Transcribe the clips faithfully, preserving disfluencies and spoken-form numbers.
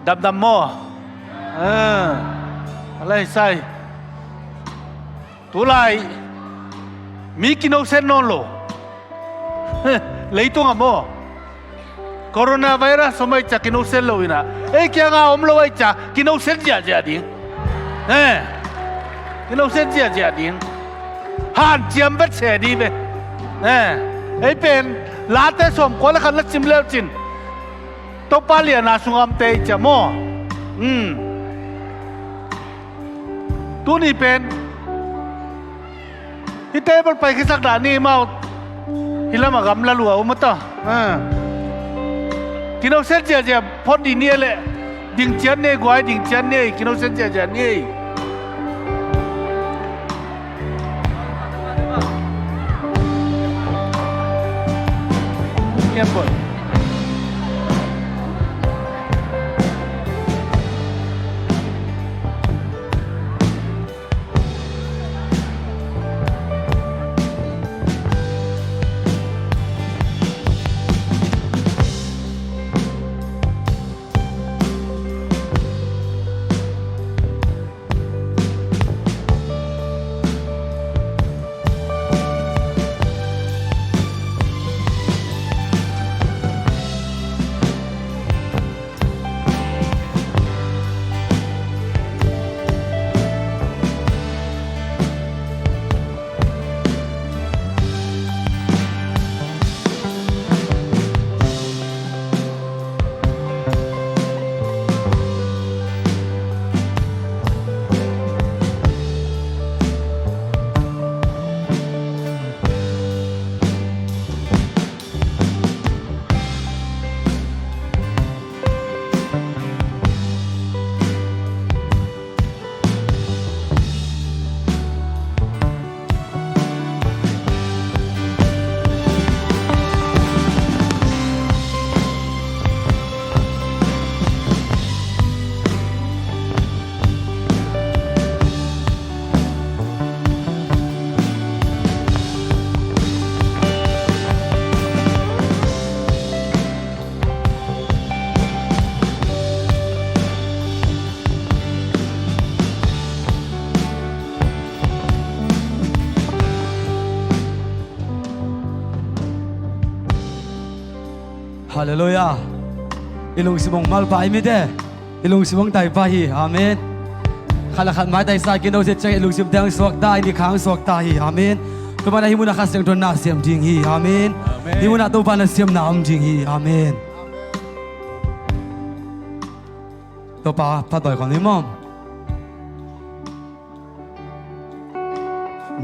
Damdam maw? Ah, a lai sai. Tulai mi kinosen nawn lo. Leitung ah maw? Coronavirus om aih ciang kinosen lo inah, ei kiangah om lo aih ciang kinosen ziahziah ding. Eh, kinosen ziahziah ding. Hanciam vet se ding ve. Eh, ei pen Late sawmkua le khat na sim leucin Topa liana sungah omte aih ciang maw? Hmm. Tuni pen hih table paikhiasak dah ni maw. Hih lamah gamla lua um a ta. Ah. Kinosen ziahziah phot dih ni a leh ding ciat ni ei, guai ding ciat ni ei, kinosen ziahziah ni ei. Halleluiah. I lungsim hong malpah hi mite. I lungsim hong taipa hi. Amen. Khat le khat maitaisa kino zet ciang i lungsimte hong suakta, i nikha hong suakta hi. Amen. Tua manin hih munah Kha Siangtho na sem ding hi. Amen. Amen. Hih munah Topa na siamna om ding hi. Amen. Topa phatbawi khawm ni maw?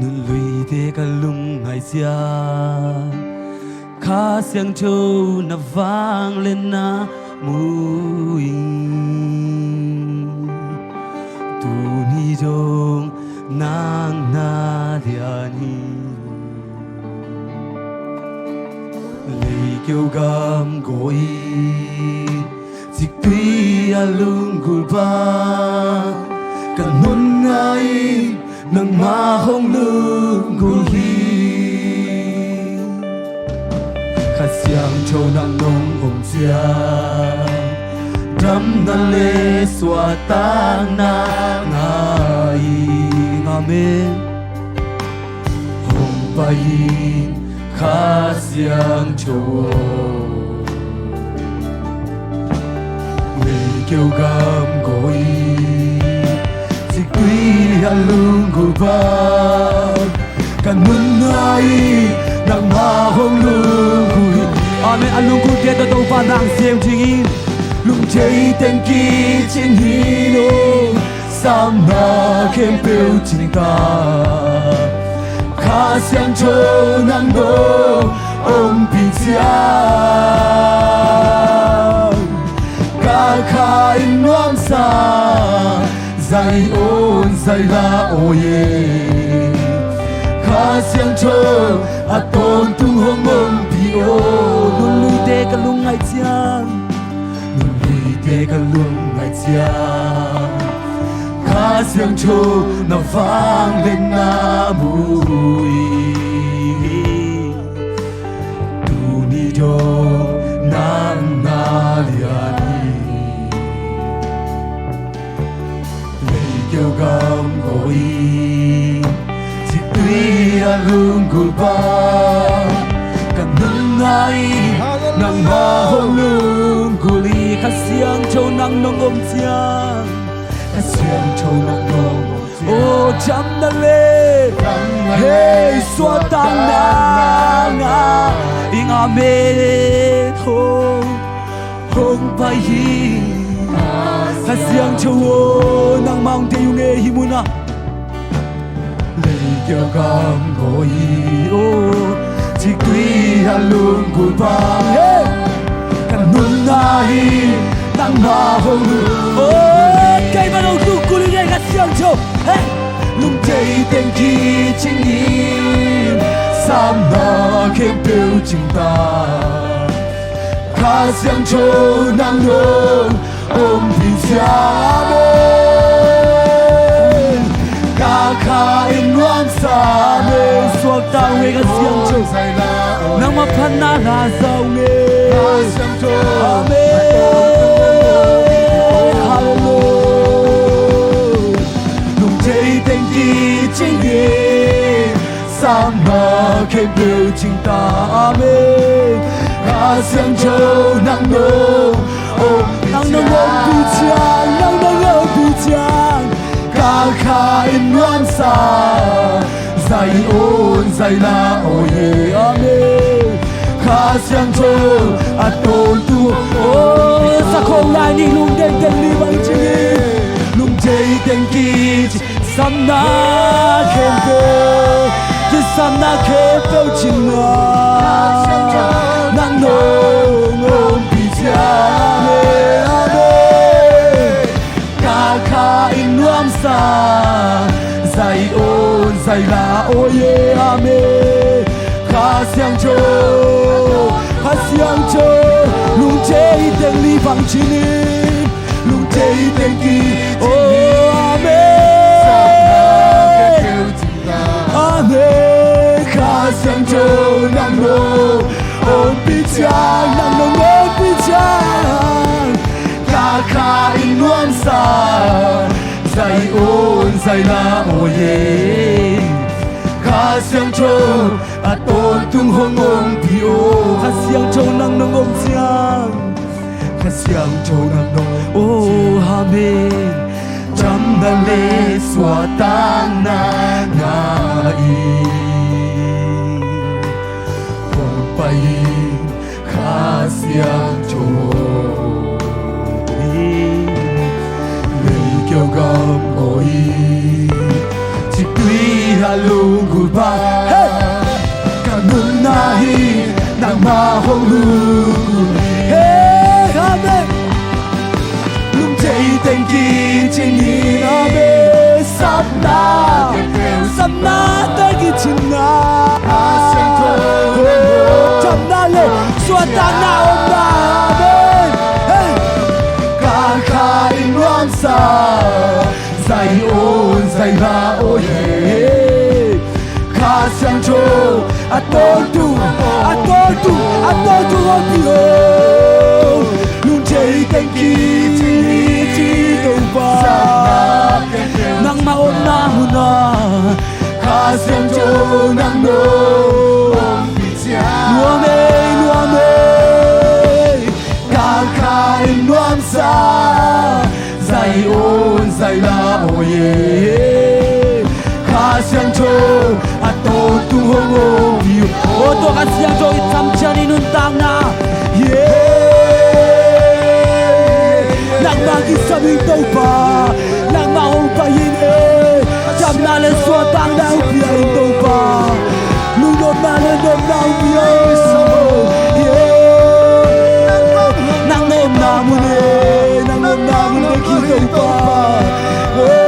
Nunluite ka lungngaih ciang Kha Siangtho na vangliatna mu ing. Tuni dong nang na lian hi. Leikeu gam gawi in ciktui a lunggulh bang, ka nunna in nangmah hong lunggulh hi. Kha Siangtho nang nong om ciang damna le suahtakna ngah ing. Amen. Hong pai in Kha Siangtho aw. Leikeu gam gawi in ciktui a lunggulh bang, ka nunna in nangmah hong lunggulh hi. Amen. A lunggulhte tawh Topa nang sem ding in, lungthei teng kicing hi lo. Samna khempeuh cing ta, Kha Siangtho nang nong ompih ciang, ka kha in nuamsa, zai on zai la aw e. Kha Siangtho a tawntung hong ompih aw. Nunluite ka lungngaih ciang, nunluite ka lungngaih ciang, Kha Siangtho na vangliatna mu ing. Tuni dong nang na lian hi. Lunggulh bang ka nunna hi, nangmah hong lunggulh hi. Kha Siangtho nang nong om ciang, Kha Siangtho nang nong om ciang, o, damna le, hei, suahtakna ngah ing. Amen. Hong, hong pai hi. Kha Siangtho aw, nangmah hong deih ung e hih munah. Leikiau gam ngawi hi, o, ciktui a lunggulh bang, hei, ka nunna hi, nangmah hong lunggulh hi. Keimah hong lunggulh hi, Kha Siangtho, hei. Lungtei teng kicing in, sapna khempeuh cing ta, Kha Siangtho nang nong ompih ciang, amen. Ka kha in nuamsa, amen. Suakta ung e Kha Siangtho, nangmah phatna la za ung e. Amen. Hallelujah. Lungtei teng kicing in, sapna khempeuh cing ta, amen. Kha Siangtho nang nong om, nang nong ompih ciang, nang nong ompih ciang, ka kha in nuamsa, zai on zai la awi hi, amen. Kha Siangtho a tawntung, o, sakhong lai ni, lungtei teng li bang cing in, lungtei teng kicing, sapna khempeuh, kisapna khempeuh cing a, nang nong ompih ciang, amen, amen. Ka kha in nuamsa, zai on zai la awi hi, amen. Kha Siangtho, Kha Siangtho, lungtei teng li bang cing in, lungtei teng kicing in, amen. Amen. Kha Siangtho nang nong ompih ciang, nang nong ompih ciang, ka kha in nuamsa, zai on zai la awi hi. Kha Siangtho a tawntung hong ompih o. Kha Siangtho nang nong om ciang, Kha Siangtho nang nong om ciang, oh, amen. Damna le suahtakna ngah in, hong pai in, Kha Siangtho. Leikiau gam ngawi hi, ciktui a lunggulh bang, hey, ka nunna hi, nangmah hong lunggulh hi, hey, amen. Lungtei teng kicing in, amen. Sapna, sapna teng kicing in, damna le suahtakna omna, amen. Hey. Ka kha in nuamsa, zai on zai la awi hi. Kha Siangtho a tawntung, a tawntung, a tawntung ompih o. Lungtei teng kicing in, ci Topa, nangmah omna munah Kha Siangtho nang nong ompih ciang, nuam ei, nuam ei. Ka kha in nuamsa, zai on zai la awi hi. Kha Siangtho a tawntung hong ompih o. Tua Kha Siangtho i camcian i nuntakna, yeah, nangmah kisam in Topa, nangmah hong pai in e. Damna le suahtakna hong pia in Topa, lungnopna le nopna hong pia in, yeah. Nang nopna mun e, nang nopna mun e, ki Topa. Oh.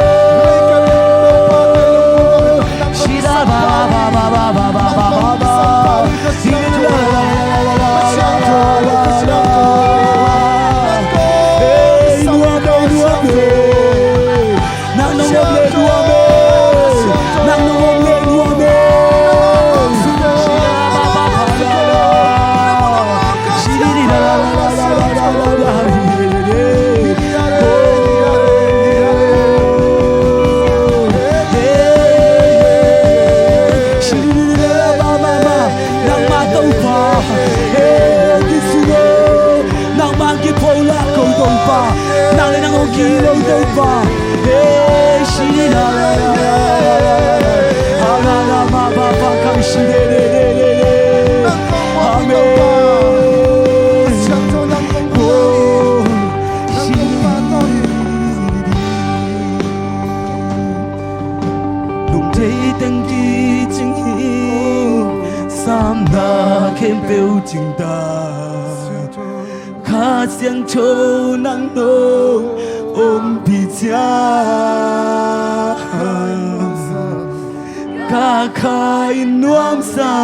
ding ta. Kha Siangtho nang nong ompih ciang, ka kha in nuamsa,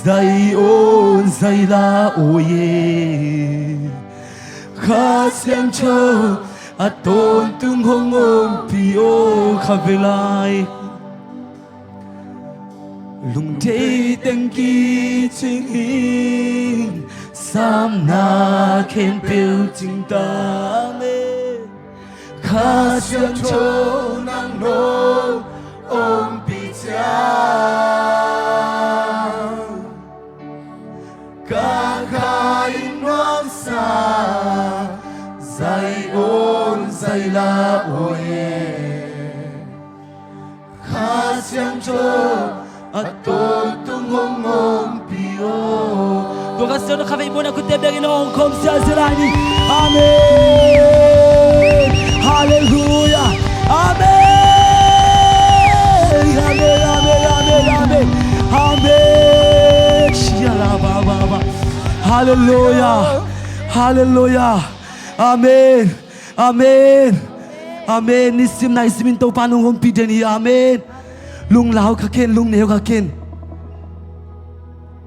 zai on zai la oi e. Kha Siangtho a tawntung hong ompih o, kha ve lai. Lungthei teng kicing in, samna khempeuh cing ta, amen. Kha Siangtho nang nong ompih ciang, ka kha in nuamsa, zai on zai la oi e. Kha Siangtho a tawntung hong ompih o. Tua Kha Siangtho kha vei muan a kutte biakin hong khawm sialsial lai ni. Amen. Halleluiah. Amen. Amen, amen, amen, amen, amen. Amen. Shia la ba ba ba. Halleluiah. Halleluiah. Amen. Amen. Amen. Nisim naisim in Topa nong ompih den hi. Amen. Lunglau kha ken, lungneu kha ken.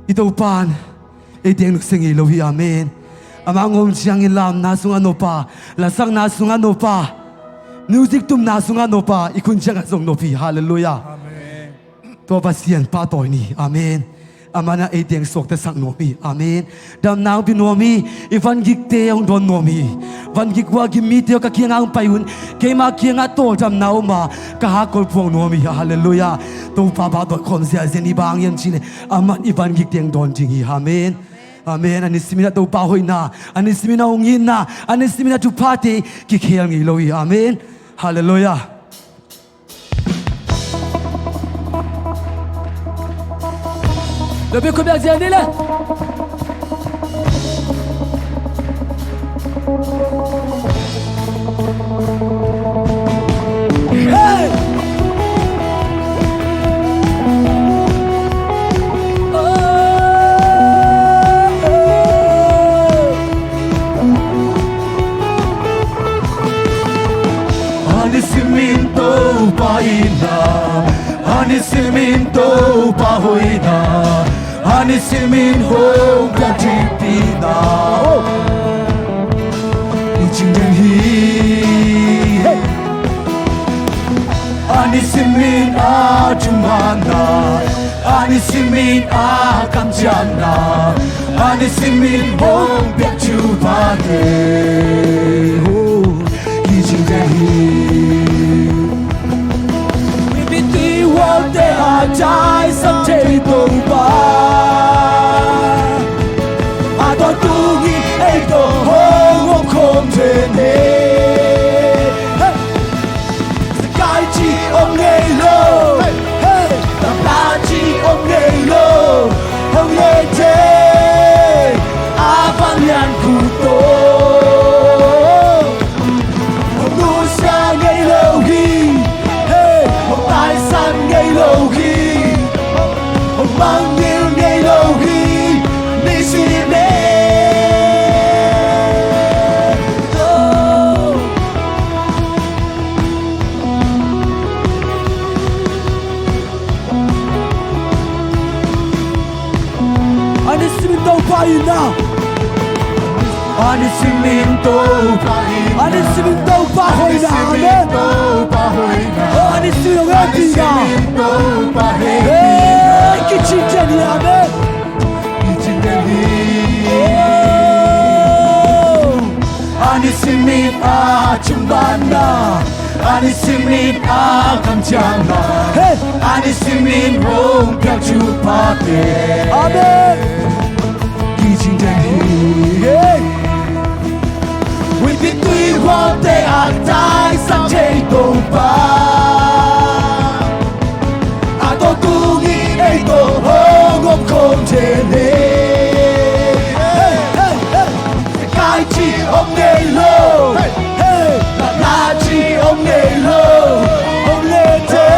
I Topa in ei teng nusia ngei lo hi. Amen. Amah hong om ciangin lamna sungah nop a, lasakna sungah nop a, music tumna sungah nop a, i khut ciangah zong nop hi. Halleluiah. Amen. Tua Pasian pahtawi ni. Amen. Amah in ei teng suaktasak nuam hi. Amen. Damna hong pia nuam hi. I vangikte hong dawn nuam hi. Vangik uh a gim mite aw, ka kiangah hong pai un. Keima kiangah tawldamna om a, ka hakkol puak nuam hi. Halleluiah. Topa pahtawi khawm sialsial ni. Bang hang hiam cih leh amah in i vangikte hong dawn ding hi. Amen. Amen. A nisimin a Topa hoihna, a nisimin a hong itna, a nisimin a thuphate kikhel ngei lo hi. Amen. Halleluiah. Lo pi khut beng ziau ni le. Hey! A nisimin Topa itna, a nisimin Topa hoihna, a nisimin hong piak thupina, oh, i cing den hi. Hey! A nisimin a thumana, a nisimin a kamciamna, a nisimin hong piak thuphate, oh, kicing den hi. Mipite hualte a taisan thei Topa, a tawntung in ei tawh hong om khawm den hi. Hey! Sakai ci om ngei lo, hey, hey, tapa ci om ngei lo, hong lete a vanglian khut tawh. Hong nusia ngei lo hi, hey, hong taisan ngei lo hi, hong mangngilh ngei lo hi, nisimin. Oh. A nisimin Topa itna, a nisimin Topa itna, a nisimin Topa hoihna. Amen. Topa hoihna. Oh, a nisimin hong hehpihna, a nisimin Topa hehpihna. Hey, kicing den hi. Amen. Kicing den hi. Oh. A nisimin a thumana, a nisimin a kamciamna, hey, a nisimin hong piak thuphate. Amen. Kicing den hi. Hey. Huipi tui hualte a taisan thei Topa, a tawntung in ei tawh hong om khawm den hi. Hey, hey, hey. Kai ci om ngei lo, hey, hey, la la ci om ngei lo, hong lete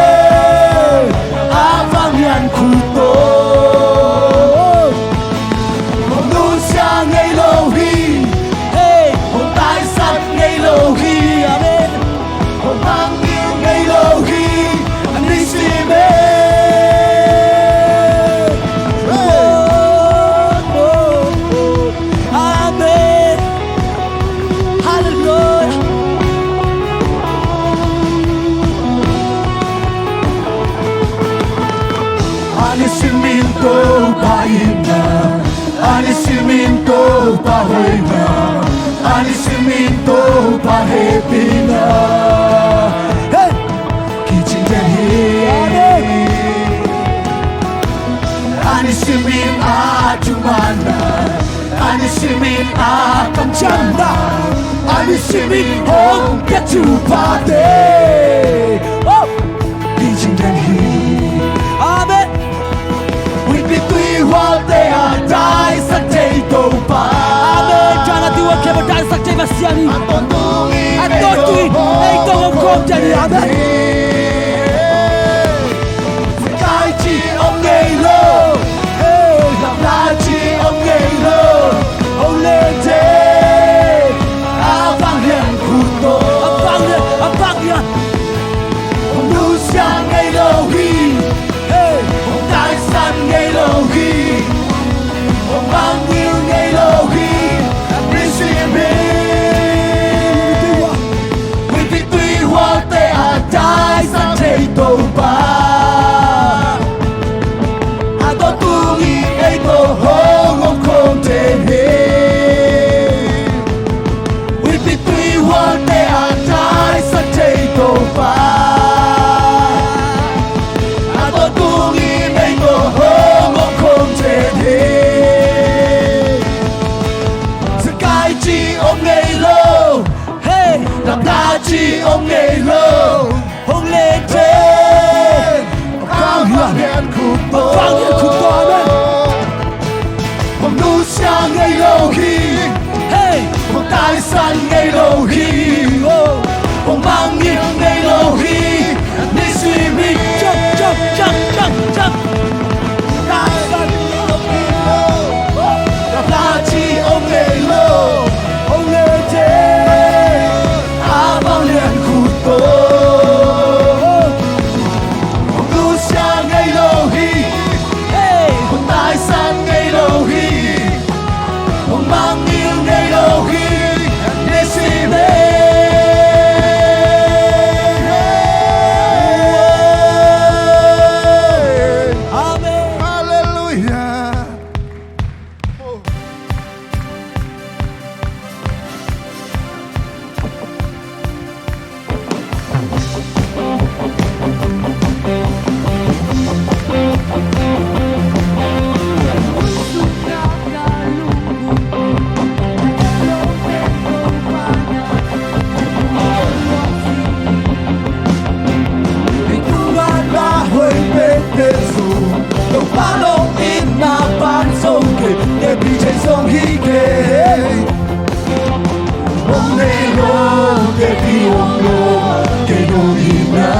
a vanglian khut tawh. An i simin a kamciamna, an i simin hong pia thupha te. Oh! Licing den hi. Amen. Huipi tuihualte a taisan thei Topa. Amen. Chan a tuihualte a taisan thei Pasian hi. A tawntung in ei tawh hong khawm den hi. Amen. Kai ci om ngei lo. Hey, lamla ci om ngei lo. Hong len thei. A vang lian khut to. A vang lian, a vang lian. Hong nusia ngei lo hi. Hey, hong taisan ngei lo hi. Hong mangngilh ngei lo hi. Mission. Huipi tuihualte a taisan thei Topa. A tawntung in ei tawh hong om khawm den hi. Huipi tuihualte a taisan thei Topa. A tawntung in ei tawh hong om khawm den hi. Zakai ci om ngei lo. Hey, lamla ci om ngei lo. Hong len thei. Hong vang lian khut to. Hong vang lian khut to, amen. Hong nusia ngei lo hi. Hey, hong taisan ngei lo hi. Oh, hong mangngilh ngei lo hi. Mission. Chap, chap, chap, chap, chap. Lamla ci om ngei lo. Hong len thei. A vang lian khut to. Hong nusia ngei lo hi. Hey, hong taisan ngei lo hi. Hong mangngilh ngei lo hi. Mission. Amen. Halleluia. Hong nei lo, tepi om lo, kei nong it na.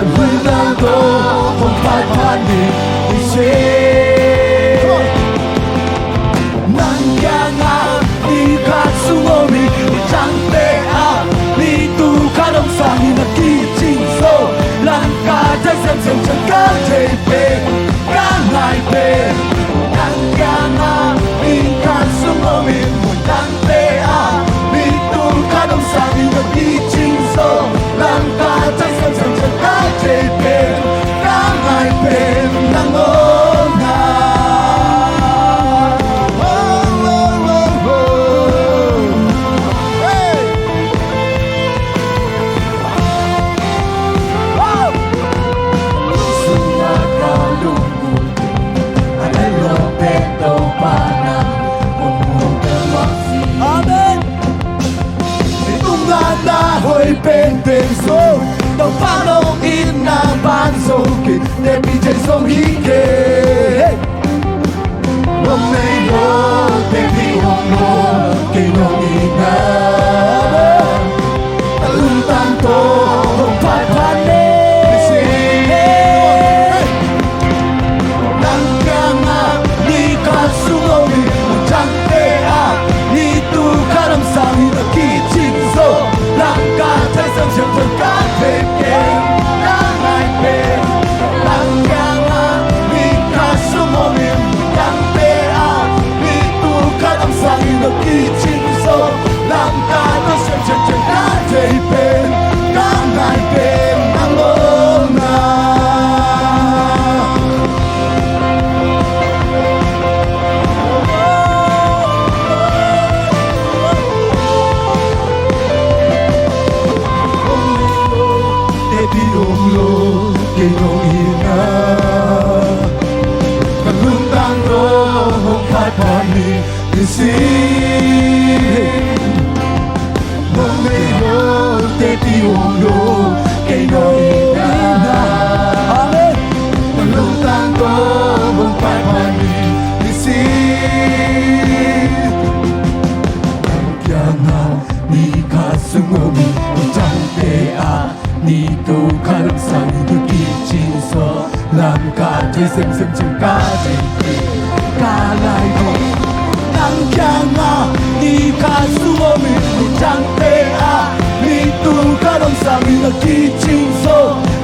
An hun tang tawh hong phatphat ni i se. Nang kiangah ni khat sung om hi, midangte ah mi tul khat om sangin a kicing zo. Langkhat thai semsem ciang ka thei pen, ka ngai pen. Nang kiangah mi khat sung om hi, midangte ah mi tul khat om sangin a kicing zo. Langkhat thai semsem ciang ka thei pen, ka ngai pen nang om na. Oh, oh, oh, oh. Hey! Amen. Tung na na hoi pen pen so, Topa nong itna ban so ki, tepi thei zong hi kei. Nong nei lo, tepi om lo, kei nong itna. Lungtang tawh hong phatphat ni. Nang kiangah mi khat sung om hi, midangte ah mi tul khat om sangin a kicing zo. Langkhat thai semsem ciang ka thei pen, ka ngai pen. Nang kiangah mi khat sung om hi, Phat ni nisim, mong nei lo te ti ong lo kei no ina. Amen. Lungtang ko mong pai phat ni nisim. Nang kiangah ni khat sung om i tangte ah ni tu khat ong sang i kicing so lam ka thei semsem cang ka thei ka lai ko. Nang kiangah ni khat sung om i tangte ah ni tu khat ong sang i kicing so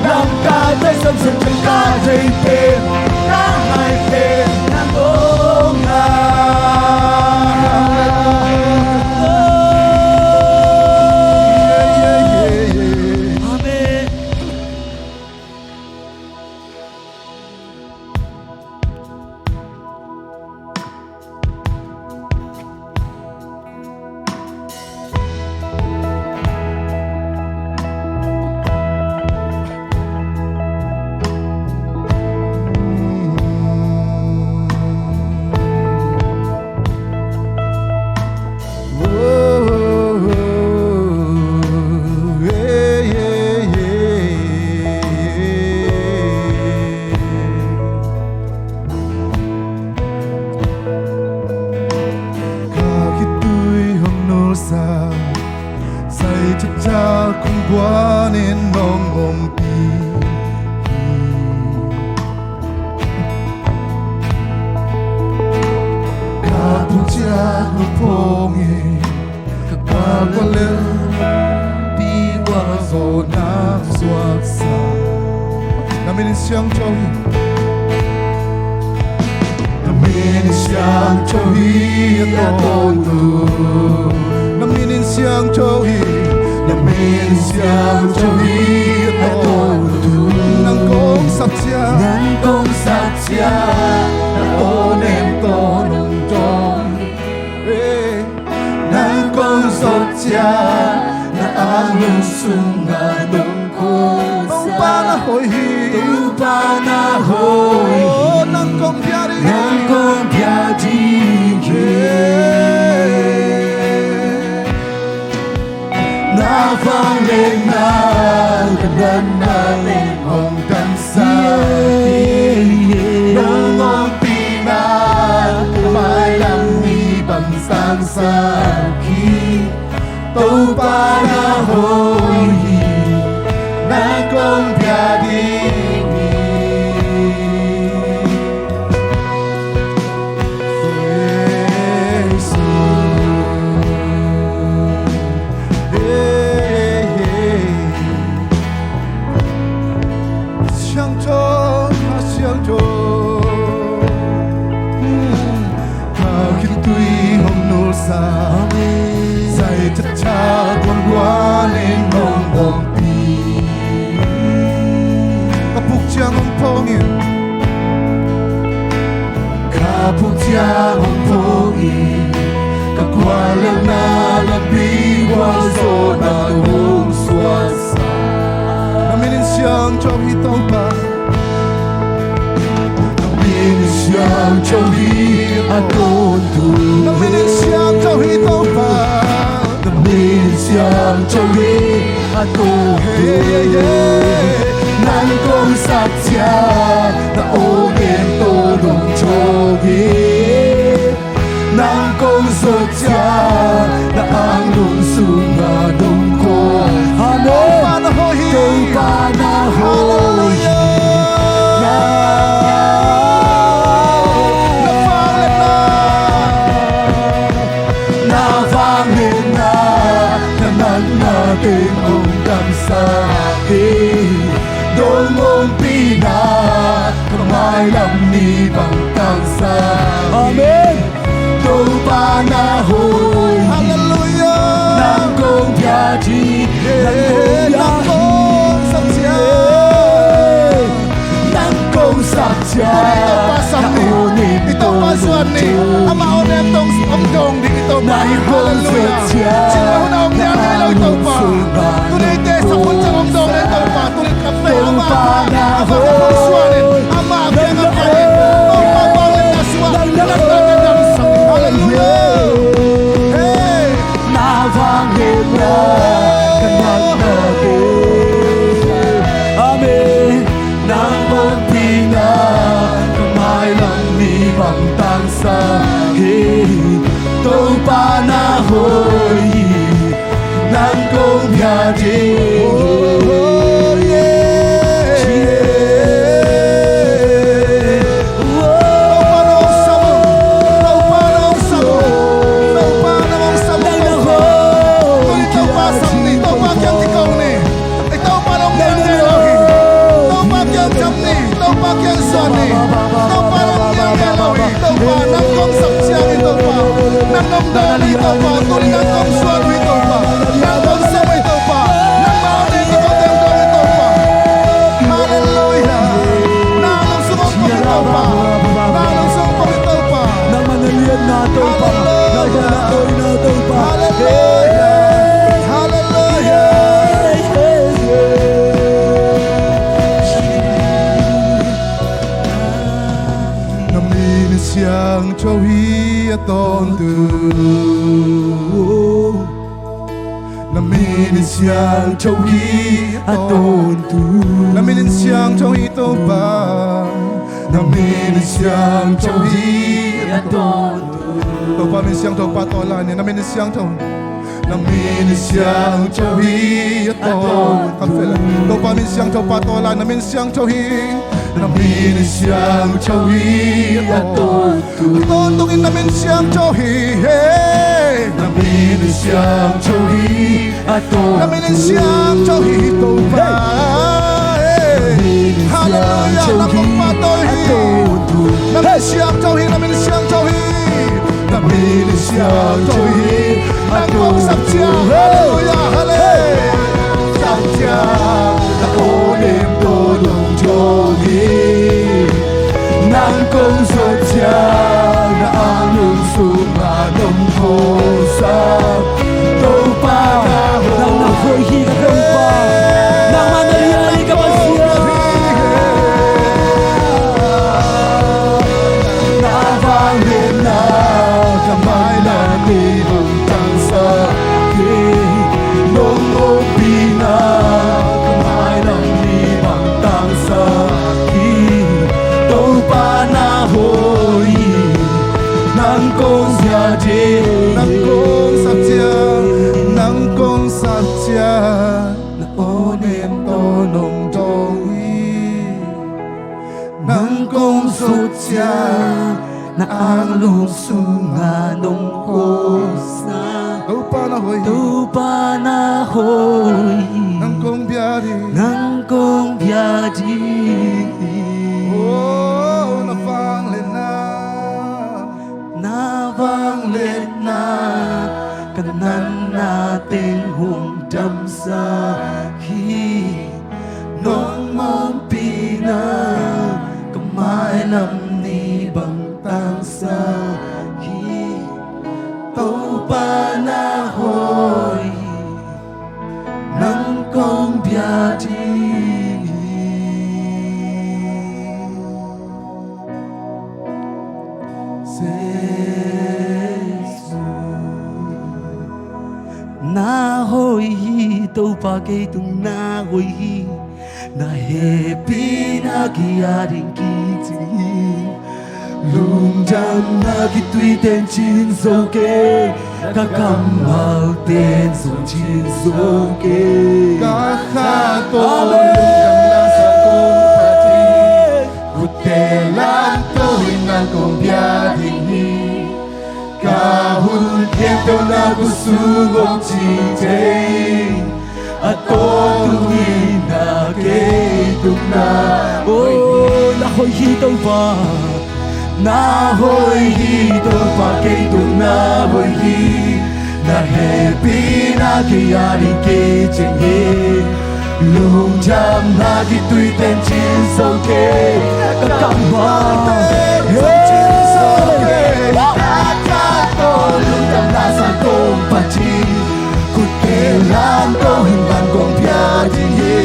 lam ka thei semsem cang ka thei pen ka lai pen nang ong ah. Amen. Ka khitui hong nulsa, zai thakthak hong guan in nong ompih hi. Ka phungciang hong phong in ka gual lel pi gual zaw nang suaksa. Na min in siangtho hi. Na min in siangtho hi a tawtu. Na min in siangtho hi. Na min in siangtho hi a tawtu. Nang kong sak ciang, nang kong sak ciang na aw nem tawh nong dong. Nang kong zot ciang na anglung sungah dong khawm sa. Topa na hoih hi. Topa na hoih hi. Oh, nang kong pia ding, nang kong pia ding hi. Yeah. Na vangliatna ka natna teng hong damsak hi. Nong ompihna ka mailam ni bang sangsak hi. Topa na hoih hi. Nang kong pia ding hi. Jesu. Hey, hey. Siangtho, ka siangtho. Hmm. Ka khitui hong nulsa. Amen. Zai thakthak hong guan in nong ompih. Ka phungciang hong phong in. Ka phungciang hong phong in, ka guallelhna lampi gualzawhna hong suaksa. Na min in siangtho hi Topa. Na min in siangtho hi a tawtu. Na min in siangtho hi Topa. Na min in siangtho hi a tawtu. Hey, hey, hey. Nang kong sak ciang na aw nem tawh dong thawng hi. Nang kong zot ciang na anglung sungah dong khawm. Amen. Topa na hoih hi. Topa na hoih hi. Halleluiah. Na, na vangliatna, na natna teng hong damsak hi. Nong ompihna ka mailam ni bang tangsak hi. Amen. Topa na hoih hi. Halleluiah. Nang kong pia ding hi. Nang kong pia ding hi. Nang kong sak ciang. Nang kong sak ciang. Tuni Topa sam ni. I Topa zuan ni. Amah aw nem tawh hong dong ding i Topa hi. Halleluiah. Cih leh hun a hong lian ngei lo i Topa. Tuni i te sak hun ciang hong dong i Topa. Tuni ka vei amah, amah ka hong suan in. Amah a piang a piang in. Topa bang le na suan. Nang na na na na. Topa na hoih hi, nang kong bia ding hi. Oh, yeah. Topa na hong sam uh. Topa na hong sam uh. Topa na hong sam uh. Tuni Topa sam ni. Topa kiang kiko ni. Ei Topa na hong ngial ngei lo hi. Topa kiang ciam ni. Topa kiang zuan ni. Topa na hong ngial ngei lo hi. Topa nang kong sam ciang hi Topa. Nang kong dawn hi Topa. Tuni nang kong zuan hi Topa. Nang kong sam hi Topa. Nangmah a ding ka kong teng dong hi Topa. Halleluia. Nang lungsim hong pong hi Topa. Nang lungsim hong pong hi Topa. Nangmah na lianna Topa. Halleluia. Nangmah na hoihna Topa. Halleluia. Halleluia. Na min siangtho hi a tawntung. Na min siangtho hi a tawntung. Na min siangtho hi Topa. Na min siangtho hi a tawntung. Topa min siangtho pahtawi lai ni. Na min siangtho. Na min siangtho hi a tawntung. Topa min siangtho pahtawi lai. Na min siangtho hi. Na min siangtho hi a tawntung. A tawntung in na min siangtho hi, hey. Na min siangtho hi a tawntung. Na min siangtho hi Topa, hey. Halleluia, nang kong pahtawi hi. Na min siangtho hi, na min siangtho hi. Na min siangtho hi. Nang kong sam ciang. Halleluia, halleluia. Sam ciang na aw nem tawh nong dong hi. Nang kong zuat ciang na anglung sungah nong kawsak. Topa na hoih hi ka Topa. Nangmah na lian hi ka Pasian. Na vangliatna ka mailam ni bang tangsak hi. Nong ompihna ka mailam ni bang tangsak hi. Topa na hoih hi. Nang kong bia ding hi. Nang kong sam ciang, nang kong sam ciang na aw nem tawh nong dong hi. Nang kong zuat ciang na anglung sungah nong kawsak. Topa na hoih hi. Topa na hoih hi. Nang kong bia ding hi. Nang kong bia ding hi. Oh, na vangliatna. Na vangliatna ka natna teng hong damsak hi. Nong ompihna ka mailam ni bang tangsak hi. Topa na hoih hi. Nang kong bia ding hi. Jesu. Na hoih hi Topa, kei tung na hoih hi. Na hehpihna kei a ding kicing hi. Lungdamna kituite'n cin zo kei. Ka kammalte'n zong cin zo kei. Ka kha tawh lungdamna sang kong phat hi. Khutte lamto in nang kong bia ding hi. Ka hun khempeuh na khutsung hong cing thei. A tawntung in na kei tung na hoih hi. Oh, na hoih hi Topa. Na hoih hi Topa, kei tung na hoih hi. Na hehpihna kei a ding kicing hi. Lungdamna kituite'n cin zo kei. Ka kammal, hey, cin zo kei. Ka kha tawh lungdamna sang kong phat hi. Khutte lamto in nang kong bia ding hi.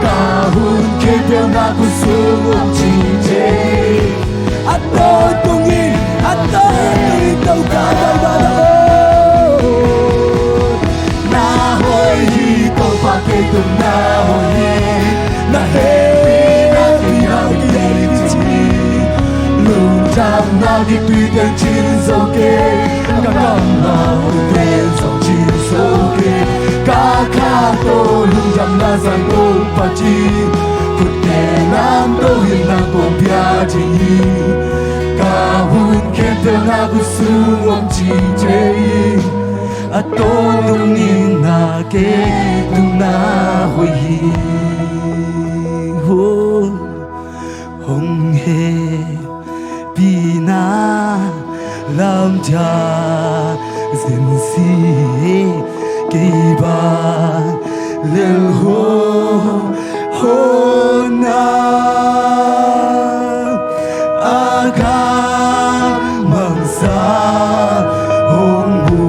Ka hun khempeuh na khutsung hong cing thei. A tawntung in, a tawntung in Topa, Topa na hoih. Na hoih hi Topa, kei tung na hoih hi. Na hehpihna kei a ding kicing hi. Lungdam Gamna kituite cin zo kei, ka gamna hote zong cin zo kei. Ka kha tawh lungdamna zang kong phat hi. Khutne nam tawh hilhna kong pia ding hi. Ka hun khempeuh na khut sung om cing thei hi. A tawntung in na kei tungna hoih hi. Ho. Hong hehpihna lam dia zen si, kei bang lel ho, ho na a ka mangsa hong bu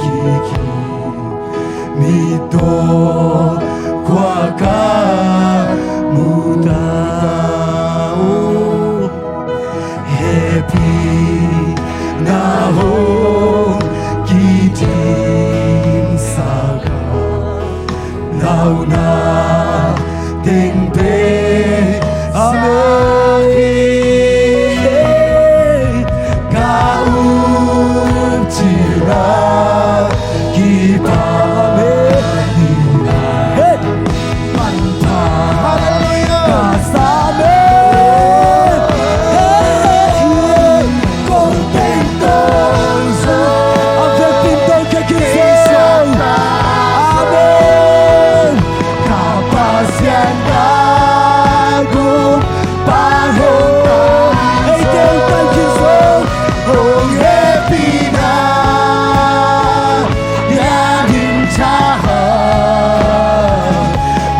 kiki. Mi tawh khua ka mu ta uh, hehpihna hong kidimsak a, nauna teng pei sa hi. Ka um cil a kipa, amen. Hey! Manpha. Hallelujah. Ka sa, amen. Hey! Kong teng tawh zo. A vekpi in tawh ka kizong. Amen. Ka Pasian ka gum pan hong tan. Eite hong tan kizong. Hong hehpihna ya ding tha ha.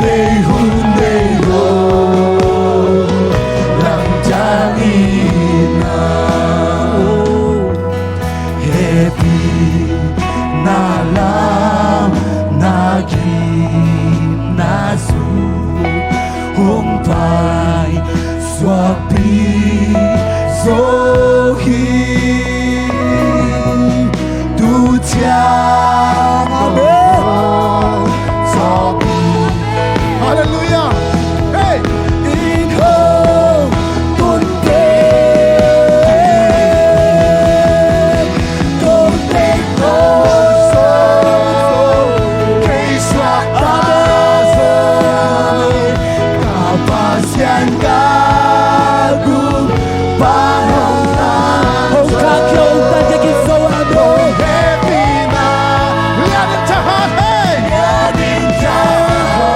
Nei hun nei lo lam ciang in na, hehpihna lam na gim na zu hong paisuakpih zo hi. Tu ciang, amen. Hallelujah. Hey. In hong tun teng, tun teng tawh zo, kei suakta zo. Ka Pasian ka gum pan hong tan. Hong khak hong tan ka kizong, amen. Hehpihna lian in tha ha, hey. Lian in tha ha.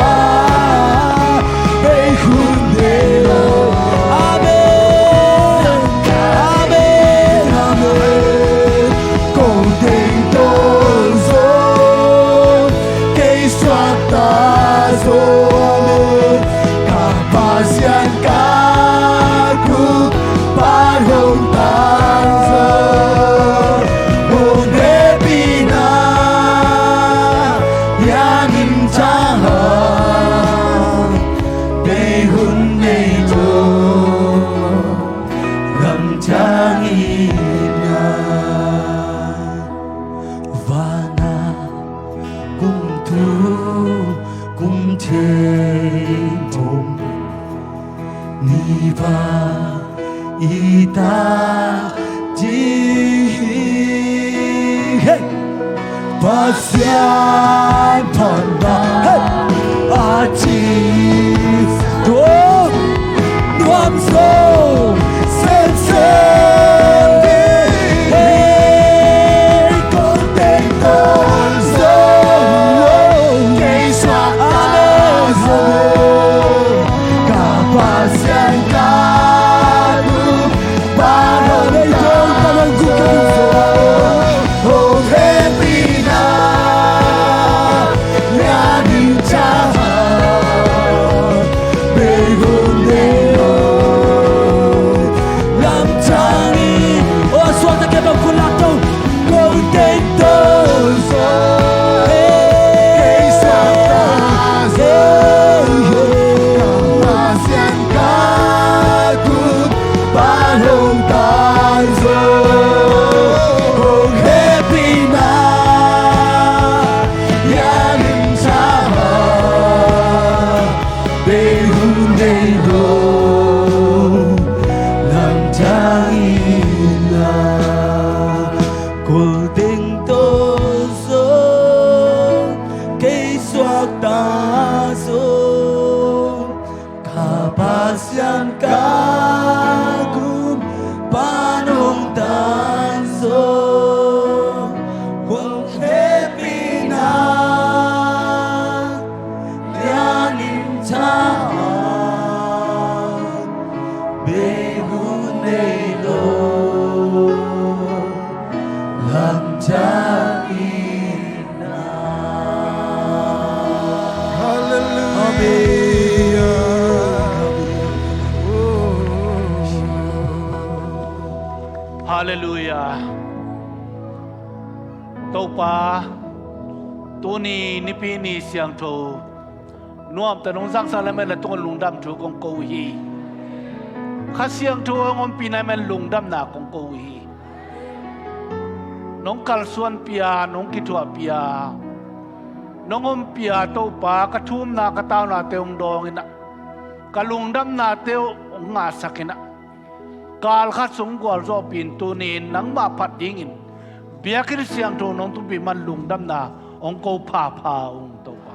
Bei hun nei lo. Amen. Amen. Amen. Kong teng tawh zo, kei suakta zo. Amen. Ka Pasian ka gum pan hong tan zo. Hong hehpihna ya ding tha ha. Bei hun nei lo lam ciang in na, vana kum thum kum thei om ni va i ta ding hi. Hey! Pasian phatna, hey, a ci tua nuam zo semsem ding. Hey, kong teng tawh zo, kei suakta zo. Ka Pasian ka gum pan hong tan zo. Hong hehpihna ya ding Halleluiah. Topa, tuni nipi ni siangtho nuamta nong zangsak leh mei la tungah lungdam thu kong ko uh hi. Kha Siangtho hong ompihna mei lungdamna kong ko uh hi. Nong kalsuanpih a, nong kithuahpih a, nong ompih a, Topa, ka thumna ka taunate hong dawng in ah, ka lungdamnate hong ngahsak in ah, kal khat sung gualzawhpih in tuni-in nangmah phat dingin biakinn siangtho nong tunpih man lungdamna hong ko phapha ung Topa.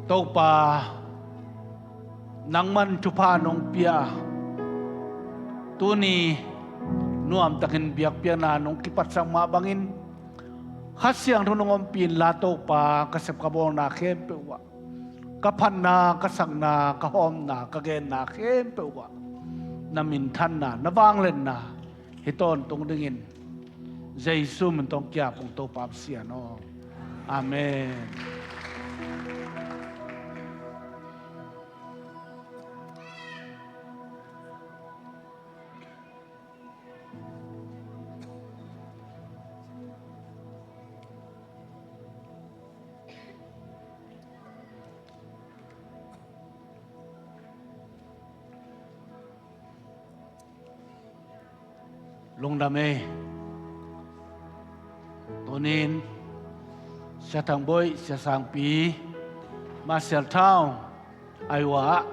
Topa, nangman thupha nong pia, tuni nuamtakin biakpiakna nong kipatsak mah bangin Kha Siangtho nong ompih inla Topa, ka sep ka bawlna khempeuh ah, ka phatna, ka sakna, ka hawmna, ka genna khempeuh ah na minthanna, na vangliatna hi tawntung dingin Jesu min tawh kiap ung Topa Pasian aw. Amen. Lungdam ei. Tunin Sia Thang Boih, Sia Sangpi, Marshall Town, Iowa ah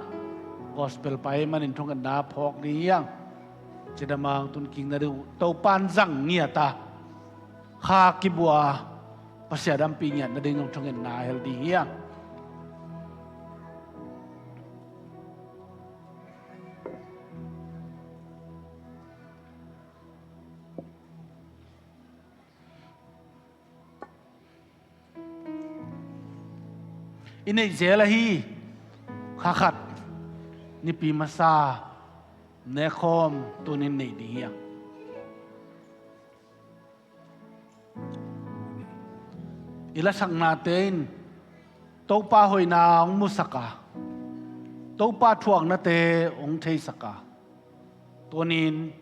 gospel pai manin thungetna phawk ding hiang. Cidamang tun kik na ding uh Topan zang ngiat a, kha kibua, Pasian dampih ngiat nading hong thungetna hel ding hiang. I neih zel ahi kha khat nipi masa nekhawm tunin neih ding hiang. I lasaknate in Topa hoihna hong musak a, Topa thuaknate hong theisak a, tunin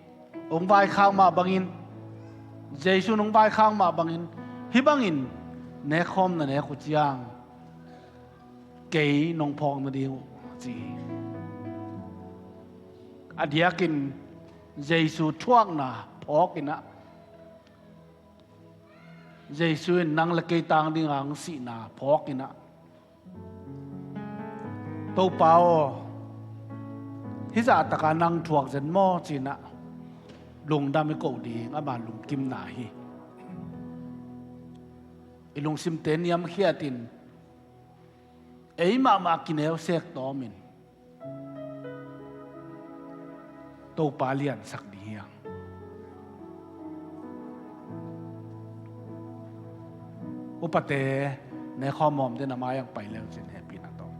hong vaikhak mah bangin, Jesu in hong vaikhak mah bangin, hih bangin nekhawm na nek uh ciang kei nong phawk nading uh ci hi. A diakin Jesu thuakna phawk in ah, Jesu in nang le kei tang dinga hong sihna phawk in ah, Topa aw, hih zahtaka nang thuak zen maw ci-in ah lungdam i koh ding ama lungkimna hi. I lungsimte niamkhiat in ei mahmah kineu sek tawmin Topa liansak ding hiang. Upate nekhawm hawm den a mai ang pai leu cin hehpihna tawh.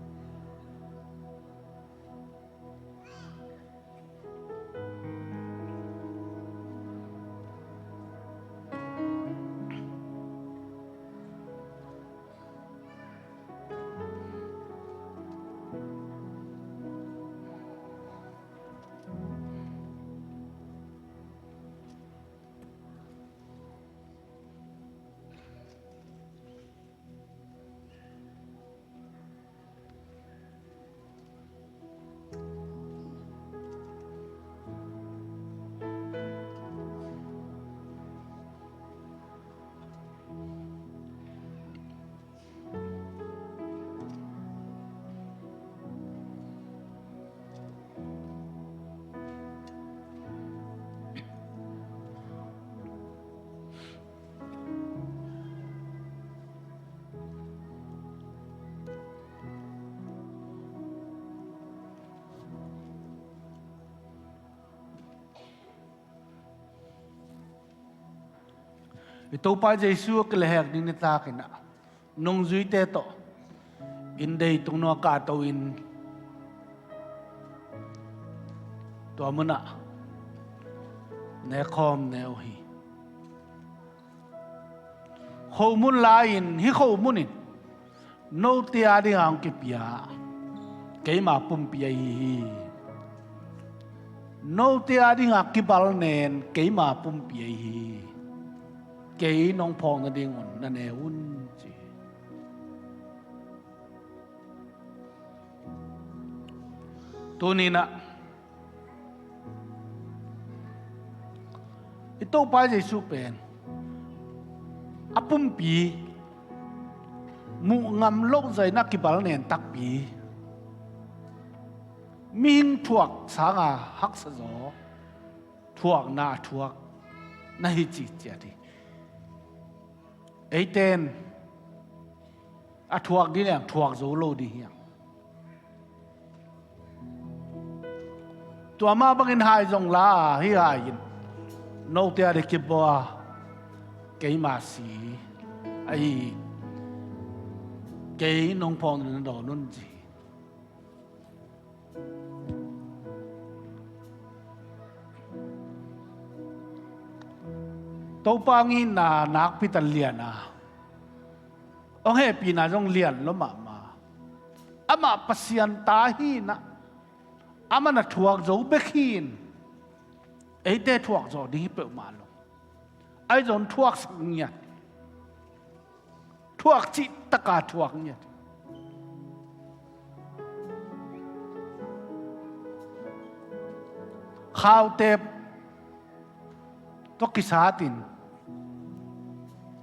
I Topa Jesu a kilehhek ding nitak in ah nungzuite tawh inn deitung nuam kahto in tua munah nekhawm ne uh hi. Khomun lai-in hih khomun in note a dinga hong kipia keima pumpi ahi hi. Note a dinga kibal nen keima pumpi ahi hi. Kei nong phawk nadingun na ne un, ci hi. Tuni-in ah i Topa Jesuh pen a pumpi muh ngam loh zahin a kibal nen takpi, mihing thuak sanga haksa zaw thuakna a thuak na hi cih ciat hi. Eite in a thuak ding leng thuak zo lo ding hi hang. Tua mah bangin hai zong la, hih hai in note a ding kibal a keima si ahi hi. Kei nong phawk nadingun na dawn un, ci hi. Topa hong itna nakpi tak lian a, hong hehpihna zong lian lua mahmah. Amah Pasian ta hi-in ah, amah na thuak zo bek hi-in, eite thuak zawh ding hi peuhmah lo. Ahi zong thuaksak ngiat, thuak cih taka thuak ngiat. Khautep tawh kisat in,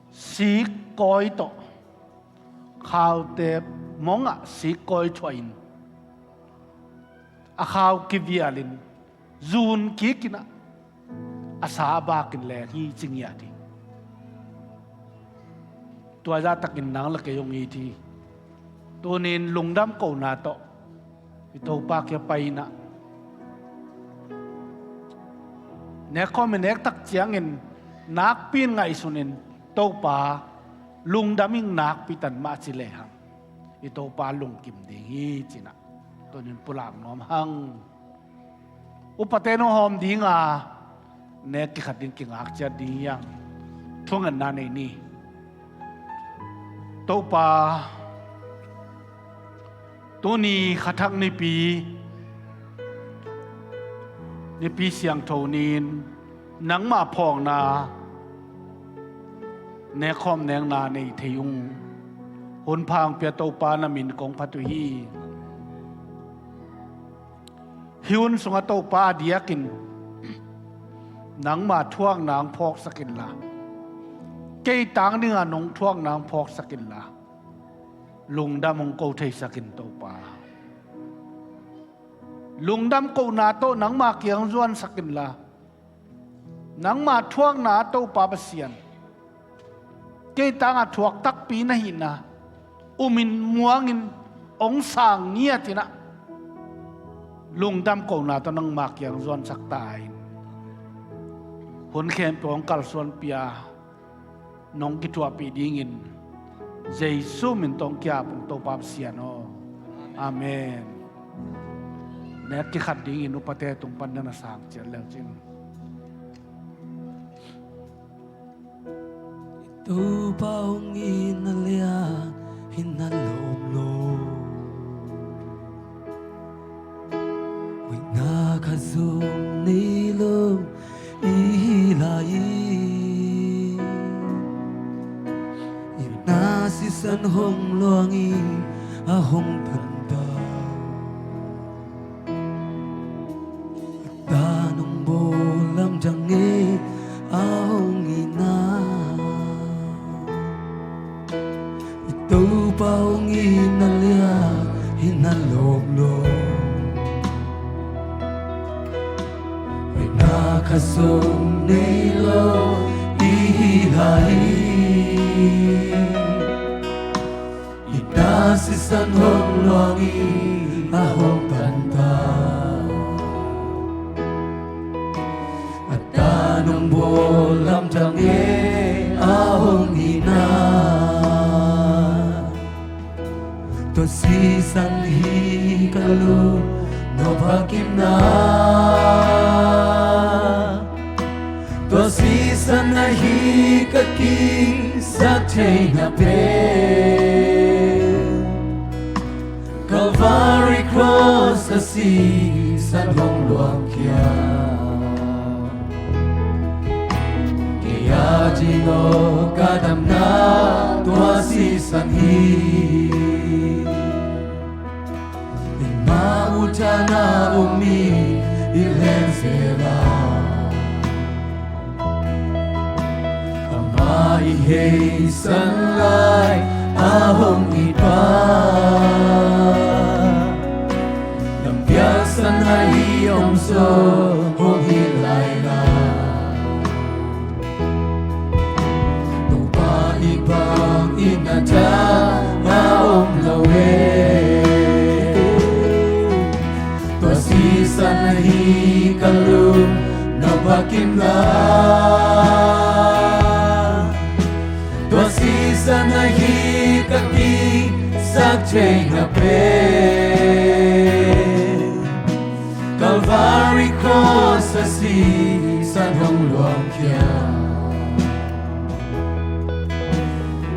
sikkawi tawh, khautep mongah sikkawi thuah in, a khau kivial in, zun kik in ah, a sa a bak in leng hi ci ngiat hi. Tua zahtakin nang le kei hong it hi. Tuni-in lungdam kohna tawh i Topa kiang pai in ah, nek khawm i nek tak ciangin nakpi-in ngaihsun in, Topa, lungdam ing nakpi tak mah ci lehang, i Topa lungkim ding hi ci-in ah tuni-in pulak nuam hang. Upate nong hawm ding a, nek kikhat ding kingak ciat ding hi hang. Thungetna nei ni. Topa, tuni Kha Thak Nipi, Nipi Siangtho ni-in nangmah phawkna nek khawm nekna nei thei ung. Hun pha hong pia Topa, na min kong phat uh hi. Hih hun sungah Topa, a diakin nangma thuakna hong phawksak inla, kei tang dinga nong thuakna hong phawksak inla, lungdam hong ko theisak in Topa. Lungdam kohna tawh nangma kiang zuansak inla, nangma thuakna Topa Pasian, kei tangah thuak takpi na hihna umin muangin hong sang ngiat in ah, lungdam kohna tawh nangma kiang zuansak ta in. Hun khempeuh hong kalsuanpih a, nong kithuahpih dingin Jesu min tawh hong ki-ap ung Topa Pasian aw. Amen. Nek kikhat dingin upate tung pan na na sang ciat le uh cin. Topa hong itna lian hi na lawm lo. Hoihna khat zong nei lo i hi lai. Itna sisan hong luang hi, a hong pan ta. Tua nong bawl lamdang e, a hong itna. I Topa hong itna lian hi na lawm lo. Hoihna khat zong nei lo i hi lai. Itna sisan hong luang hi, a hong pan ta. A ta nong bawl lamdang e, a hong itna. Tua sisan hi ka lungnuam a kimna. Tua sisan ahi ka kisap theihna pen. Calvary Cross a si sisan hong luangkhia. Kei a ding aw ka damna tua sisan hi. Ima uta na umi i lenzel a, ama i heisan lai a hong i pa. Lam piaksan a i om zo hong hi lai la. Topa i bang i na ta a om lo e. Tua sisan ahi ka lung na bakim na. Tua sisan ahi ka kisak theina pen. Calvary cross a sisan hong luangkhia.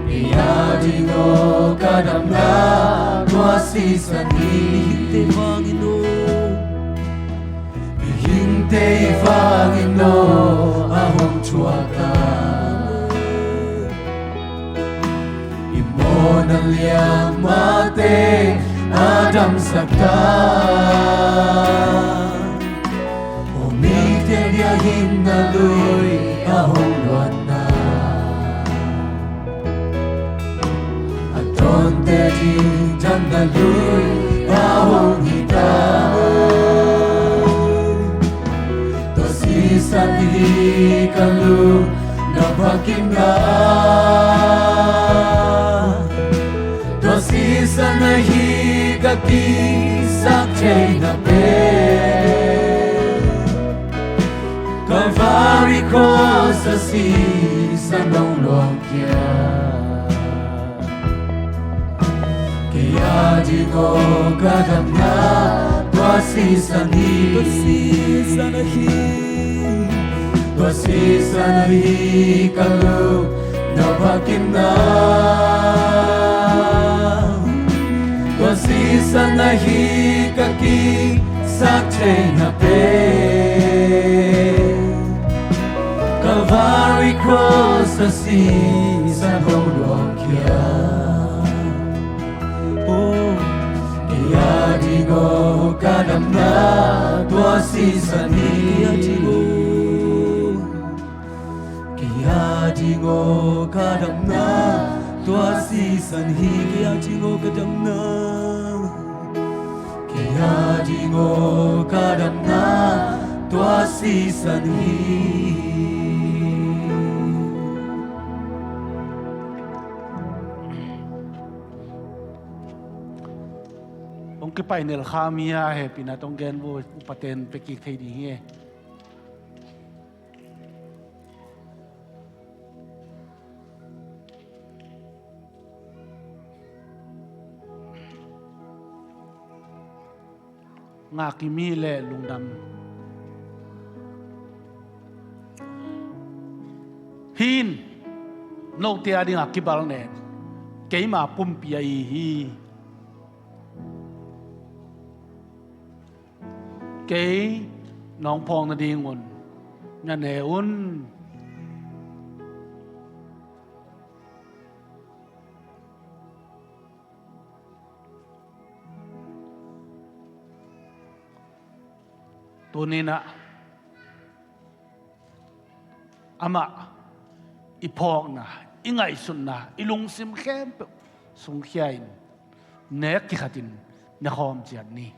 Kei a ding aw ka damna tua sisan hi. Mihingte vangin aw, mihingte vangin aw a hong thuak a. I mawhna liamate a damsak ta. Aw mite biakinn a lui a hong luanna. A tawnte ding damna lui a hong hi ta. Tua sisan hi ka lung na bakim na. Tua sisan ahi ka kisak theina pen. Calvary cross a sisan hong luangkhia. Kei a ding aw ka damna tua sisan hi. Tua sisan ahi. Tua sisan ahi ka lung na bakim na. Tua sisan ahi ka kisak theina pen. Calvary cross a sisan hong luangkhia. Oh, kei a ding aw ka damna tua sisan hi. Kei a ding aw ka damna tua sisan hi. Kei a ding aw ka damna. Kei a ding aw ka damna tua sisan hi. Hong kipainel kha mi a hehpihna tawh hong gen uh, upaten pia kik thei ding hi. Ngak i mi le lungdam. Hih in note a dingah kibalh nen keima pumpi ahi hi. Kei nong phawk nadingun na ne un. Tuni-in ah amah i phawkna, i ngaihsutna, i lungsim khempeuh sungkhia-in nek kikhatin nekhawm ciat ni.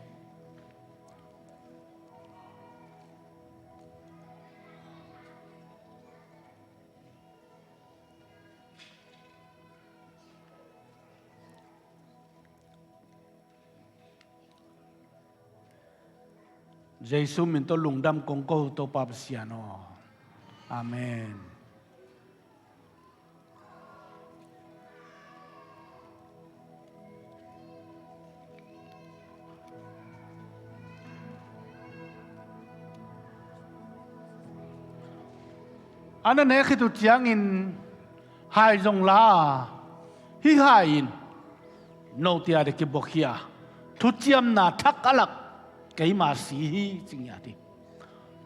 Jesu min tawh lungdam kong ko, Topa Pasian aw. Amen. A na nek khit uh ciangin hai zong la a, hih hai in note a ding kibuak hi a, thuciamna thak a lak keima si hi, ci ngiat hi.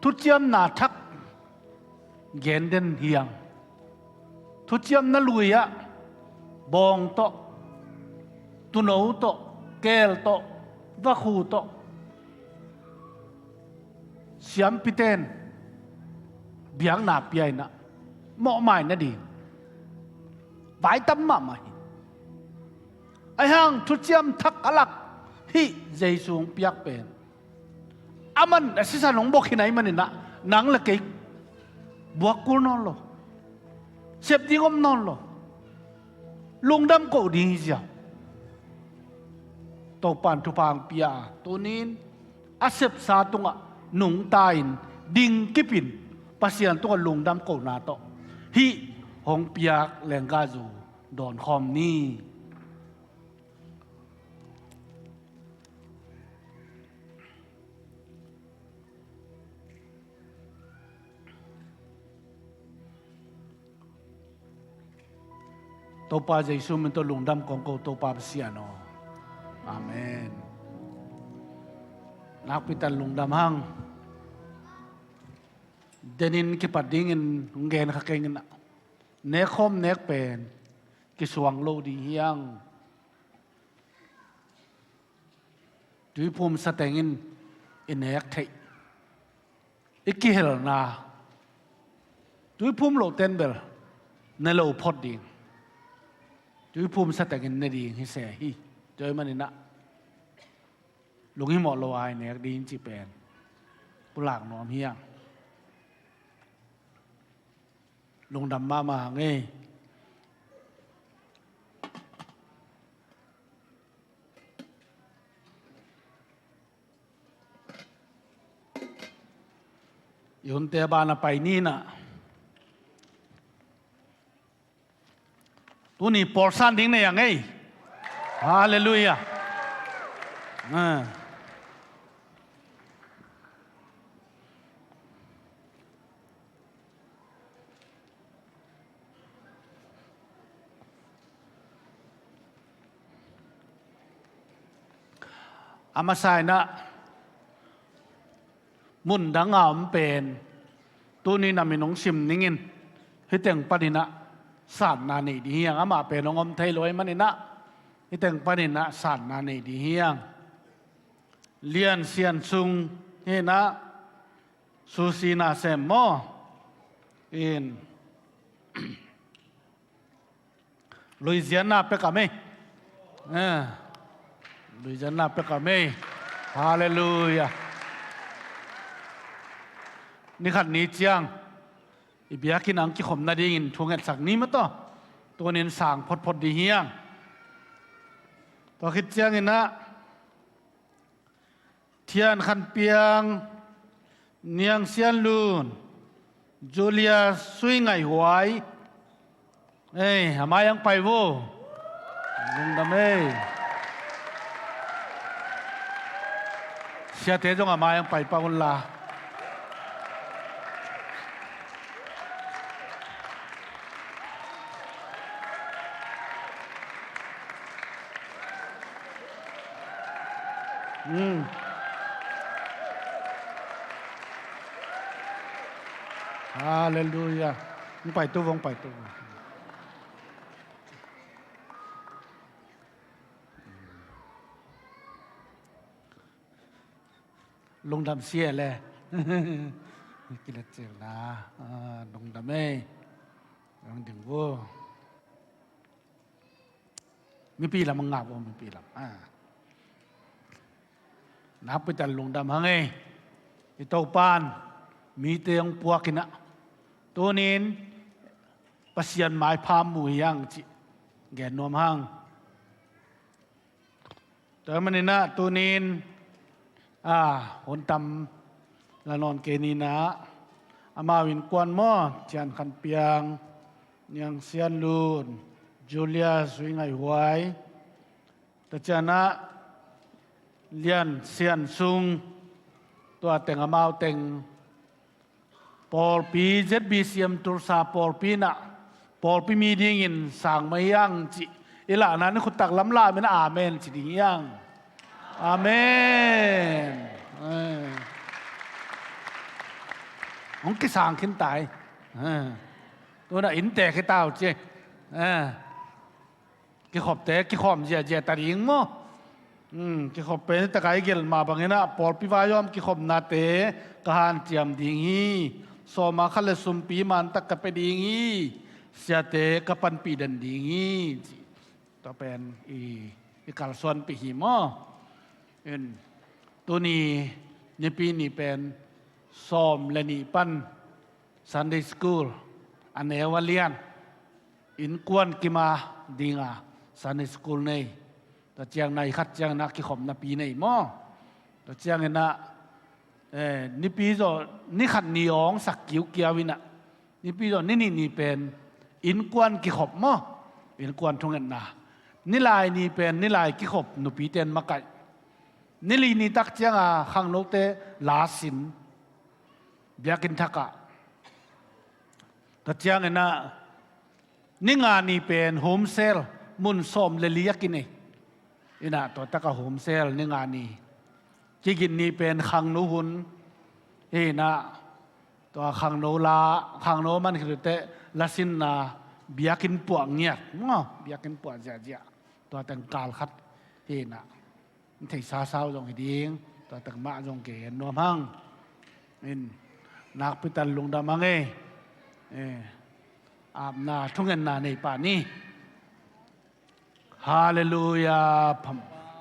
Thuciamna thak gen den hi hang. Thuciamna lui-ah bawng tawh, tuuno tawh, keel tawh, vakhu tawh, siampite in biakna pia in ah, mawhmai nading vai tam mahmah hi. Ahih hang thuciam thak a lak hih Jesu hong piak pen, aman a sisan hong buak hi na ahih manin ah, nang le kei buak kul nawn lo, sep ding om nawn lo, lungdam koh ding hi ziau. Topa'n thupha hong pia a, tuni-in a sepsa tungah nungta-in, dingkipin, Pasian tungah lungdam kohna tawh hih hong piak lenggahzu dawn khawm ni. Topa Jesu min tawh lungdam kong ko, Topa Pasian aw. Amen. Nakpi takin lungdam hang. Denin kipat dingin hong gen kha keng in ah, nekkhawm nek pen kisuang lo ding hi hang. Tuiphum sateng in i nek theih, i kihelna, tuiphum loh ten bel ne lo phot ding. Tuiphum sateng in ne ding hi se hi. Tua ahih manin ah lunghimawh lo a i nek ding cih pen pulak nuam hi hang. Lungdam mahmah hang ei. I hunte a ban ah pai ni in ah, tuni pawlsan ding nei hang ei. Halleluiah. Ah. A masa in ah, mun dang a om pen, tuni-in a min hong sim ning in, hih teng panin ah satna nei ding hi hang. Amah pen hong om thei lo ahih manin ah, hih teng panin ah satna nei ding hi hang. Lian Sian Sung hi in ah, Susi Nasem maw? In. Luizianna pek a mei. Eh, luizianna pek a mei. Halleluiah. Ni khat ni ciang i biakinn ah kikhop nadingin thu ngetsak ni maw taw. Tuni-in sang photphot ding hi hang. Tua khit ciangin ah, Thian Khan Piang, Niang Sian Lun, Julia Sui Ngaih Huai. Ei, a mai ang pai vo. Lungdam ei. Siate zong a mai ang pai pah un la. Hmm. Halleluiah. Hong pai tu, hong pai tu. Lungdam sia le. Kilet cil na. Ah, lungdam ei. Lungdam vo. Mipi lam a ngak uh, mipi lam. Ah. Nakpi takin lungdam hang ei. I Topa'n mite hong puak in ah, tuni-in Pasian maipha mu hi hang cih gen nuam hang. Tua manin ah tuni-in, ah, hun tam la nawn kei ni in ah, amau innkuan maw, Thian Khan Piang, Niang Sian Lun, Julia Sui Ngaih Huai, tua ciang ah Lian Sian Sung, tua teng amau teng pawlpi Z B C M Tulsa pawlpi in ah, pawlpi mi dingin sang mah hi hang cih i lahna-in khut taklam lam in ah amen ci ding hi hang. Amen. Hong kisang khin tai. Tuna innte khitau ci. Kikhopte kikhawm ziahziah ta ding maw? Kikhop pen taka i gelh mah banginah pawlpi vaihawm kikhopnate ka hanciam ding hi. Sawma khat le sumpi mantak ka pia ding hi. Siate ka panpih den ding hi. Tua pen i, i kalsuanpih hi maw? Tuni nipi ni pen sawm le nih pan Sunday school a neu a lian innkuan kima dinga Sunday school nei. Tua ciangna i khat ciangna kikhopnapi nei maw? Tua cianginah nipi zawh ni khat ni awng sak kiukiau inah nipi zawh ni nih ni pen innkuan kikhop maw? Innkuan thungetna. Nilai ni pen nilai kikhop nupite in makaih. Nili ni tak cianga khangnote lasin biakinn thakah. Tua cianginah ni nga ni pen home cell mun sawm le li a kinei. Inah tua taka home cell ni nga ni. Kigin ni pen khangno hun. Hinah tua khangno la, khangno man khitute lasinna biakinn puah ngiat maw? Biakinn puah ziahziah. Tua teng kal khat hinah. Thei sasau zong hi ding. Tua teng mah zong ke nuam hang. Nakpitan lungdam hang ei. Apna thungetna nei pah ni. Halleluiah.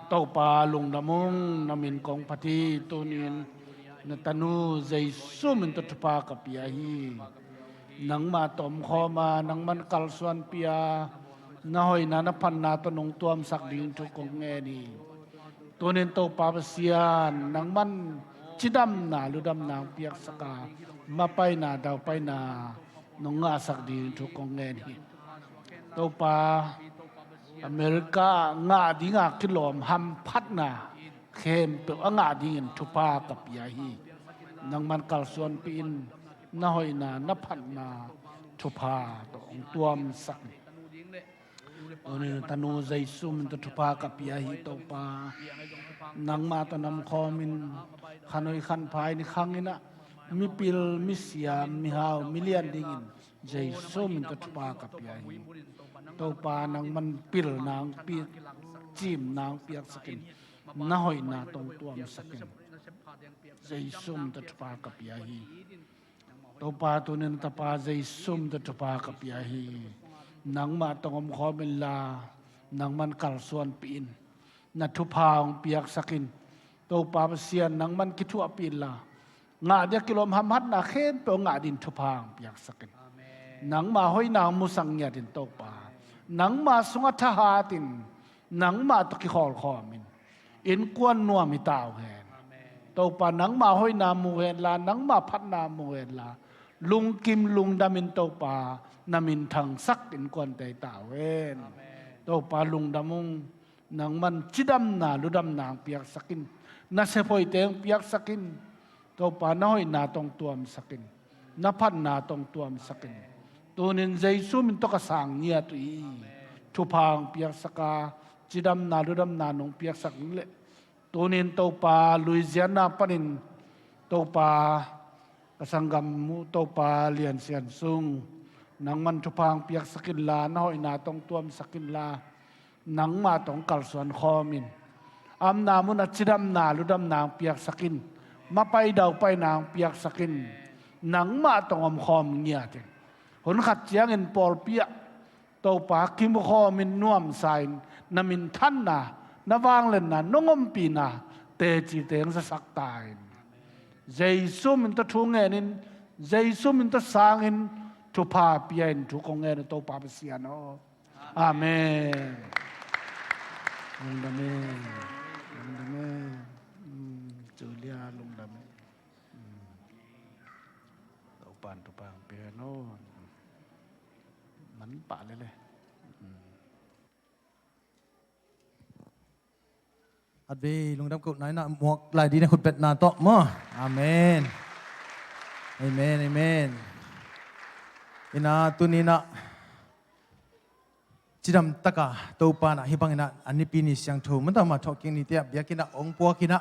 Topa lungdam ung, na min kong phat hi. Tunin na tanu Jesu min tawh thupha ka pia hi. Nangmah tawh omkhawm a, nangman kalsuanpih a, na hoihna na phatna tawh nong tuamsak ding thu kong ngen hi. Tunin Topa Pasian, nangman cidamna ludamna hong piaksak a, mapaina daupaina nong ngahsak ding thu kong ngen hi. Topa, America ngah dinga kilawm hamphatna khempeuh a ngah dingin thupha ka pia hi. Nangman kalsuanpih in, na hoihna na phatna thupha tawh hong tuamsak in. Tunin na tanu Jesu min tawh thupha ka pia hi Topa. Nangmah tawh na omkhawmin khanoi khanphai ni khanginah mipil misiam mihau milian dingin Jesu min tawh thupha ka pia hi. Topa nangman pilna hong pi, cimna hong piaksak in, na hoihna tawh hong tuamsak in. Jesu min tawh thupha ka pia hi. Topa tunin na tapa Jesu min tawh thupha ka pia hi. Nangmah tawh hong omkhawm inla, nangman kalsuanpih in. Na thupha hong piaksak in. Topa Pasian nangman kithuahpih inla, ngah dia kilawm hamphatna khempeuh ngah dingin thupha hong piaksak in. Nangmah hoihna hong musak ngiat in Topa. Nangmah sungah thahat in. Nangmah tawh kikhawlkhawm in. Innkuan nuam hi ta uh hen. Topa nangmah hoihna mu henla, nangmah phatna mu henla, lungkim lungdamin Topa na minthangsak innkuante hi ta uh hen. Topa lungdam ung, nangman cidamna ludamna hong piaksak in. Na siaphoite hong piaksak in. Topa na hoihna tawh hong tuamsak in. Na phatna tawh hong tuamsak in. Tunin Jesu min tawh ka sang ngiat uh hi. Thupha hong piaksak a, cidamna ludamna nong piaksak ning leh. Tunin Topa Louisiana panin Topa ka sanggam uh Topa Lian Sian Sung, nangman thupha hong piaksak inla, na hoihna tawh hong tuamsak inla. Nangmah tawh hong kalsuan khawm in. Amna munah cidamna ludamna hong piaksak in. Mapai daupaina hong piaksak in. Nangmah tawh hong omkhawm ngiat in. Hun khat ciangin pawlpi ah Topa kimukhawmin nuamsa in na minthanna, na vangliatna, nong ompihna teci teng zasak ta in. Jesu min tawh thu ngenin, Jesu min tawh sangin thupha pia in thu kong ngen uh Topa Pasian aw. Amen. Lungdam e. Lungdam e. Julia lungdam e. Topan thupha hong pia hen aw. Man pah lele. At vei lungdam kohna inah muak lai dih na khutbetna tawh maw. Amen. Amen, amen. Inah tuninah cidam taka Topa inah hih banginah a nipi ni siangtho mantah mah thawhkik nite ah biakinnah hong puakinah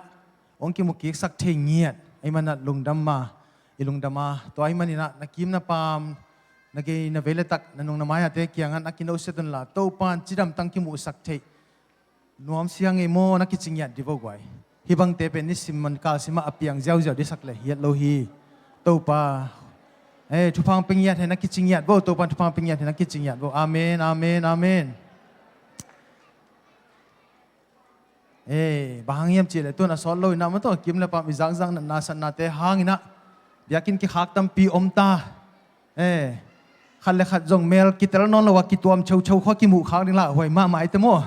hong kimu kiksak thei ngiat ahih manin ah lungdam ma, i lungdam a, tua ahih manin ah na kim na pam, na gei na vei le tak, na nung na mai-ate kiangah na kinohsiat unla, Topa in cidamtang kimuhsak theih nuam siang ei maw, na kici ngiat dih vo guai. Hih bangte pen nisim man kalsimah a piang ziauziau dih sak leh hiat lo hi. Topa, eh, thupha hong pia ngiat hen, na kici ngiat vo, Topa in thupha hong pia ngiat hen, na kici ngiat vo. Amen, amen, amen. Eh, bang hang hiam cih leh tun a sawt lo in ah, maw, tua kim le pam i zakzak natna satnate hangin ah biakinn kikhak tampi om ta. Eh, khat le khat zong mel kitel nawn lo a kituam chocho khua kimuh khak ding lah huai mahmah i te maw.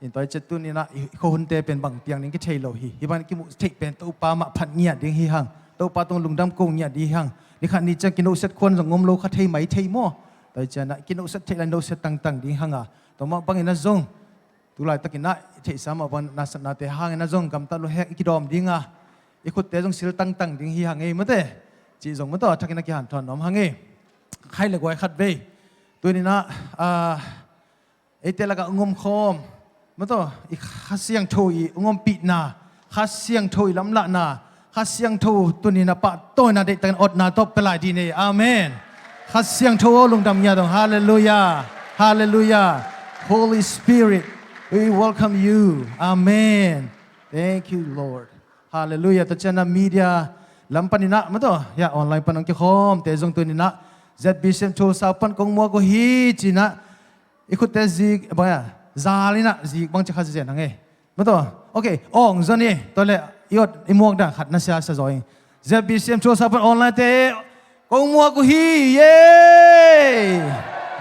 In tua i ciang tuni-in ah i khuahunte pen bang piang ding kithei lo hi. Hih bang kimuh theih pen Topa mah phat ngiat ding hi hang. Topa tungah lungdam ko ngiat ding hi hang. Ni khat ni ciang kinohsiat khuan zong om lo kha thei mai thei maw. Tua i ciang ah kinohsiat theih lai nohsiat tangtang ding hang a, tua mah bangin ah zong tu laitakin ah i theihsa mah bang natna satnate hangin ah zong gamtat lo hek i kidawm ding a, i khutte zong sil tangtang ding hi hang ei, maw te. Cih zong maw, tua thakin ah kihanthawn nuam hang ei. Khai le guai, khat vei tuni-in ah, ah, eite lakah hong omkhawm, maw, tua i Kha Siangtho i hong ompihna, Kha Siangtho i lamlahna, Kha Siangtho tuni-in ah pahtawina deihtakin otna tawh pia lai dih ni. Amen. Kha Siangtho aw, lungdam ngiat ung. Halleluiah. Halleluiah. Holy Spirit, we welcome you. Amen. Thank you, Lord. Halleluiah. Tua ciang ah media lam panin ah, maw, tua, ya, online pan hong kikhawmte zong tuni-in ah Z B C M Tulsa pan kong muak uh hi ci-in ah i khutte zik, bang a, zal in ah zik bang ci kha zen hang ei. Maw, tua, okay, awng zong hi, tua leh i ot i muak dan khat na sia sia zaw ing. Z B C M Tulsa pan online-te kong muak uh hi, yay!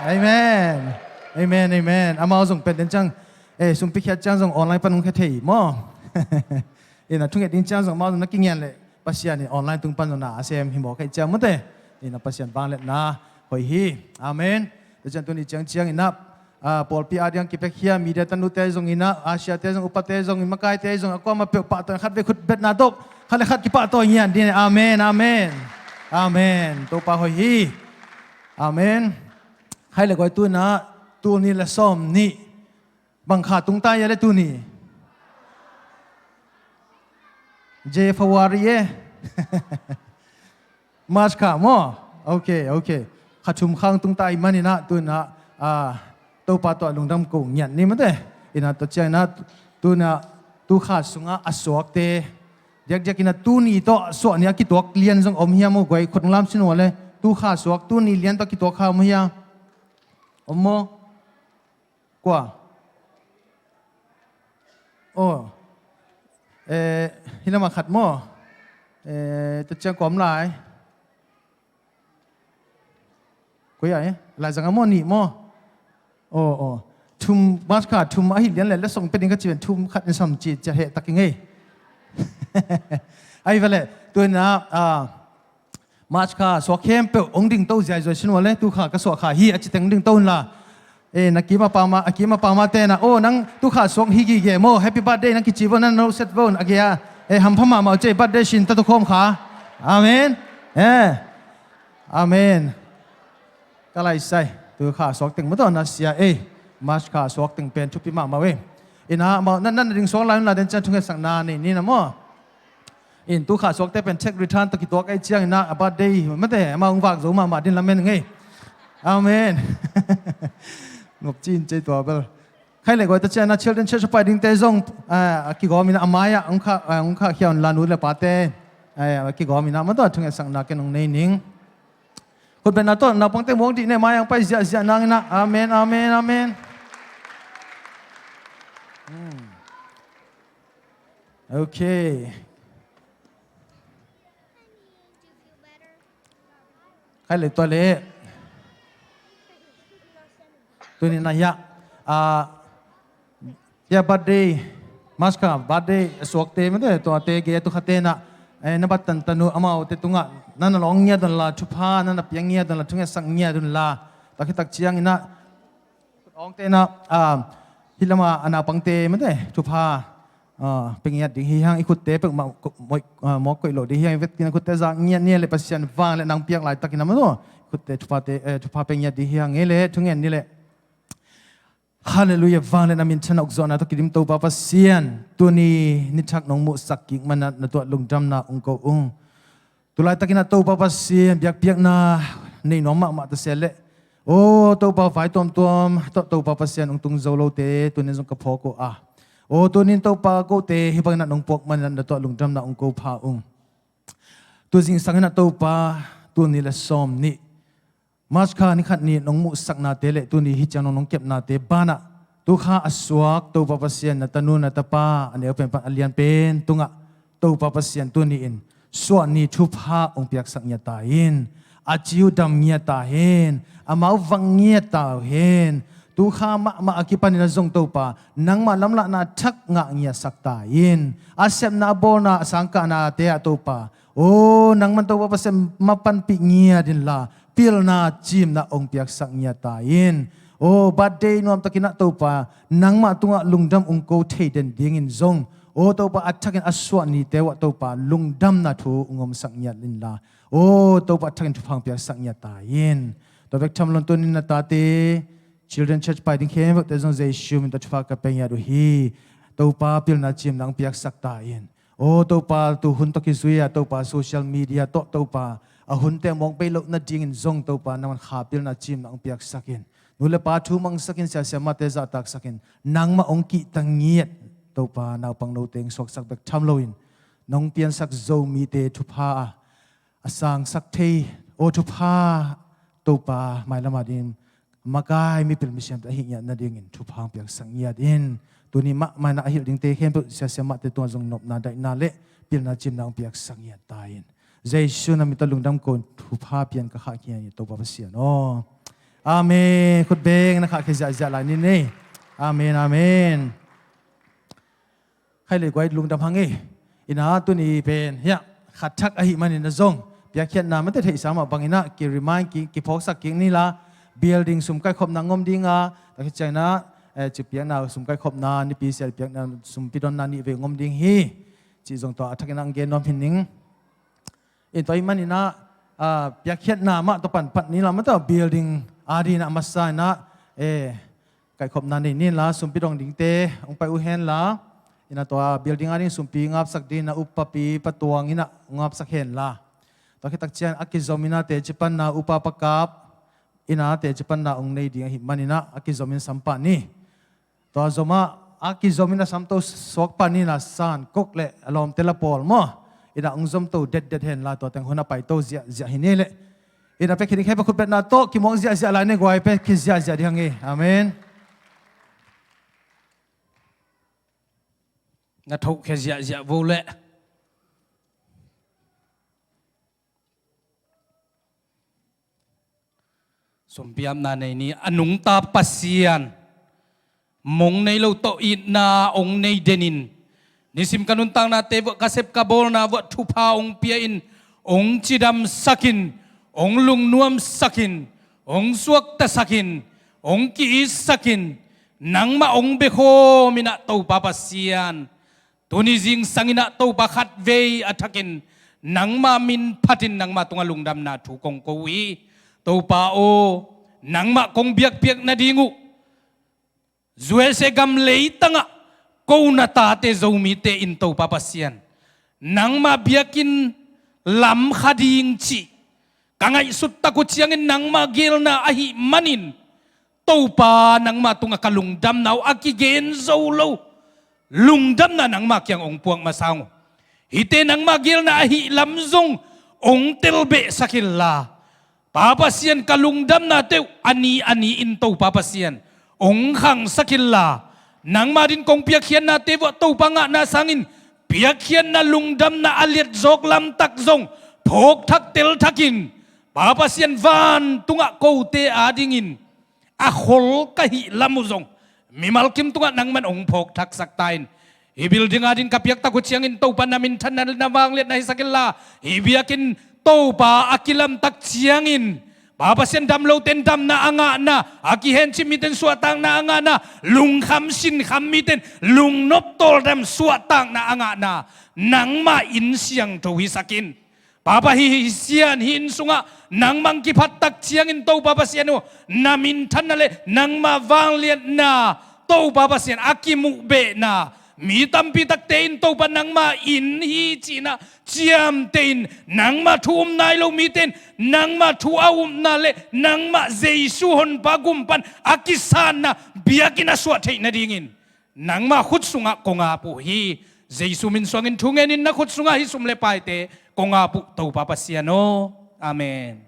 Amen. Amen, amen. Amau zong pen den ciang, eh, sumpi khiat ciang zong online pan hong khia thei maw. In ah thunget ding ciang zong amau zong na kingen leh Pasian in online tung pan zong na a sem hi maw, kei ciang, maw te. In ah Pasian vangliatna hoih hi. Amen. Tua ciang tuni ciangciang in ah, ah, pawlpi a ding kipiakhia media tanute zong in ah, Asia-te zong, upate zong in, makaite zong, a kuamah peuh pahtawi, khat vei khut betna tawh khat le khat kipahtawi ngiat dih ni. Amen, amen. Amen. Topa hoih hi. Amen. Khai le guai, tu-in ah tul nih le sawm nih. Bang kha tung ta hia le tuni? January e. March kha maw? Ok, ok. Kha thum kha tung ta ahih manin ah tu-in ah, ah, Topa tawh lungdam ko ngiat ni, maw te. In ah tua ciangin ah tu-in ah tu kha sungah a suakte, diakdiakin ah tuni tawh suah ni a kituak lian zong om hiam maw guai, khut lam sin uh leh. Tu kha suak, tuni lian tawh kituak kha om hiam? Om maw? Kua? Oh. Eh, hih lamah khat maw? Eh, tua ciang kua om lai? Koi ah, eh? Laizang ah maw, nih maw? Oh, oh. Thum, March kha thum ahi lian leh, letsong pia ding ka ci ven, thum khat in sam ci, ci a heh tak ing ei. Ahi ve leh, tu-in ah, ah, March kha suak khempeuh hong dingto ziazua sin uh leh, tu kha ka suah kha hi a ci teng dingto unla. Eh, na kim a pam a, a kim a pam a te na, oh, nang tu kha suak hi gige maw, happy birthday nang kici vo, nang nohset vo, a gei a, eh, hampha mahmah uh ci, birthday sin ta tu khawm kha. Amen. Eh. Amen. Ka laisai, tu kha suak teng maw, tua na sia ei. March kha suak teng pen thupi mahmah ei. In ah amau, nan, nan ding suak lai unla, den ciang thungetsakna nei ni na maw. In tu kha suakte pen check return tawh kituak ahih ciangin ah, a birthday, maw te, amau hong vak zo mahmah ding lamen ing ei. Amen. Ngop cin cei tua bel. Khai le guai, tua ciang ah Children Church a pai dingte zong, ah, a kigawm in ah a mai-ah hong kha, ah, hong khahkhia unla, nu le pate, ah, a kigawm in ah maw, tua thungetsakna ken hong nei ning. Khut betna tawh naupangte muak dih ni, mai-ah hong pai ziahziah nang in ah. Amen, amen, amen. Hmm. Ok. Khai le tua leh. Tuni-in ah hia, ah, hia birthday, March kha birthday a suakte, maw te, tuate gei a tu khate na, eh, na bat tantan uh, amaute tungah na na lawng ngiat unla, thupha na na piak ngiat unla, thungetsak ngiat unla. Tua khit tak ciangin ah, awngte na, ah, hih lamah a naupangte, maw te, thupha, ah, pia ngiat ding hi hang, i khutte peuhmah ko-, moih, ah, mawk koih lo ding hi hang, i vekin a khutte zak ngiat ni leh Pasian vangliatna hong piak laitakin ah maw tua. Khutte thuphate, eh, thupha pia ngiat ding hi hang ei leh, thungen ni leh. Halleluiah, vangliatna minthanna ukzawhna tawh kidim Topa Pasian, tuni nithak nong muhsak kik manin na tuah lungdamna ong ko ung. Tulaitakin ah Topa Pasian, biakpiakna nei nuam mahmah ta se leh, aw Topa, vai tuamtuam tawh Topa Pasian ong tung zo lote tunin zong ka phawk uh a, aw tunin Topa, kote hih bangin ah nong puak manin na tuah lungdamna ong ko pha ung. Tu zingsangin ah Topa, tul nih le sawm nih March kha ni khat ni nong muhsaknate le tuni hih ciang nong nong kepnate banah, tu kha a suak Topa Pasian, na tanu na tapa a neu pen pan a lian pen tungah Topa Pasian tuni in suahni thupha ong piaksak ngiat ta in, a ci uh dam ngiat ta hen, amau vang ngiat ta hen. Tu kha mahmah a kipanin ah zong Topa, nangmah lamlahna thak ngah ngiatsak ta in, a sepna a bawlna a sangkahnate ah Topa, aw nangman Topa Pasian mapanpih ngiat inla, pilna cimna ong piaksak ngiat ta in. Aw birthday nuamtakin ah Topa, nangmah tungah lungdam ong ko thei den dingin zong, aw Topa, a thakin a suahnite uh ah Topa, lungdamna thu ong omsak ngiat inla, aw Topa, a thakin thupha ong piaksak ngiat ta in. Tua bek tham loin tunin na tate Children Church pai ding khempeuhte zong Jesu min tawh thupha ka pia ngiat uh hi. Topa, pilna cimna ong piaksak ta in. Aw Topa, tu hun tawh kizui a Topa, social media tawh Topa, a hunte a mawk bei loh nadingin zong Topa, nangman kha pilna cimna ong piaksak in. Nu le pa thu mangsak in, sia siamahte zahtaksak in, nangmah ong kihta ngiat Topa, naupang note ong suaksak bek tham loin, nong piansak Zomite thupha a a sangsak thei, aw thupha, Topa, mailam ading makai mipil misiamte ahih ngiat nadingin thupha ong piaksak ngiat in. Tuni mahmah in ah a hilh dingte khempeuh sia siamahte tungah zong nopna, daihna le pilna cimna ong piaksak ngiat ta in. Jesu na min tawh lungdam ko in, thupha pian ka khahkhia hi, Topa Pasian aw. Amen. Khut beng na khahkhia ziahziah lai ni nei. Amen, amen. Khaih le guai, lungdam hang ei. Inah tuni pen hiah khat thak ahih manin ah zong, piakkhiatna mate theihsa mah bangin ah ki remind kik, kiphawksak kik ni la, building sum kaihkhopna ong om ding a, tua khit ciangin ah, eh, ci piakna sum kaihkhopna, nipi sial piakna, sumpi donna nih vei ong om ding hi, cih zong tua a thakin ah ong gen nuam hi ning. In tua ahih manin ah, ah, piakkhiatna mah tua pan pat ni la, mate building adingin ah a masa in ah, eh, kaihkhopna nei ni la, sumpi dong dingte ong pai uh hen la, inah tua building ading sumpi ngapsak dingin ah uppapi Pa Tuang in ah ong ngapsak hen la. Tua khit tak ciang a kizom in ah teci panna upa Pa Kap in ah teci panna ong nei ding ahih manin ah a kizom in sam pah ni. Tua zom ah a kizom in a samto suak pah ni la, San Kok le a lawmte la pawl maw, inah ong zomto detdet hen la, tua teng hun a paito ziahziah hi ni le. Inah piakkhiat ding khempeuh khutbetna tawh kimuang ziahziah lai ni guai, piakkhiat ziahziah ding hang ei. Amen. Na thohkhia ziahziah vo le. Sumpiapna nei ni, a nungta Pasian, mong nei lo tawh itna ong nei den in, nisim ka nuntaknate vuah, ka sep ka bawlna vuah thupha ong pia in, ong cidamsak in, ong lungnuamsak in, ong suaktasak in, ong ki-itsak in, nangmah ong bia khawm in ah Topa Pasian, tuni zingsang in ah Topa, khatvei a thakin nangma min phatin nangma tungah lungdamna thu kong ko uh hi. Topa aw, nangmah kong biakpiak nading uh, U S A gam leitangah ko na tate Zomite in Topa Pasian, nangma biakinn lam kha ding cih ka ngaihsut tak uh ciangin nangma gelna ahih manin, Topa, nangma tungah ka lungdamna uh a kigen zo lo lungdamna nangma kiang ong puak masa ung. Hihte nangma gelna ahih lam zong ong telbehsak inla, Pa Pasian, ka lungdamnate uh a ni a ni-in Topa Pasian, ong khangsak inla, nangma din kong piakkhiatnate vuah Topa ngahna sangin piakkhiatna lungdamna a liatzawk lamtak zong phawkthak telthakin, Pa Pasian, vantungah kote adingin a khol ka hih lam uh zong mimal kim tungah nangman ong phawkthaksak ta in. Hih building ading ka piaktak uh ciangin Topa, na minthanna, na vangliatna hisak inla, hih biakinn Topa a kilamtak ciangin, Pa Pasian, damlote in damna a ngahna, a kihencip mite in suahtakna a ngahna, lungkham sinkham mite in lungnop tawldam suahtakna a ngahna, nangma inn siangtho hisak in. Papa, hih Sian, hih inn sungah nangmah hong kiphat tak ciangin Topa Pasian aw, na minthanna le nangmah vangliatna, Topa Pasian, a kimuhbehna, mi tampi takte in Topa nangmah inn hi ci-in ah ciamteh in, nangmah thu um nai lo mite in nangmah thu a upna le nangmah Jesu Honpa gum pan a kisanna biakinn a suah theih nadingin nangmah khut sungah kong ap uh hi. Jesu min suangin thu ngenin na khut sungah hih sum le paite kong ap uh, Topa Pasian aw. Amen.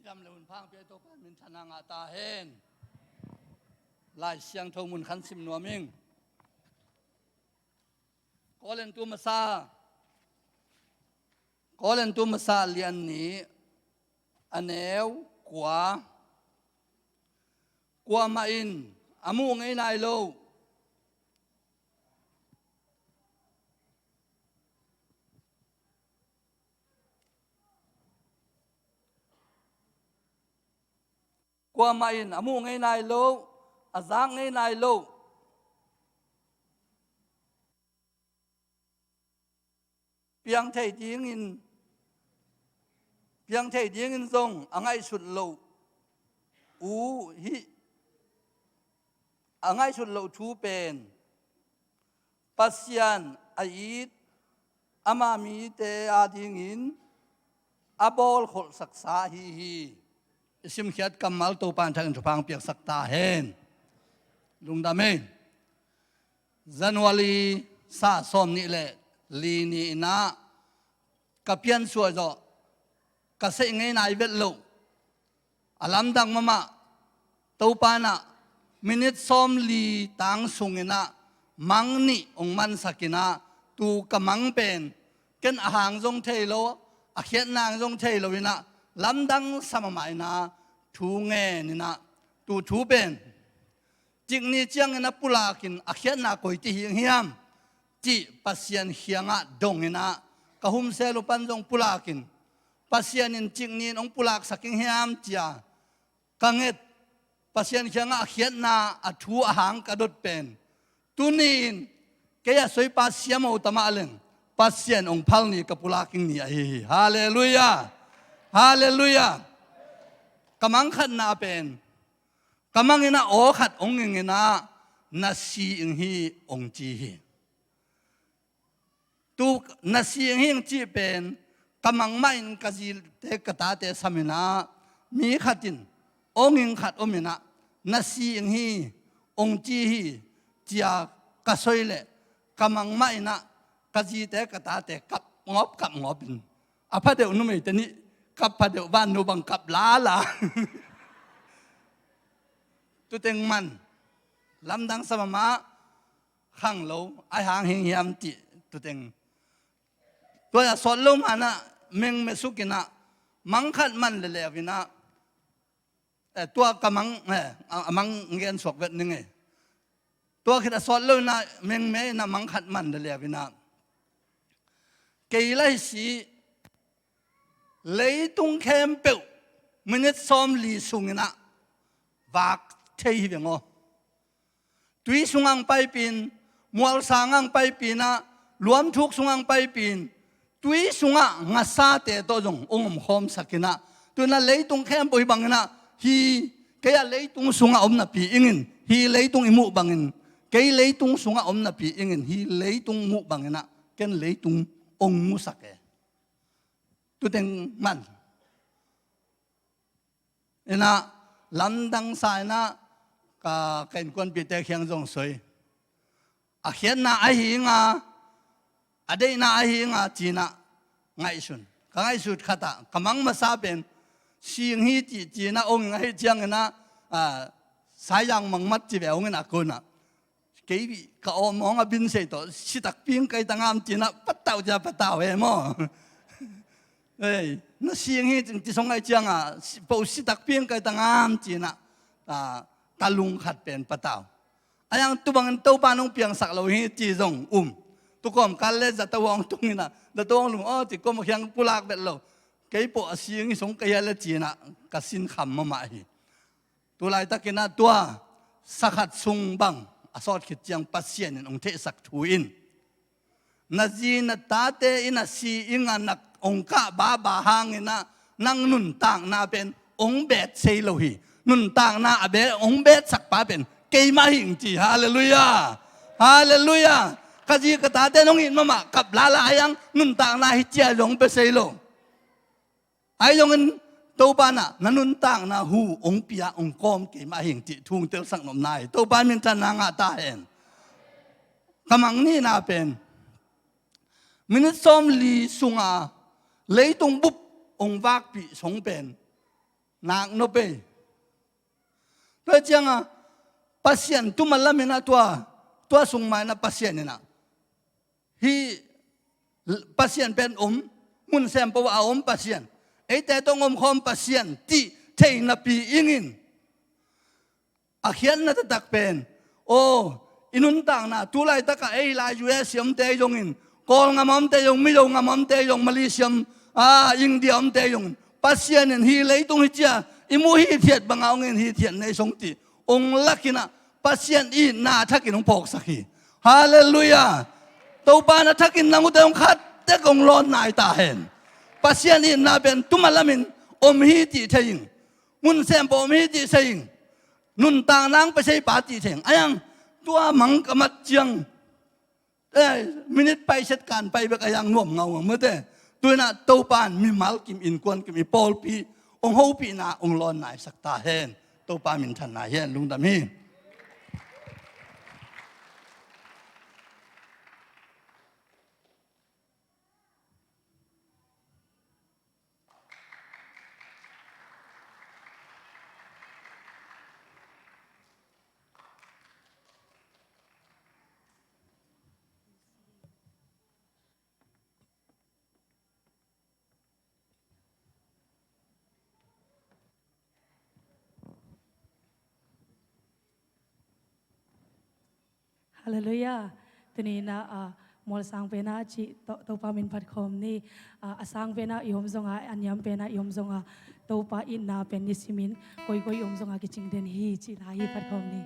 Lam le hun pha hong pia Topa in minthanna ngah ta hen. Lai Siangtho mun khat sim nuam ing. Korintu masa, Korintu masa lian nih, a neu kua. Kuamah in a muh ngei nai lo, kuamah in a muh ngei nai lo, a zak ngei nai lo, piang thei dingin, piang thei dingin zong a ngaihsut loh uh hi. A ngaihsut loh thu pen Pasian a it ama mite adingin a bawlkholhsaksa ahi hi. I simkhiat kammal Topa in thak in thupha hong piaksak ta hen. Lungdam ei. January sa sawm nih le li ni-in ah ka piansuah zawh, ka seih ngei nai vet loh, a lamdang mahmah, Topa in ah minit sawmli tang sungin ah mang nih hong mansak in ah, tu ka mang pen ken a hang zong thei lo, a khiatna hang zong thei lo in ah, lamdang sa mahmah in ah thu ngen in ah, tu thu pen cik ni ciangin a pulakin a khiatna koi ti hi hiam cih Pasian kiangah dong in ah, ka humsel uh pan zong pulakin, Pasian in cik ni in hong pulaksak hi hiam ci-a ka nget, Pasian kiangah a khiatna a thu a hang ka dot pen, tuni-in kei a soipa siamo ta mah leng Pasian hong phal ni ka pulak ing ni ahi hi. Halleluiah. Halleluiah. Ka mang khatna pen, ka mang in ah aw khat hong ing in ah, na si ing hi hong ci hi. Tu na si ing hi hong cih pen, ka mang mah in ka zite ka tate sam in ah, mi khat in hong ing khat om in ah, na si ing hi hong ci hi ci-a ka soi leh, ka mang mah in ah ka zite ka tate kap ngawp, kap ngawp in, a phadeuh numeite nih kap phadeuh, vannu bang kap lala. Tuteng man, lamdang sa mahmah, khanglo, a hang hing hiam cih tuteng. Tua a sawt lo man ah mengmeh suk in ah, mang khat man leuleu in ah, eh, tua ka mang, eh, a, a mang gen suak vet ning ei. Tua khit a sawt lo in ah mengmeh in ah mang khat man leuleu in ah, kei lai si leitung khempeuh minit sawmli sungin ah vak thei hi veng aw. Tui sungah hong paipi in, mualsang ah hong paipi in ah, luamthuk sungah hong paipi in, tui sungah ngasate tawh zong hong omkhawmsak in ah, tu in ah leitung khempeuh hih bangin ah, hi, kei a leitung sungah om napi ing in, hi leitung i muh bangin, kei leitung sungah om napi ing in, hi leitung muh bangin ah ken leitung hong musak e. Tuteng man in ah, lamdang sa in ah, ka, ka innkuanpihte kiang zong soi. A khiatna ahi ing a, a deihna ahi ing a ci in ah ngaihsun. Ka ngaihsut khat ah, ka mang masa pen, si ing hi cih ci in ah hong ing ahih ciangin ah, ah, saizang mangmat ci ve hong in a kun ah, kei ka awmawng a binsei tawh, si takpi ing kai ta ngam ci in ah patau cia patau e maw. Ei, na si ing hi cing ci song ahih ciang a, si, po si takpi ing kai ta ngam ci in ah, ah, talung khat pen patau. A hiang tu bangin Topa nong piangsak lo hi ci zong um. Tu kawmkal le zato hong tung inah, zato hong lum aw ci, kawm a khiang pulak bet lo. Kei pawh a sing i song ka hia le ci inah ka sin kham mahmah hi. Tu laitakinah tua sakhat sung bang a sawt khit ciang Pasian in hong theihsak thu in, na zi na tate in a si i nganak hong kah baba hanginah nang nuntakna pen hong bet sei lo hi. Nuntakna a bet hong betsak pa pen keimah hing ci. Halleluiah. Halleluiah. Ka zi ka tate nong it mahmah kap lala a hiang nuntakna hi cia zong pe sei lo. Ahi zongin Topa nah na nuntakna hu hong pia hong kawm keimah hing cih thu hong telsak nopna hi. Topa minthanna ngah ta hen. Ka mang nihna pen minit sawmli sunga leitung bup hong vakpih song pen nak nop ei. Tua cianga Pasian tuma laminah tua, tua sung mainah Pasian inah hih Pasian pen om, mun sempo a om Pasian, eite tawh hong omkhawm Pasian cih thei napi ingin a khiatna taktak pen, aw, i nuntakna tu laitakah ei lai U S a omte zongin, Kawlngam a omte zong, Mizo ngam a omte zong, Malaysia, a, India a omte zongin Pasian in hih leitung hi cia i muh hithiat banga hong in hithiat nei song cih hong lakinah Pasian itna a thakin hong phawksak hi. Halleluiah. Topa na thakin nang ute hong khat tek hong lawn nai ta hen. Pasian itna pen tuma lamin om hi cih thei ing. Mun sempo om hi cih sei ing. Nuntak nang pe sei pa cih thei ing. A hiang tua mang ka mat ciang, eh, minit paiset kan pai bek a hiang nuam ngaungau mate. Tuinah Topa in mimal kim innkuan kim i pawlpi hong hopihna hong lawn naisak ta hen. Topa minthanna hi hen. Lungdam hi. Halleluiah. Tuni inah, ah, mual sang penah cih To-, Topa min phat khawm ni. Ah, a sang penah i om zonga, a niam penah i om zonga, Topa itna pen nisimin koikoi i om zonga kicing den hi cih lai hi. Phat khawm ni.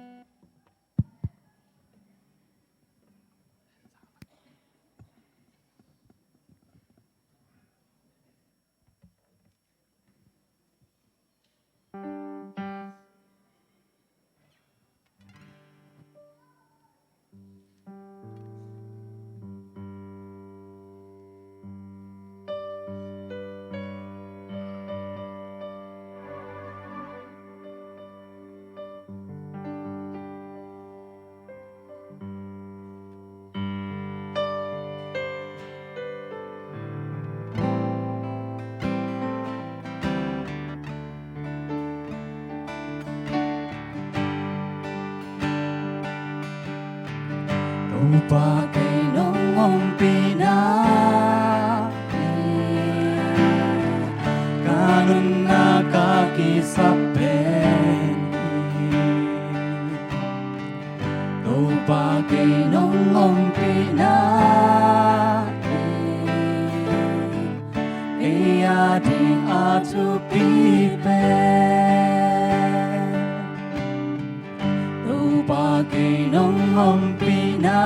Topa kei nong ompihna hi, ka nunna ka kisap pen hi. Topa kei nong ompihna hi, kei a ding a thupi pen. Topa kei nong ompihna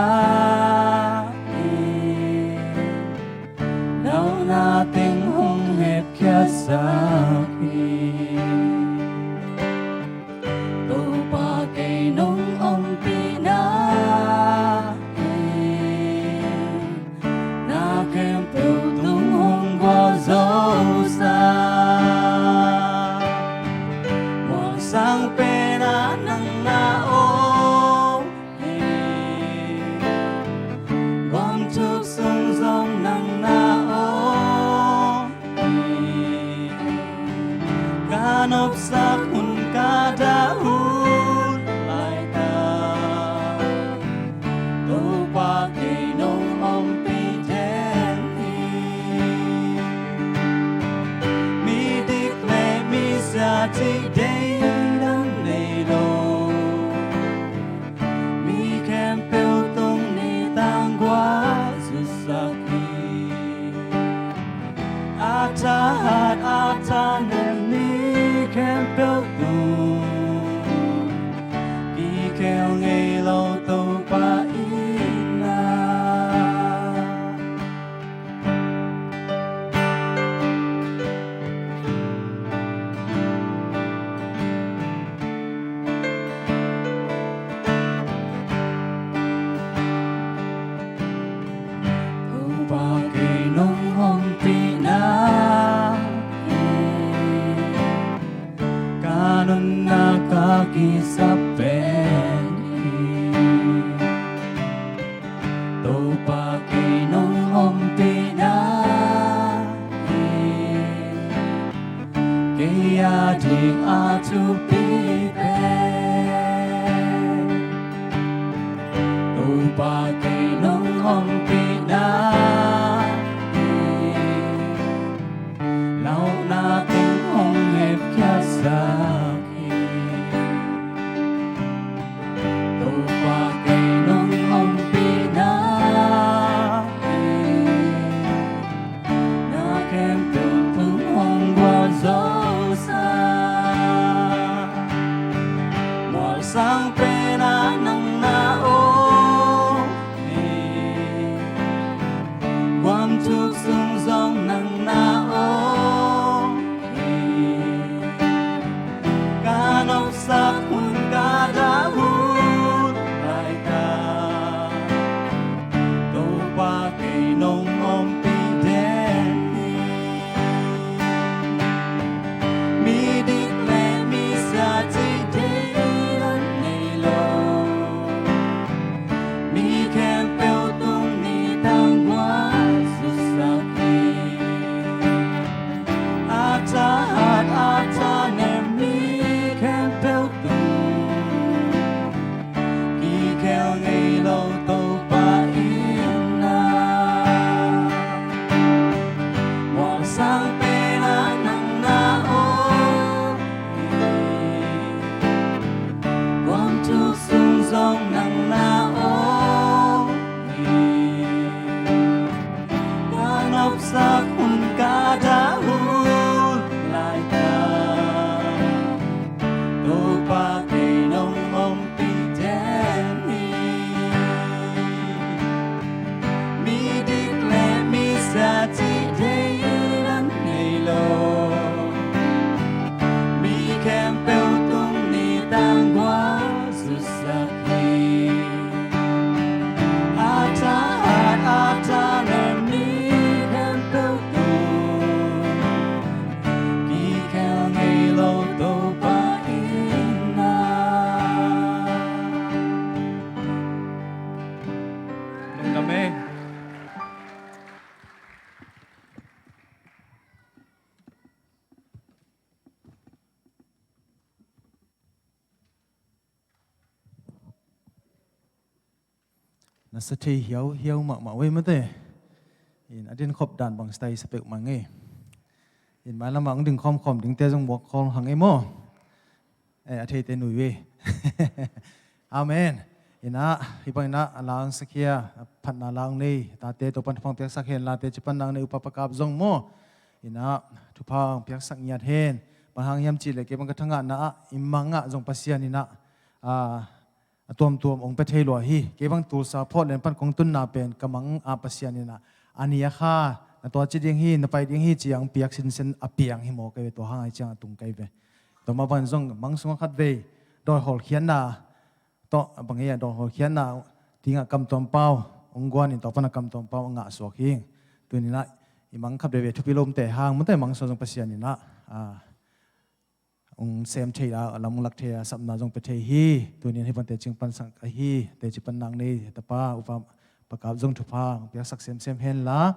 hi, nau na teng hong hepkhiatsak hi. Topa kei nong ompihna hi, na khempeuh tung hong gualzosa. Mual sang penah nang na om hi, gawmthuk sung zong nang na om hi. Ka nopsak hun ka dah hun laitak, Topa kei nong ompih den hi. Thahat a thanem mi khempeuh tung, kikhel ngei lo Topa in ah. Topa kei nong ompihna hi, ka nunna ka kisap pen hi. Topa kei nong ompihna hi, kei a ding a thupi pen. Topa kei nong ompihna hi, launa teng hong hepkhiatsak hi. Topa kei nong ompihna hi, na khempeuh tung hong gualzosa. Mual sang pen ah nang na om hi, guam thuk sung zong nang na om hi. Ka nopsak hun ka dah hun laitak, Topa kei nong ompih den hi. Mi dik le mi sia cih deih dan nei lo, mi khempeuh tungni tanggual suksak hi. A thahat a thanem mi khempeuh tung, kikhel ngei lo Topa in ah. Mual sang pen ah nang na om hi, guam thuk sung zong nang na om hi. Ka nopsak hun ka dah hun laitak, Topa kei nong ompih den hi. Mi dik le mi sia cih deih dan nei lo, mi khempeuh tungni tanggual suksak hi. A thahat a thanem mi khempeuh tung, kikhel ngei lo Topa in ah. Lungdam e. Na sa thei hiauhiau mahmah uh ei mate. In a din khop dan bang style sa peuhmah ngei. In mailam ah hong ding khawmkhawm dingte zong buak khawm hang ei maw. Eh, a theite nui ve. Amen. Inah hih bang inah a lang sakhia a phatna lang nei tate Topan thupha hong piaksak hen la, teci pan nang nei upa pakap zong maw. Inah thupha hong piaksak ngiat hen. Bang hang hiam cihleh kei bang ka thangahna ah i mang ah zong Pasian inah a a tuamtuam hong pia thei lua hi. Kei bang tulsa Portland pan kong tunna pen ka mang ah Pasian inah a ni a kha na tuaci ding hi, na pai ding hi ci-a hong piak sinsen a piang hi maw, kei ve tua hang ai ciang a tung kei ve. Tua mah bangin zong mang sungah khat vei dawi hawlkhiatna tawh bang hi a, dawi hawlkhiatna dingah kamtuam pau hong guan in tua pan a kamtuam pau a ngah suak hi. Tuni inah i mang khat vei ve thupi lomte hang mate mang sungah zong Pasian inah a hong sem thei a, a lam hong lak thei a, sapna zong pia thei hi. Tuni in hih bang teci hong pansak ahi, teci pan nang nei tapa upa pakap zong thupha hong piaksak semsem hen la,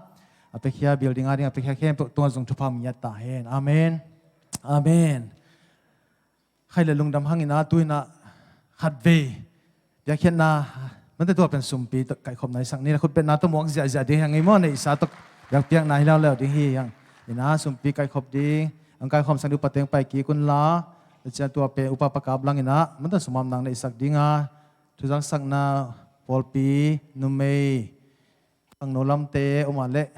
a piakhia building a ding a piakhia khempeuh tungah zong thupha hong ngiat ta hen. Amen. Amen. Khaih le lungdam hang inah tu inah khat vei piakkhiatna mate tua pen sumpi kaihkhopna i sak ni, na khutbetna tawh muak ziahziah ding hi hang ei maw, neihsa tawh biakpiakna hi leuleu ding hi hang. Inah sumpi kaihkhop ding, hong kaikhawmsak ding upa teng pai kik un la, tua ciang tua pen upa pakap lang inah mate sumam nang neihsak ding a, thuzaksakna pawlpi numei khangno lamte om a leh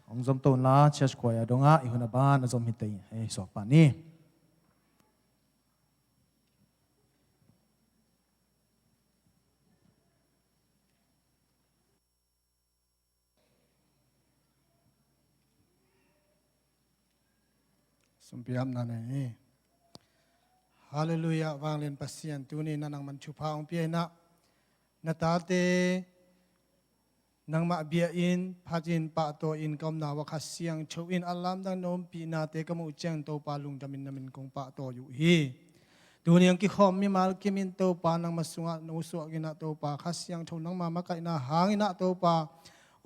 Hong zom to unla, church choir dongah i hun a ban a zom hi tei, hei suak pah ni. Sumpiapna nei hi. Halleluiah, vanglian Pasian, tuni na nangman thupha hong pia inah, na tate nangmah bia in, phat in, pahtawi in, ka omna uah Kha Siangtho in a lamdang na ompihnate ka muh ciang Topa lungdam in na min kong pahtawi uh hi. Tuni hong kikhawm mimal kim in Topa nangmah sungah no suak inah Topa Kha Siangtho nangmah makaihna hang inah Topa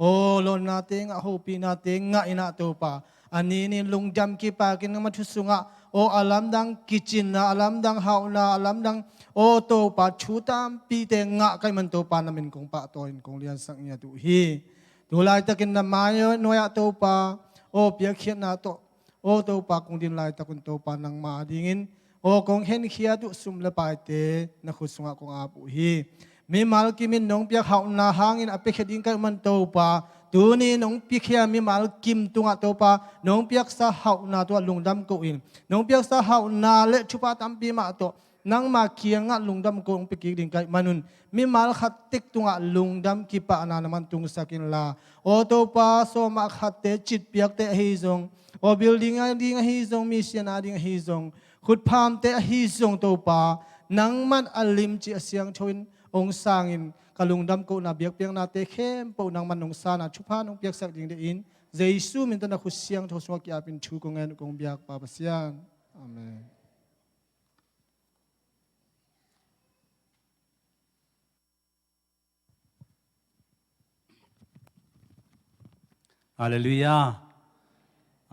aw lawnnate ngah, hopihnate ngah inah Topa a ninin lungdam kipakin nangmah thu sungah aw a lamdang kicinna, a lamdang hauhna, a lamdang aw Topa thu tampite ngah ka hih man Topa na min kong pahtawi in kong liansak ngiat uh hi. Tu laitakin na mai nuai-ah Topa aw piakkhiatna tawh aw Topa kong din laitakun Topa nangma dingin aw kong henkhiat uh sum le paite na khut sungah kong ap uh hi. Mimal kim in nong piak hauhna hangin a piakhia ding ka hih man Topa, tuni nong piakhia mimal kim tungah Topa nong piaksa hauhna tungah lungdam ko in, nong piaksa hauhna le thupha tampi mah tawh nangma kiangah lungdam ko hong pia kik ding ka hih manun mimal khat tek tungah lungdam kipahna na man tungsak inla aw Topa, sawm ah khatte citpiakte ahi zong, aw building a ding ahi zong, mission a ding ahi zong, khutphamte ahi zong Topa nangman a limci a siangtho in hong sangin ka lungdam kohna biakpiaknate khempeuh nangman hong sana thupha nong piaksak ding deihin Jesu min tawh na khut siangtho sungah ki-apin thu kong ngen uh kong biak Pa Pasian. Amen. Halleluiah.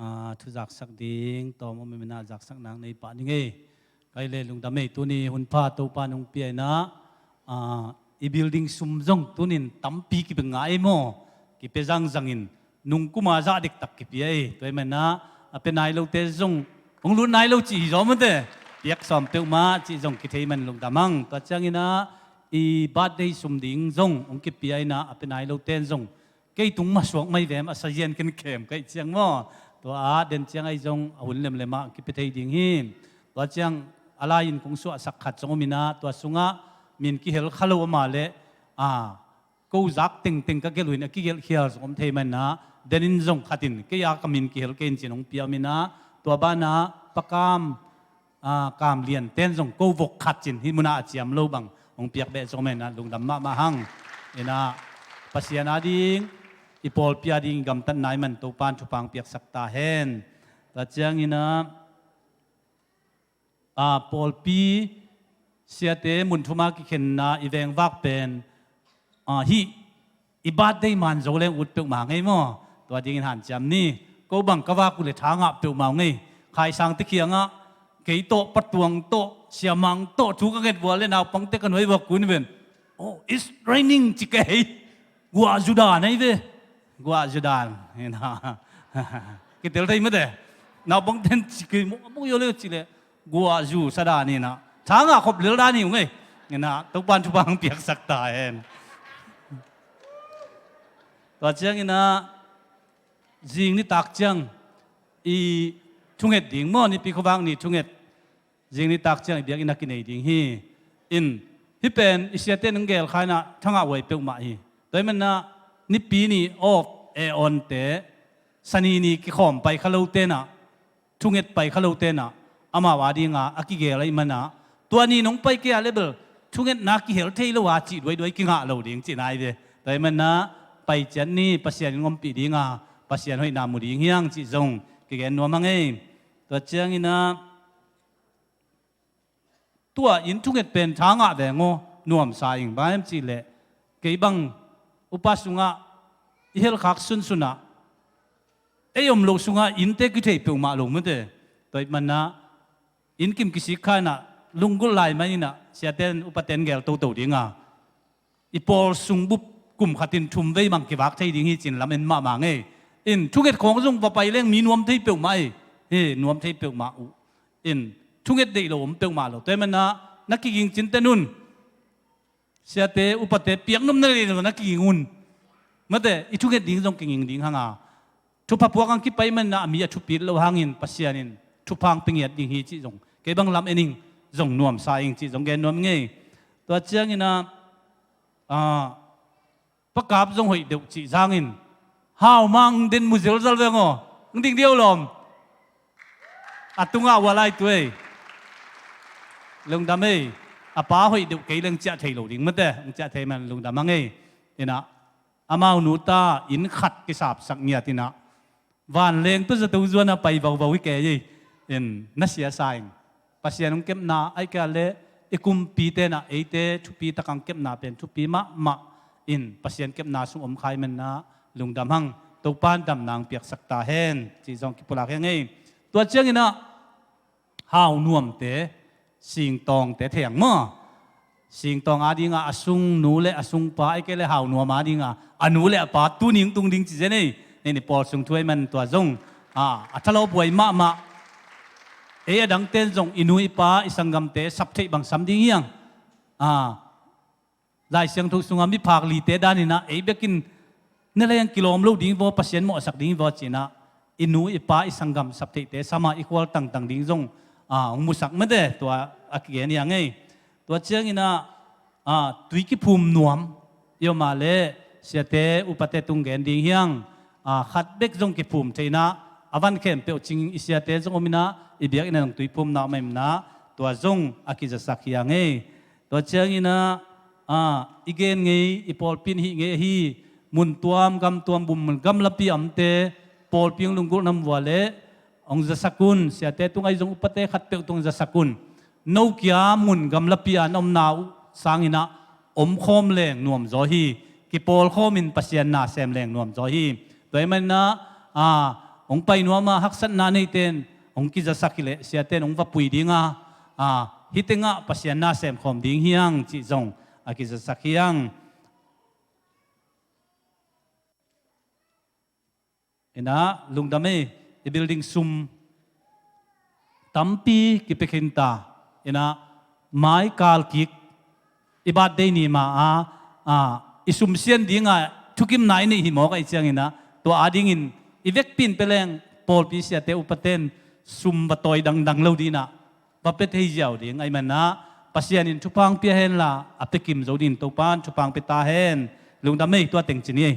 Ah, thu zaksak ding tawm om i minah zaksak nang nei pah ning ei. Kai le lungdam ei, tuni hunpha Topa nong pia inah, ah, i building sum zong tunin tampi kipia ngah ei maw? Kipia zangzangin nungkuma zah dektak kipia ei. Tua i manah a pia nai lote zong hong lut nai lo cih hi zaw mate. Piak sawm peuhmah cih zong kithei man lungdam ang. Tua cianginah i birthday sum ding zong hong kipia inah a pia nai loten zong kei tung masuak mai vem a sazian kenkhem ka hih ciang maw? Tua ah den ciang ahi zong a hun lemlemah kipia thei ding hi. Tua ciang a lai-in kong suahsak khat zong om inah tua sungah min kihel kha lo a mah leh, ah, ko zak tengteng ka gelh uh in a kigelh khial zong om thei manah denin zong khatin kei a ka min kihel kei in cin hong pia om inah tua banah pakam ah, kam lianten zong ko vok khat cin hih munah a ciam lo bang hong piak beh zong menah lungdam mahmah hang. Inah Pasian ading i pawlpi ading i gamtatna i man Topan thupha hong piaksak ta hen. Tua cianginah, ah, pawlpi siate mun thuma kikhenna i vengvak pen, ah, hih i birthday man zo leng ut peuhmah ngei maw? Tua dingin hanciam ni. Ko bang ka vak uh le tha ngah peuhmah ngei. Khaisangte kiangah kei tawh, Pa Tuang tawh, Sia Mang tawh thu ka nget vua le naupangte ka nuai vua kun ven. Oh, it's raining ci ka hei. Guah zudan ahi ve. Guah zudan. Kitel thei mate. Naupangten ci kei mong mong yo le ci le. Guah zu sa dan inah tha ngah khop lel dan hi ung ei. Inah Topan thupha hong piaksak ta hen. Tua cianginah zing nitak ciang i thunget ding maw, Nipi khuavak ni thunget. Zing nitak ciang i biakinn a kinei ding hi. In hih pen i siate nong gel kha inah tha ngah huai peuhmah hi. Tua i manah Nipi ni off e onte, Sani ni kikhawm pai kha lote inah thunget pai kha lote inah amau adinga a kigel ahih manah tua ni nong pai kei a le bel thungetna kihel thei lo a cih duaiduai kingah lo ding cihna ahi ve. Tua ahih manah pai ciat ni, Pasian in ompih dinga Pasian hoihna mu ding hiang cih zong kigen nuam a ngei. Tua cianginah tua inn thunget pen tha ngah veng aw, nuamsa ing, bang hiam cihleh kei bang upa sungah i helkhak sunsunah ei om loh sungah innte kithei peuhmah lo mate. Tua ahih manah inn kim kisik kha inah lunggulh lai man inah siaten upaten gel toto dinga i pawl sung bup kum khatin thum vei bang kivak thei ding hi cin lam en mahmah ngei. In thunget khawng zong va pai leng mi nuam thei peuhmah ei. Hi nuam thei peuhmah uh. In thunget deih lo om peuhmah lo. Tua ahih manah na kiging cinte nun. Siate upate piaknopna deih lo na kiging un. Mate i thunget ding zong kiging ding hanga thupha puak ang kipai manna a mi a thupit loh hangin Pasian in thupha ang pia ngiat ding hi cih zong kei bang lam ening zong nuamsa ing cih zong gen nuam ngei. Tua ciangin ah, ah, pakap zong hoih deuh cih zangin hau mang den mu zelzal veng aw. Ang ding diau lawm. A tungah ua lai tuei. Lungdam ei. A pa hoih deuh kei leng ciah thei lo ding mate. Ang ciah thei man lungdam ang ei. Inah amau nu ta inn khat kisapsak ngiat inah vanleng tu zato zuan a pai vauvau hi kei ei. In na sia sa ing. Pasian hong kepna ahi kei leh i kumpi tenah eite thupi takang kepna pen thupi mahmah in Pasian kepna sung om khai manna lungdam hang. Topan damna ang piaksak ta hen cih zong kipulak hi ang ei. Tua cianginah hau nuamte, singtawngte thei ang maw? Singtawng adinga a sung nu le a sung pa, ei kei le hau nuam adinga a nu le a pa tuni hong tung ding ci zen ei. Nei ni pawl sung thu ei man tua zong a, a thalo buai mahmah. Ei a dangten zong i nu i pa i sanggamte sap theih bang sam ding hiang. A, Lai Siangtho sunga miphak lite daninah ei bekin na leng kilawm lo ding vaw, Pasian mawhsak ding vaw cinah i nu i pa i sanggam saptheihte sama i khual tangtang ding zong a, hong musak mate tua a kigen hiang ei. Tua cianginah a, tui kiphum nuam i om a le siate upate tung gen ding hiang. A, khat bek zong kiphum theinah a van khempeuh cing i siate zong ominah i biakinn a zong tui phumna om a imnah tua zong a kizasak hiang ei. Tua cianginah a, i gen ngei i pawlpi in hih ngei ahi mun tuam gam tuam bum mun gam lapi amte pawlpi hong lunggulh nam vua le hong zasak un, siate tung ahi zong upate khatpeuh tung zasak un. No kia mun gam lapi a na omna uh sanginah omkhawm leng nuamzaw hi. Kipawlkhawmin Pasian na sem leng nuamzaw hi. Tua hi maninah a, hong pai nuama haksatna neiten hong kizasak hileh siaten hong va pui dinga a, hih tengah Pasian na semkhawm ding hiang cih zong a kizasak hiang. Inah lungdam ei, i building sum tampi kipia khinta. Inah mai kal kik i birthday ni ma a, a, i sum sian dinga thukimna i neih hi mawk ahi cianginah tua adingin i vekpi in pia leng pawlpi siate upaten sum va tawi dangdang lo dinah va pia thei ziau ding ahi manah Pasian in thupha ang pia henla a pia kim zo din Topan thupha ang pia ta hen. Lungdam ei, tua teng ci ni ei.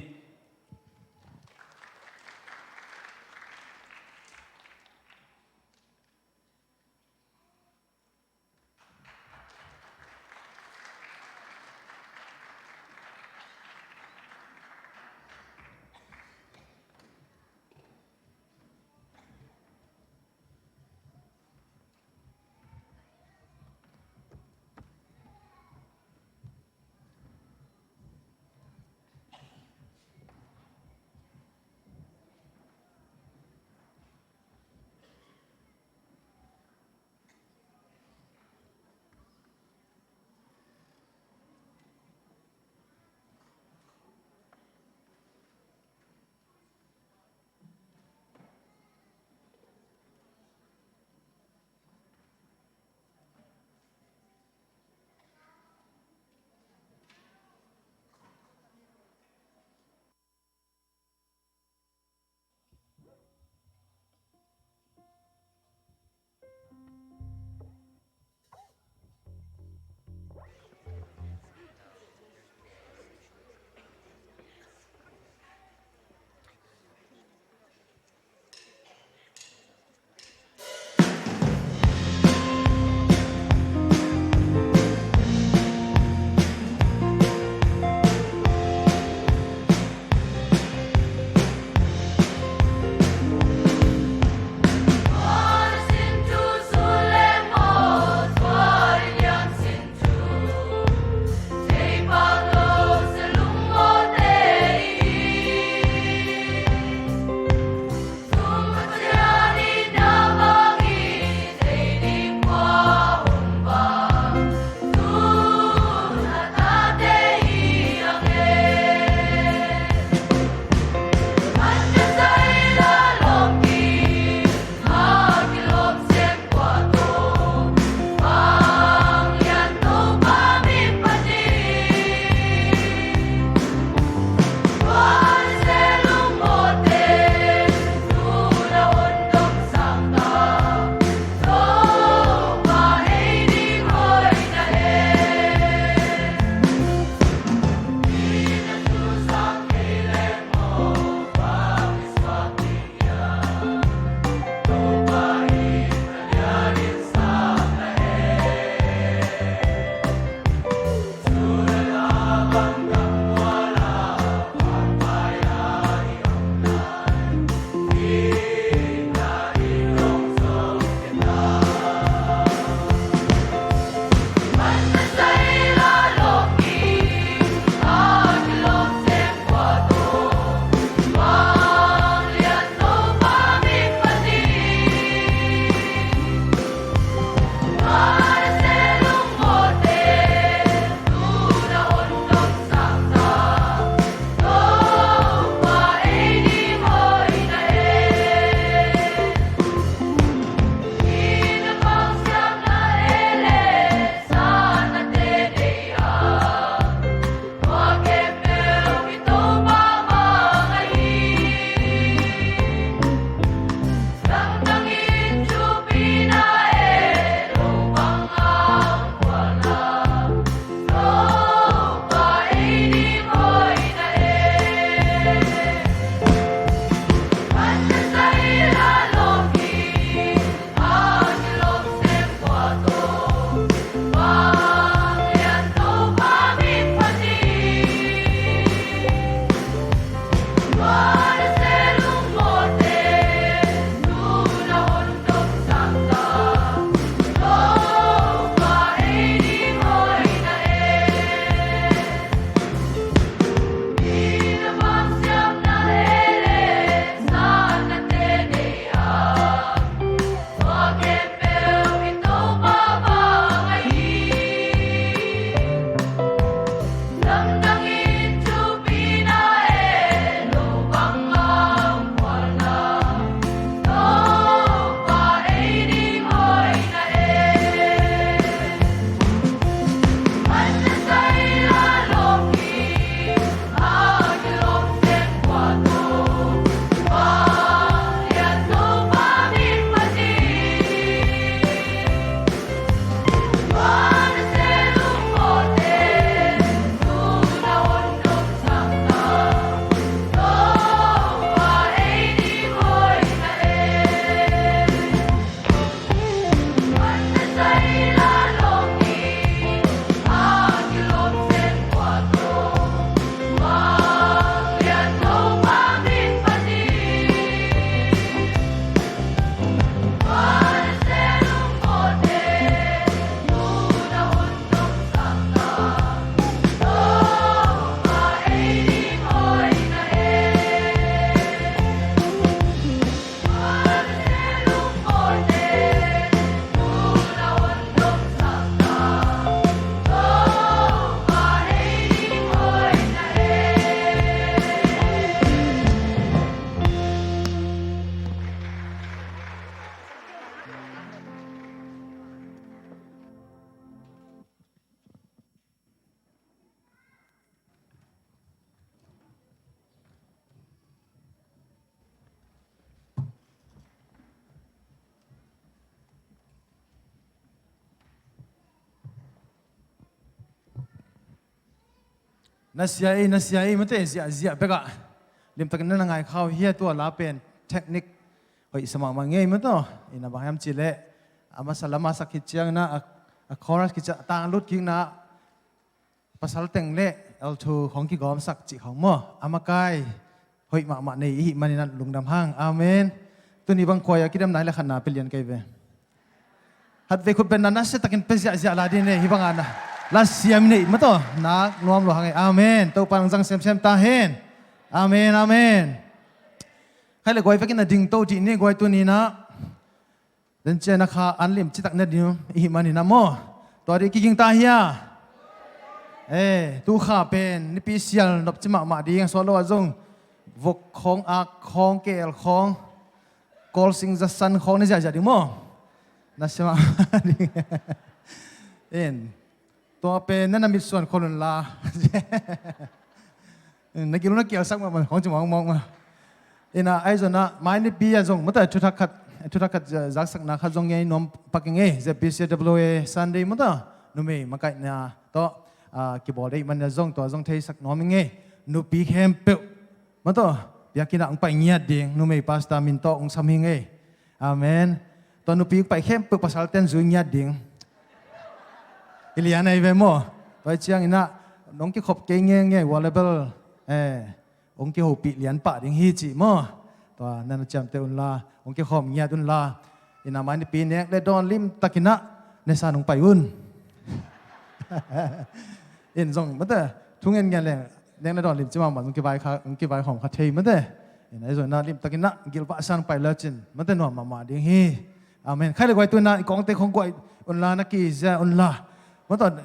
Na sia ei, na sia ei, mate, ziahziah bekah limtakin na na ngai khau hia. Tua la pen technique hoih sa mahmah ngei, mate. Ina bang hiam cihleh a masa lama sak khit ciangin ah, a, a chorus khit ciang tanglut kikna pasal teng le alto khong kigawmsak cih khong maw, a makai hoih mahmah nei ihih manin ah lungdam hang. Amen. Tuni bang khuai a kidemna hi le khatna pia lian kei ve. Khatvei khutbetna nasia takin pia ziahziah la ding nei, hih bangah na la siam nei, mate, nak nuam lua hang ei. Amen. Topa nong zang semsem ta hen. Amen, amen. Khai le guai vekin a dingto dih ni guai, tuni-in ah den ciang a kha an lim citak na ding ihih manin ah maw, tua dih kiging ta hia. Eh, tu kha pen nipi sial nop ci mahmah ding, a suah lo ah zong vok khong, ak khong, keel khong, kawlsing zasan khong na ziahziah ding maw. Nasia mahmah ding. In, tua pen na na mitsuan khol un la. Na gil na kialsak mah, mah khong ci mawkmawk mah. Ina, ahi zongin ah mai nipi ah zong, mate, thuthak khat, thuthak khat za-, zaksakna khat zong ngei nuam pak ing ei. Z B C W A Sunday, mate, numei makaihna tawh, ah, kibawl ding manin ah zong, tua zong theisak nuam ing ei. Nupi khempeuh, mate, biakinn ah hong pai ngiat ding, numei pastor min tawh hong sam hi ing ei. Amen. Tua nupi pai khempeuh pasalte'n zui ngiat ding. I lian ahi ve maw. Tua hi ciangin ah nong kikhop kei ngenge, volleyball, eh, hong kihopih lian pah ding hi ci maw. Tua na na ciamteh un la, hong kikhawm ngiat un la. Ina mai nipi nek le dawn limtakin ah nesa nong pai un. In zong, mate, thungen ngen leng nek le dawn lim ci mahmah, zong kivai kha, zong kivai khawm kha thei, mate. Ina, ahi zongin ah limtakin ah gilvah sang pai le cin, mate, nuam mahmah ding hi. Amen. Khai le guai, tu-in ah i kawngte khong guai un la, na kizia un la. Mate,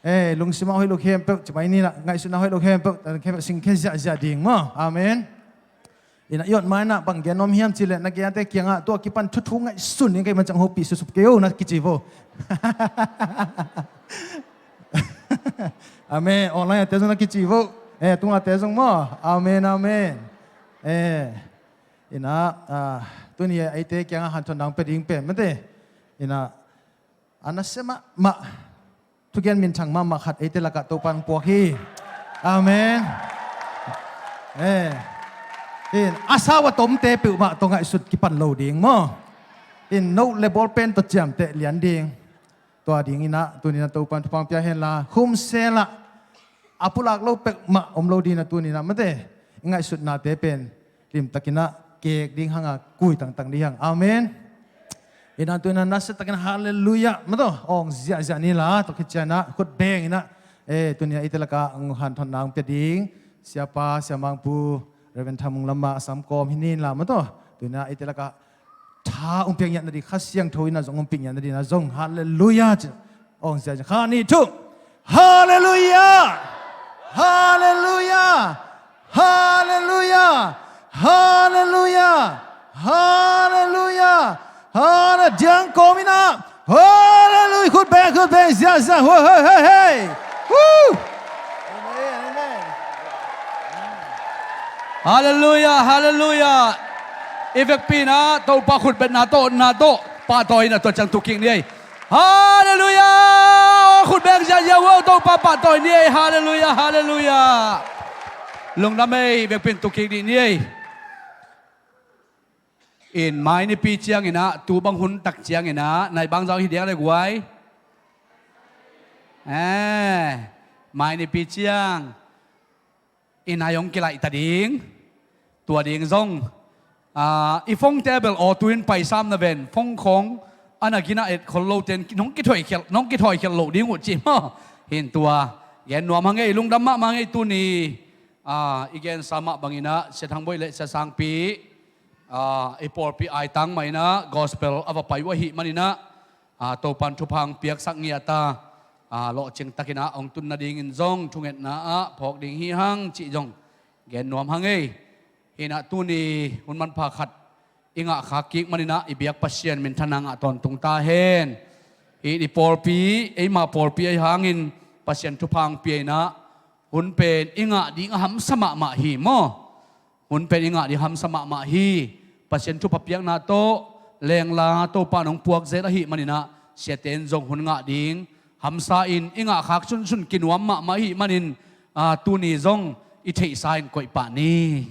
eh, lungsim ah hoih lo khempeuh ci mai ni, na ngaihsutna hoih lo khempeuh, khempeuh singkhia ziahziah ding maw. Amen. Ina, i ot mai-in ah bang gen nuam hiam cihleh, na gente kiangah tua kipan thuthu ngaihsun ing, kei man ciang hopih susup kei o, na kici vo. Amen. Online a te zong na kici vo. Eh, tung a te zong maw. Amen, amen. Eh, ina, ah, tuni a eite kiangah hanthawn dang pia ding pen, mate, ina, a nasia mahmah, thugen minthang mahmah khat eite lakah Topa'n hong puak hi. Amen. Eh. In, a sau a tomte peuhmah tawh ngaihsut kipan lo ding maw. In, note le ballpen tawh ciamteh lian ding. Tua dingin ah tuni-in ah Topa'n thupha hong pia hen la, khumsel ah a pulak lo peuhmah om lo dingin ah tuni-in ah, mate, i ngaihsutnate pen limtakin ah kek ding hang a, kui tangtang ding hang. Amen. Ina, tuni-in ah nasia takin halleluiah, mate, awng ziahziah ni la, tua khit ciangin ah khut bengin ah, eh, tuni-in ah eite lakah hong hanthawnna hong pia ding siapa, siamangpu Reverend Thamung Lam ah a sam kawm hi ni la, mate, tuni-in ah eite lakah tha hong piak ngiat nading, Kha Siangtho in ah zong hong piak ngiat nading ah zong, halleluiah ci. Awng ziahziah, kha, nih, thum. Halleluiah! Halleluiah! Halleluiah! Halleluiah! Halleluiah! Halleluiah! Diang kawmin ah, halleluiah! Khut beng, khut beng, ziahziah, hei, hei, hei, hei! Woo! Amen, amen. Halleluiah, halleluiah. I vekpi-in ah Topa khutbetna tawh, na tawh pahtawi in ah tua ciang thukik ni ei. Halleluiah. Khut beng ziahziah un, Topa pahtawi ni ei. Halleluiah, halleluiah. Lungdam ei, i vekpi-in thukik dih ni ei. In, mai nipi ciangin ah, tu bang hun tak ciangin ah, nai bang zau hi diak le guai. Eh, mai nipi ciang i nai hong kilaih ta ding. Tua ding zong, ah, i phone-te bel aw tu-in paisam na ven, phone khong a na gina et khol lote'n nong kithoih khial, nong kithoih khial lo ding uh ci maw. Hin, tua gen nuam hang ei, lungdam mahmah hang ei. Tuni, ah, i gensa mah bangin ah Sia Thang Boih le Sia Sangpi, ah, i pawlpi aitang mah in ah gospel a va pai uh ahih manin ah, ah, Topa'n thupha hong piaksak ngiat a, ah, lawhcing takin ah hong tun nadingin zong thungetna ah phawk ding hi hang cih zong gen nuam hang ei. Hi-in ah tuni hun manpha khat i ngahkhak kik manin ah i biak Pasian minthanna ngah tawntung ta hen. Hih i pawlpi, eima pawlpi ahih hangin Pasian thupha hong pia in ah, hun pen i ngah ding a hamsa mahmah hi maw. Hun pen i ngah ding hamsa mahmah hi. Pasian thupha piakna tawh lengla Topa'n hong puak zel ahih manin ah, siate in zong hun ngah ding hamsa in i ngahkhak sunsun kinuam mahmah ahih manin, a, tuni zong i theihsa in koih pah ni.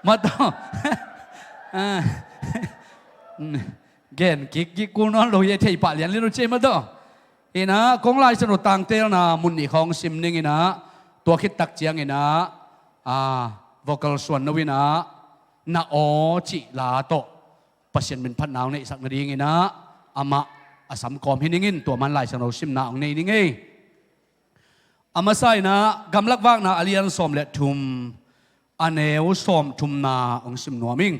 Mataw. A, gen kik kik kul nawn lo hi, a thei pah lian lian lo ci ei mataw. Inah kong Lai Siangtho tangtelna mun nih khawng sim ning inah, tua khit tak ciang inah, a, vocal suan no inah, Na Aw cih la tawh Pasian min phatna hong neihsak nading inah amah a sam kawm hi ning in, tua man Lai Siangtho simna hong nei ning ei. A masa inah Gamlak Vakna a lian sawm le thum, a neu sawm thumna hong sim nuam ing.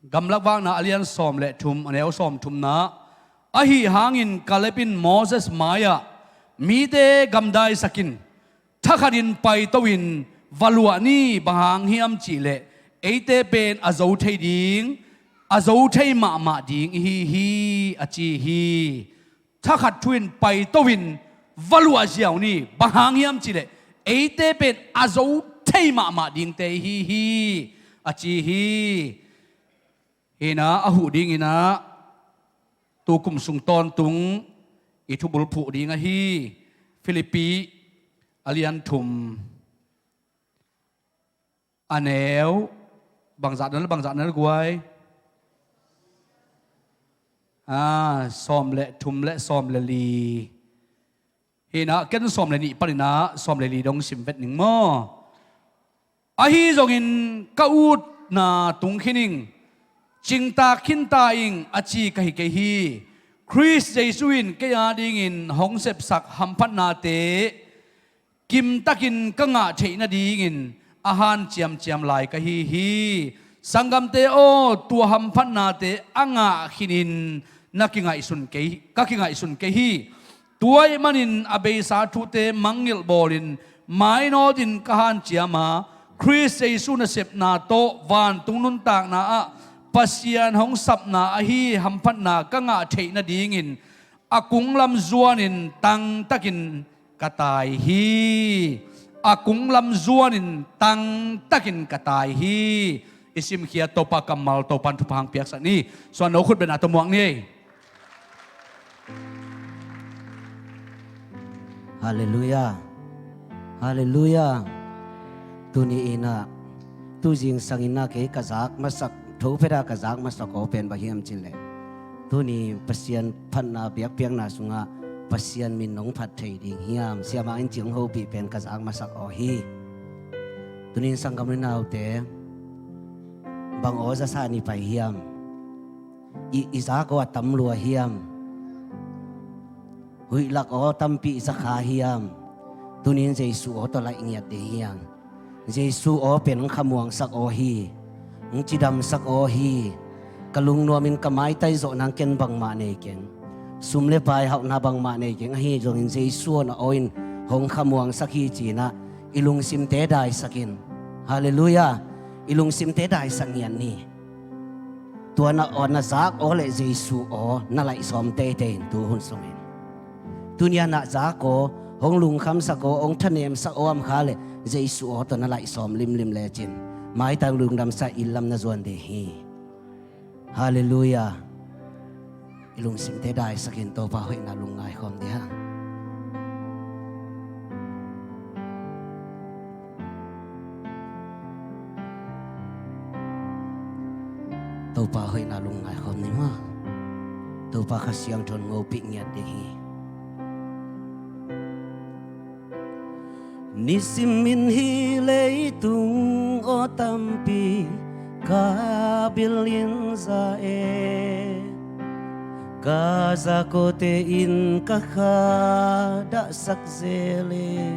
Gamlak Vakna a lian sawm le thum, a neu sawm thumna. Ahi hangin Kaleb in Moses mai-ah, Mite gamdaisak in, thakhatin paito in va luah ni, bang hang hiam cihleh eite pen a zo thei ding, a zo thei mahmah ding ihi hi, a ci hi. Thakhat thu in paito in va luah ziau ni, bang hang hiam cihleh eite pen a zo thei mahmah dingte ihi hi, a ci hi. Inah a huh ding inah tu kum sung tawntung i thubul phuh ding ahi. Filipi a lian thum, a neu bangzah na le bangzah na le guai? A, sawm le thum le sawm le li. Hi inah ken sawm le nih panin ah sawm le li dong sim vet ning maw. Ahi zongin ka utna tung khin ing, cingtak khin ta ing, a ci ka hi kei hi. Khrist Jesuh in kei adingin hong sepsak hamphatnate kimtakin ka ngah theih nadingin a hanciamciam lai ka hi hi. Sanggamte aw, tua hamphatnate a ngah khinin na kingaihsun kei, ka kingaihsun kei hi. Tua ahih manin a beisa thute mangngilh bawlin mainawtin ka hanciam a, Khrist Jesuh nasepna tawh vantung nuntakna ah Pasian hong sapna ahi hamphatna ka ngah theih nadingin a kunglam zuanin tangtakin ka tai hi. A kunglam zuanin tangtakin ka tai hi. I simkhiat Topa kammal, Topan thupha hong piaksak ni. Suan no khut bengna tawh muak ni. Halleluiah. Halleluiah. Tuni inah, tu zingsang inah kei ka zak masak, tho pheta ka zak masak aw pen bang hiam cihleh, tuni Pasian phatna biakpiakna sungah Pasian min nong phat thei ding hiam, siamah in ci hong hopih pen ka zak masak aw hi. Tunin sanggam le naute, bang aw za sa ni pai hiam? I, i zak aw a tam lua hiam? Huih lak aw tampi i za kha hiam? Tunin Jesuh aw tawh laih ngiat ding hiam? Jesuh aw pen hong khamuangsak aw hi. Hong cidamsak aw hi. Ka lungnuamin ka maitai zawh nang ken bangmah nei keng. Sum le pai hauhna bangmah nei keng. Ahi zongin Jesuh aw na aw in hong khamuangsak hi ci inah i lungsimte daisak in. Halleluiah. I lungsimte daisak ngiat ni. Tua na aw, na zak aw le Jesuh aw na laih sawm teitei in tu hun sungin. Tuni a na zak aw, hong lungkhamsak aw, hong thanemsak aw om kha le Jesuh aw tawh na laih sawm limlim lecin maitai lungdamsa inn lam na zuan ding hi. Halleluiah. I lungsimte daisak in Topa hoihna lungngai khawm dih hang. Topa hoihna lungngai khawm ni maw. Topa Kha Siangtho in ngopih ngiat ding hi. Nisimin hih leitung aw tampi ka bilin za e, ka zak awte in ka kha dahsak zel e.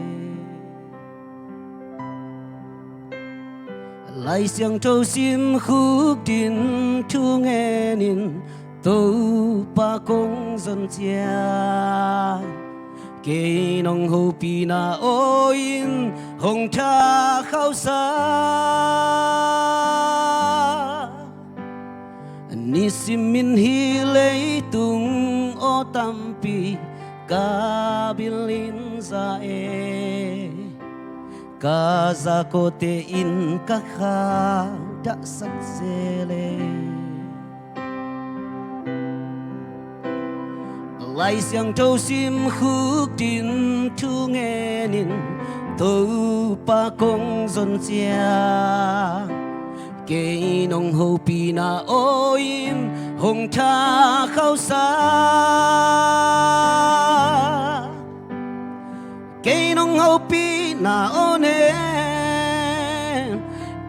Lai Siangtho sim khuk din thu ngenin Topa kong zon ciat, kei nong hopihna aw in hong thakhauhsak. Nisimin hih leitung aw tampi ka bilin za e, ka zak awte in ka kha dahsak zel e. Lai Siangtho sim khukdin thu ngenin Topa kong zon ciang, kei nong hopihna aw in hong tha khauhsa. Kei nong hopihna aw nen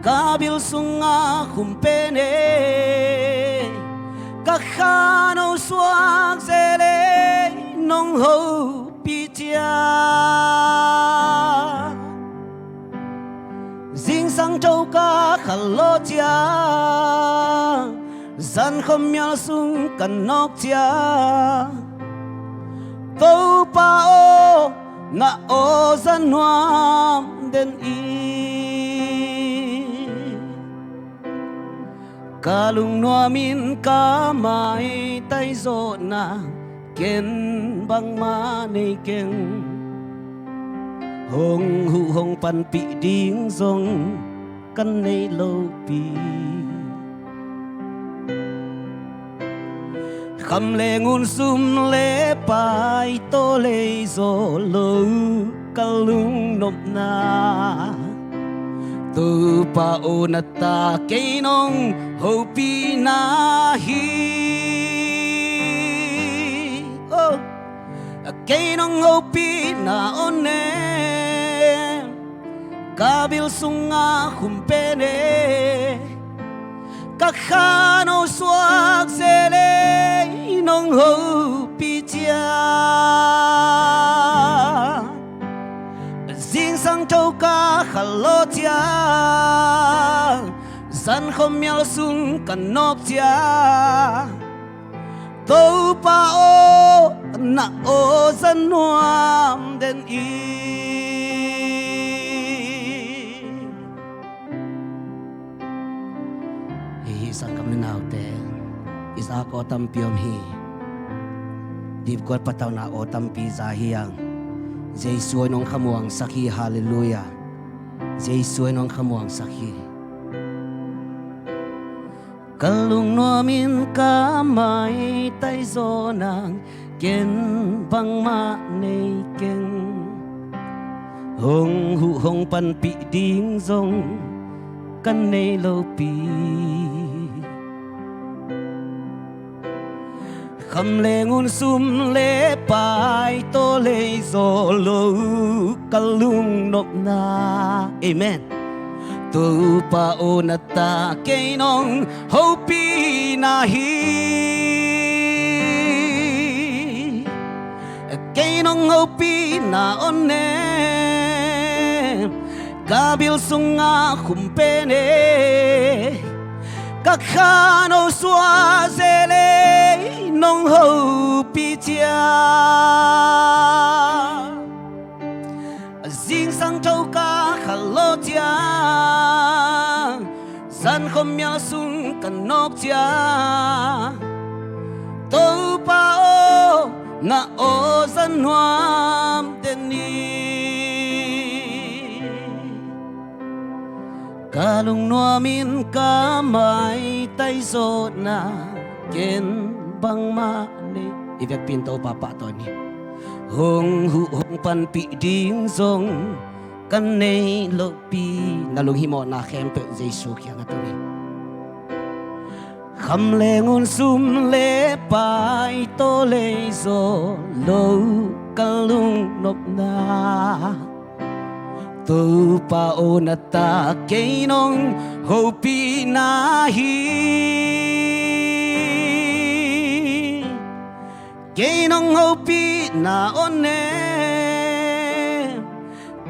ka bil sungah khum pen e, ka khan hong suak zel e, nong hopih ciang. Zingsang tho ka kha lo ciang, zan khawm mial sung ka nawk ciang, Topa aw, na aw za nuam den i. Ka lungnuamin ka maitai zawhna ken bangmah nei keng. Hong huh hong panpih ding zong ka nei lopi. Kham le ngun, sum le pai, tawlei zaw lo ka lungnopna, Topa aw, na ta kei nong hopihna hi. Oh, kei nong hopihna aw nen ka bil sungah khum pen e, ka khan hong suak zel e, nong hopih ciang. Zingsang tho ka kha lo ciang, zan khawm mial sung ka nawk ciang, Topa aw, na aw za nuam den i. Hi hi, sanggam le naute, i zak aw tampi om hi. Dipkuat patauhna aw tampi za hi hang. Jesu in hong khamuangsak hi. Halleluiah. Jesu in hong khamuangsak hi. Ka lungnuamin ka maitai zawhna ken bangmah nei keng. Hong huh hong panpih ding zong ka nei lopi. Kham le ngun, sum le pai, tawlei zaw lo ka lungnopna. Amen. Topa aw, na ta kei nong hopihna hi. Kei nong hopihna aw nen ka bil sungah khum pen e, ka khan hong suak zel e, nong hopih ciang. Zingsang tho ka kha lo ciang, zan khawm mial sung ka nawk ciang, Topa aw, na aw za nuam den i. Ka lungnuamin ka maitai zawhna ken bangmah nei. I vekpi in Topa pahtawi ni. Hong huh hong panpih ding zong ka nei lopi. Na lunghimawhna khempeuh Jesu kiangah tun in. Kham le ngun, sum le pai, tawlei zaw lo ka lungnopna, Topa aw, na ta kei nong hopihna hi. Kei nong hopihna aw nen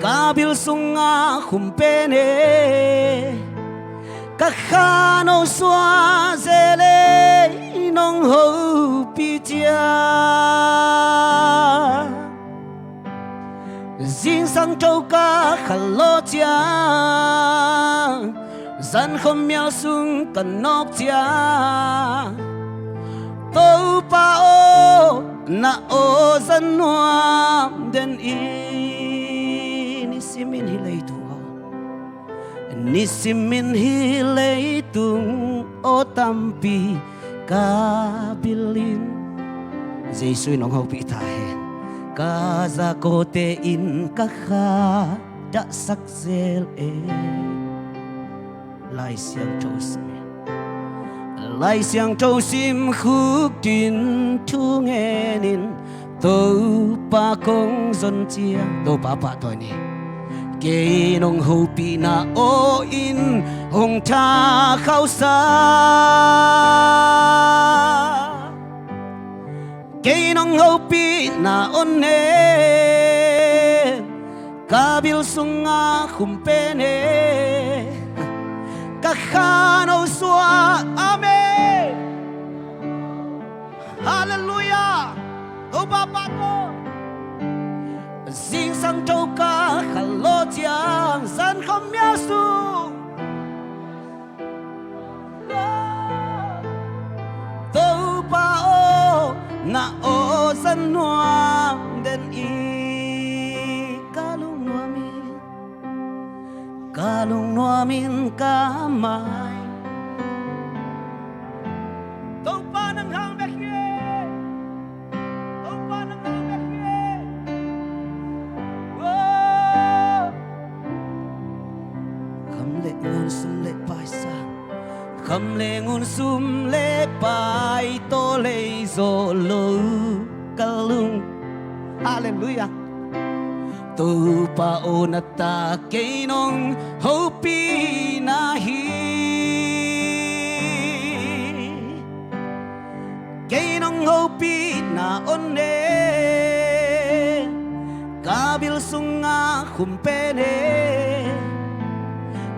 ka bil sungah khum pen e, ka khan hong suak zel e, nong hopih ciang. Zingsang tho ka kha lo ciang, zan khawm mial sung ka nawk ciang, Topa aw, na aw za nuam den i. Nisimin hi leitung aw, nisimin hi leitung aw tampi ka bil in. Jesu in hong hopih ta hen. Ka za kawte in ka kha dahsak zel e. Lai Siangtho sim in. Lai Siangtho sim khuk din thu ngen in Topa kong zon ciang Topa pahtawi ni. Kei nong hopihna aw in hong tha khausa. Kei nong hopihna aw ne. Ka bil sunga khum pen e. Ka khan hong sua. Amen. Halleluiah. Topa pahtawi. Zingsang tho ka kha lo ciang zan khawm mial sung. Topa aw, na aw zan nuam den i. Ka lungnuam in, ka lungnuam in ka mai. Topa nang hang bek hi. Topa nang hang bek hi. Kham le ngun sum le paisa. Kham le ngun sum le pai tawh lei zawh lo ka lung. Halleluiah. Topa aw na ta kei nong hopihna hi. Kei nong hopihna aw ne. Ka bil sunga khum pen e.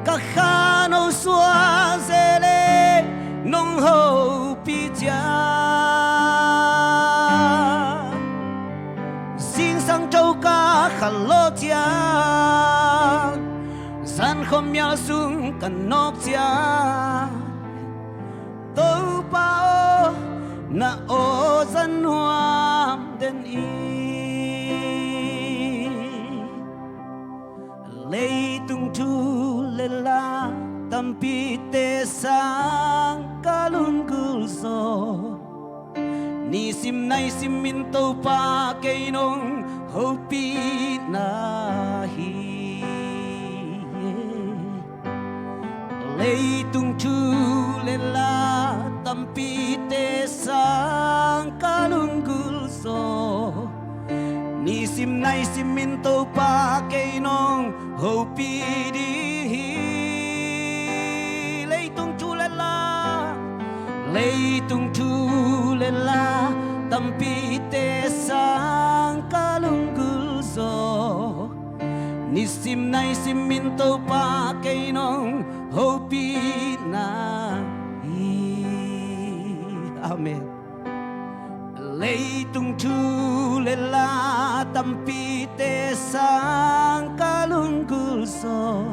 Ka khan hong sua zel e nong hopih ciang. Zingsang tho ka kha lo ciang. Zan khawm mial sung ka nawk ciang. Topa aw, na aw zan nuam den i. Leitung thu le la tampite sang ka lunggulh zaw. Nisim naisim in Topa kei nong hopihna hi. Leitung thu le la tampite sang ka lunggulh zaw. Nisim naisim in Topa kei nong hopih ding hi. Leitung thu le la, leitung thu le la tampite sang ka lunggulh zaw. Nisim naisim in Topa kei nong hopihna hi. Amen. Leitung thu le la tampite sang ka lunggulh zaw.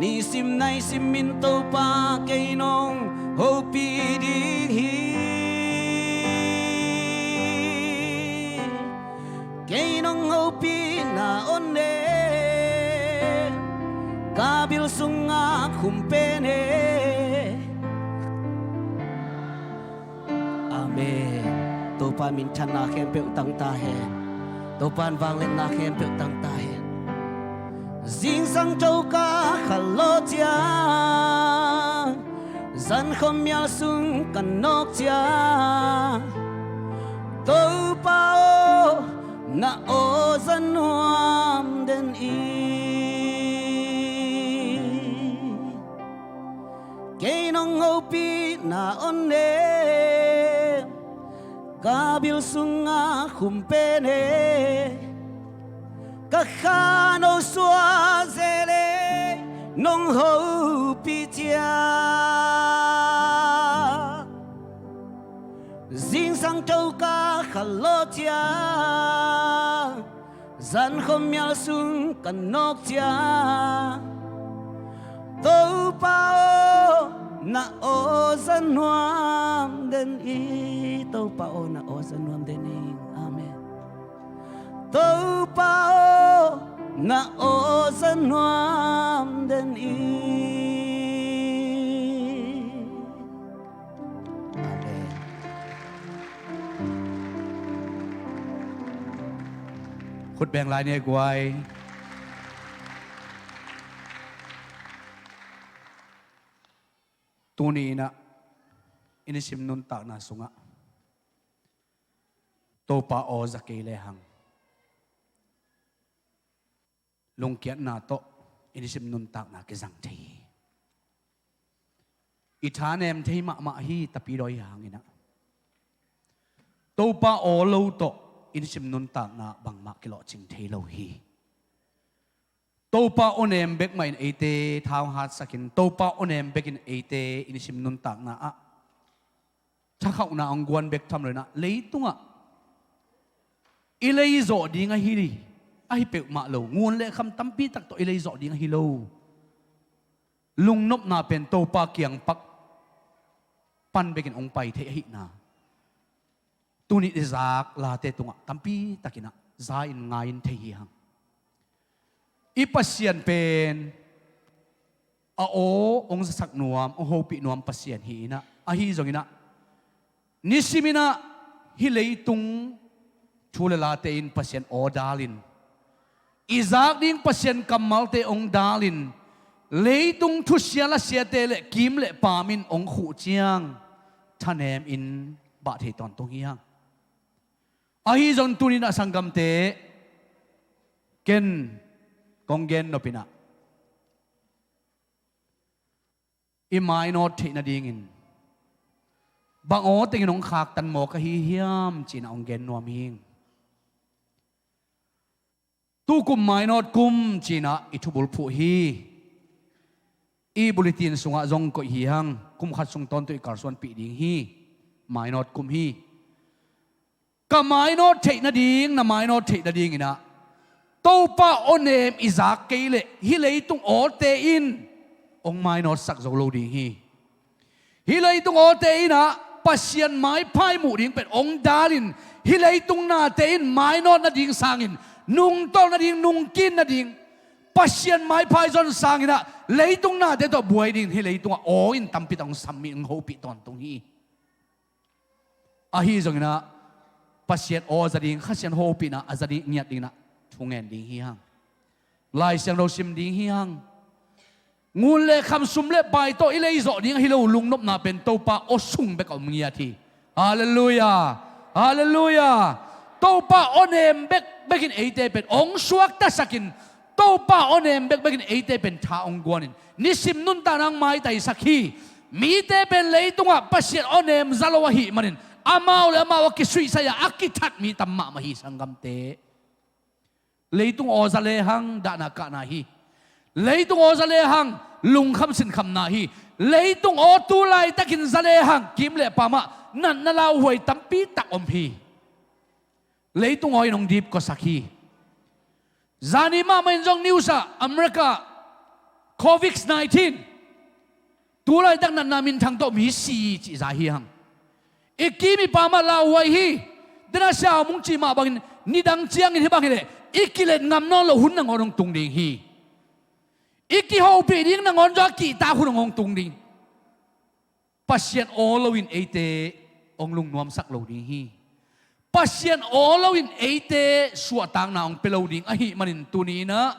Nisim naisim in Topa kei nong hopih ding hi. Kei nong hopihna aw ne. Ka bil sunga khum pen e. Amen. Topa minthanna khempeuh tang ta hen. Topa in vangliatna khempeuh tang ta hen. Zingsang tho ka kha lo ciang. Zan khawm mial sung ka nawk ciang. Topa aw, na aw zan nuam den i. Kei nong hopihna aw ne. Ka bil sunga khum pen e. Ka khan hong sua zel e nong hopih ciang. Zingsang tho ka kha lo ciang. Zan khawm mial sung ka nawk ciang. Topa aw, na aw zan nuam den i. Topa aw, na aw zan nuam den i. Amen. Topa aw, na aw zan nuam den i. Amen. Put beng lai ni a guai. Tuni in ah i nisim nuntakna sungah Topa aw za kei lehang lungkiatna tawh i nisim nuntakna kizang thei hi. I thanem thei mahmah hi, tapidaw hi hangin ah Topa aw lo tawh i nisim nuntakna bangmah kilawhcing thei lo hi. Topa awnem bek mah in eite thau hatsakin, Topa awnem bekin eite i nisim nuntakna ah thakhauhna hong guan bek tham lo in ah, leitungah i leizawh ding ahi, ahi peuhmah lo, ngun le kham tampi tak tawh i leizawh ding ahi lo, lungnopna pen Topa kiang pak pan bekin hong pai thei ahihna tuni i zak late tungah tampi takin ah za-in ngai-in thei hi hang. I Pasian pen a aw hong zasak nuam, hong hopih nuam Pasian hi in ah, ahi zongin ah nisimin ah hih leitung thu le late in Pasian aw dalin, i zak ding Pasian kammalte hong dalin, leitung thusia lasiate le kim le pam in hong khuh ciang thanemin bah thei tawntung hi hang. Ahi zong tuni in ah sanggamte, ken kong gen nop in ah, i mainawt theih nadingin bang aw tengin hong khaktan mawk ahi hiam ci-in ah hong gen nuam hi. Tukum mainawt kum ci-in ah i thubulphuh hi. I bulletin sungah zong koih hi hang, kum khat sung tawntung i kalsuanpih ding hi. Mainawt kum hi. Ka mainawt theih nading, na mainawt theih nadingin ah Topa awnem i zak kei leh hih leitung awte in hong mainawtsak zo lo ding hi. Hih leitung awte in ah Pasian maiphai muh ding pen hong dalin, hih leitung nate in mainawt nading sangin nungtolh nading, nungkin nading, Pasian maiphai zon sangin ah leitung nate tawh buai dingin hih leitungah aw in tampi tak hong sam mi, hong hopih tawntung hi. Ahi zongin ah Pasian aw za ding, Kha Siangtho hopihna a za ding, ngiat dingin ah thungen ding hi hang. Lai Siangtho sim ding hi hang. Ngun le kham, sum le pai tawh i leizawh ding ahi lo, lungnopna pen Topa aw sung bek a om ngiat hi. Halleluiah. Halleluiah. Topa awnem bekbekin eite pen hong suaktasakin, Topa awnem bekbekin eite pen tha hong guanin, nisim nuntakna hong maitaisak hi. Mite pen leitungah Pasian awnem za lo ahih manin amau le amau a kisuihsai-a a kithat mi tam mahmah hi, sanggamte. Leitung aw za lehang dahna kahna hi. Leitung aw za lehang lungkham sinkhamna hi. Leitung aw tu laitakin za lehang kim le pamah natna lauhuai tampi tak om hi. Leitung aw in hong dipkuasak hi. Zani mahmah in zong news ah America Covid nineteen, tu laitak natna minthang tawh mi si cih za hi hang. I kim i pamah lauhuai hi. Dena siaumung cih mah bangin nidang ciangin hih bang hileh i kilet ngam nawn loh hun nangawn hong tung ding hi. I kihopih ding nangawn zong a kihtak hun hong tung ding. Pasian aw loin eite hong lungnuamsak lo ding hi. Pasian aw loin eite suahtakna hong pia lo ding ahih manin tuni in ah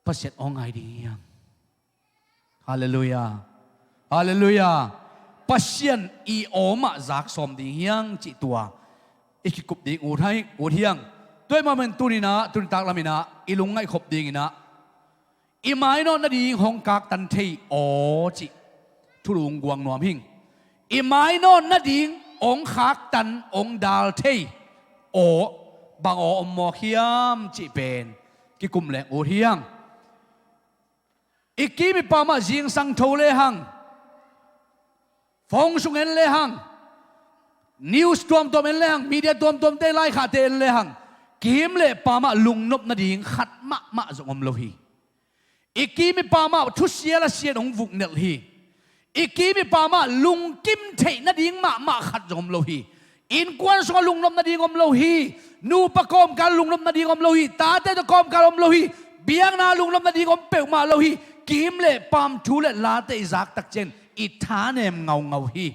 Pasian aw ngai ding hi hang. Halleluiah. Halleluiah. Pasian i aw mah zak sawm ding hi hang cih tua i kikup ding ut hi, ut hi hang. Tua ahih manin tuni in ah, tuni taklam in ah i lungngaih khop dingin ah i mainawt nading hong kaktan thei aw cih thulu hong guang nuam hing. I mainawt nading hong khaktan, hong dal thei aw, bang aw om mawk hiam cih pen kikum leng ut hi hang. I kim i pamah zingsang tho lehang, phone sung en lehang, news tuamtuam en lehang, media tuamtuamte, laikhate en lehang, kim le pamah lungnop nading khat mahmah zong om lo hi. I kim i pamah thusia lasia in hong vuknelh hi. I kim i pamah lungkim theih nading mahmah khat zong om lo hi. Innkuan sungah lungnop nading om lo hi. Nupa kawmkal lungnop nading om lo hi. Tate tawh kawmkal om lo hi. Biakna lungnop nading om peuhmah lo hi. Kim le pam thu le late i zak tak ciangin i thanem ngaungau hi.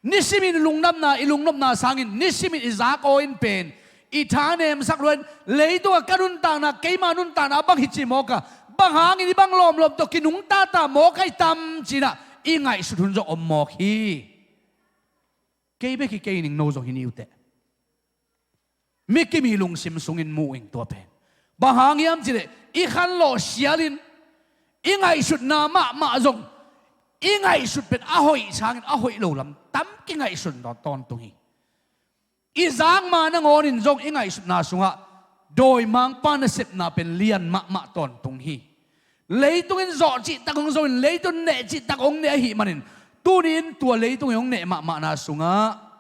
Nisimin i lungnopna, i lungnopna sangin nisimin i zak aw in pen i thanemsak lua in, leitungah ka nuntakna, keima nuntakna a bang hi ci mawk a, bang hangin i bang lawmlawm tawh kinungta ta mawk a i tam cinah i ngaihsut hun zong om mawk hi. Kei bek hi kei ning, no zong hi ni uh teh. Mi kim i lungsim sungin mu ing tua pen. Bang hang hiam cileh i khanlawh sialin i ngaihsutna mahmah zong i ngaihsut pen a hoih sangin a hoih lo lam tam kingaihsun tawntung hi. I zakma nangawnin zong i ngaihsutna sungah dawimangpa nasepna pen lian mahmah tawntung hi. Leitungin zawh cihtak hong zoin, leitung neh cihtak hong neh ahih manin, tunin tua leitungin hong neh mahmahna sungah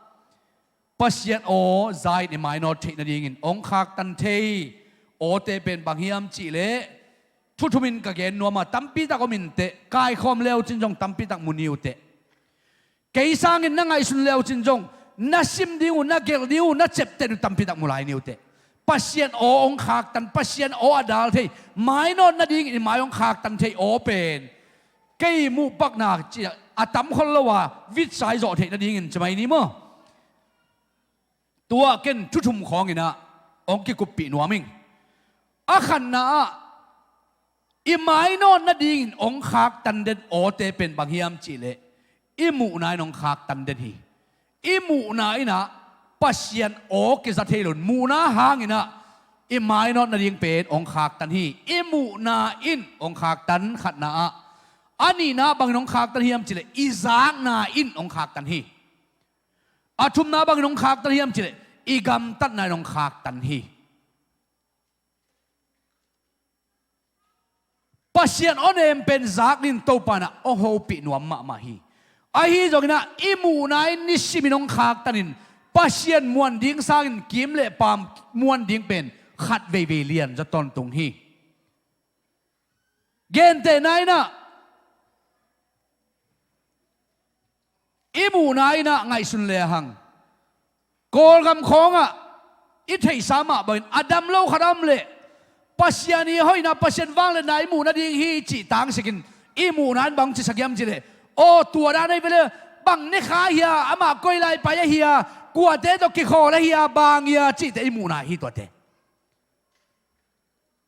Pasian aw za in i mainawt theih nadingin hong khaktan thei awte pen bang hiam cihleh, thuthumin ka gen nuam a, tampitak om inteh, kaikhawm leucin zong tampitak mu ni uh teh. Kei sangin na ngaihsun leucin zong na sim ding uh, na gelh ding uh, na cepten uh tampitak mu lai ni uh teh. Pasian aw hong khaktan, Pasian aw a dal thei, mainawt nadingin i mai hong khaktan thei aw pen kei muhpakna ci a tam khol lo a, vitsai zawh theih nadingin ci mai ni maw? Tua ken thuthum khawnginah hong kikuppih nuam ing. A khatna ah i mainawt nadingin hong khaktan den awte pen bang hiam cihleh, i muhna in hong khaktan den hi. I muhna inah Pasian aw kiza thei lo in, muhna hanginah i mainawt nading pen hong khaktan hi. I muhna in hong khaktan khatna ah, a nihna bangin hong khaktan hiam cihleh, i zakna in hong khaktan hi. A thumna bangin hong khaktan hiam cihleh, i gamtatna in hong khaktan hi. Pasian aw nem pen zak dingin Topa inah hong hopih nuam mahmah hi. Ahi zonginah i muhna in nisimin hong khaktanin Pasian muan ding sangin kim le paam muan ding pen khat veivei lian zaw tawntung hi. Gentehna inah i muhna inah ngaihsun le hang, Kawlgam khawngah i theihsa mah bangin a dam lo khat a om leh, Pasian i hoihna, Pasian vangliatna i muh nading hi cih tangsikin i muhna in bang cisak hiam cihleh, aw tua dan ahi ve le, bang ne kha hia, amah koi lai pai ahi a, kuate tawh kikhawl ahi a, bang hia cihte i muhna hi tuate.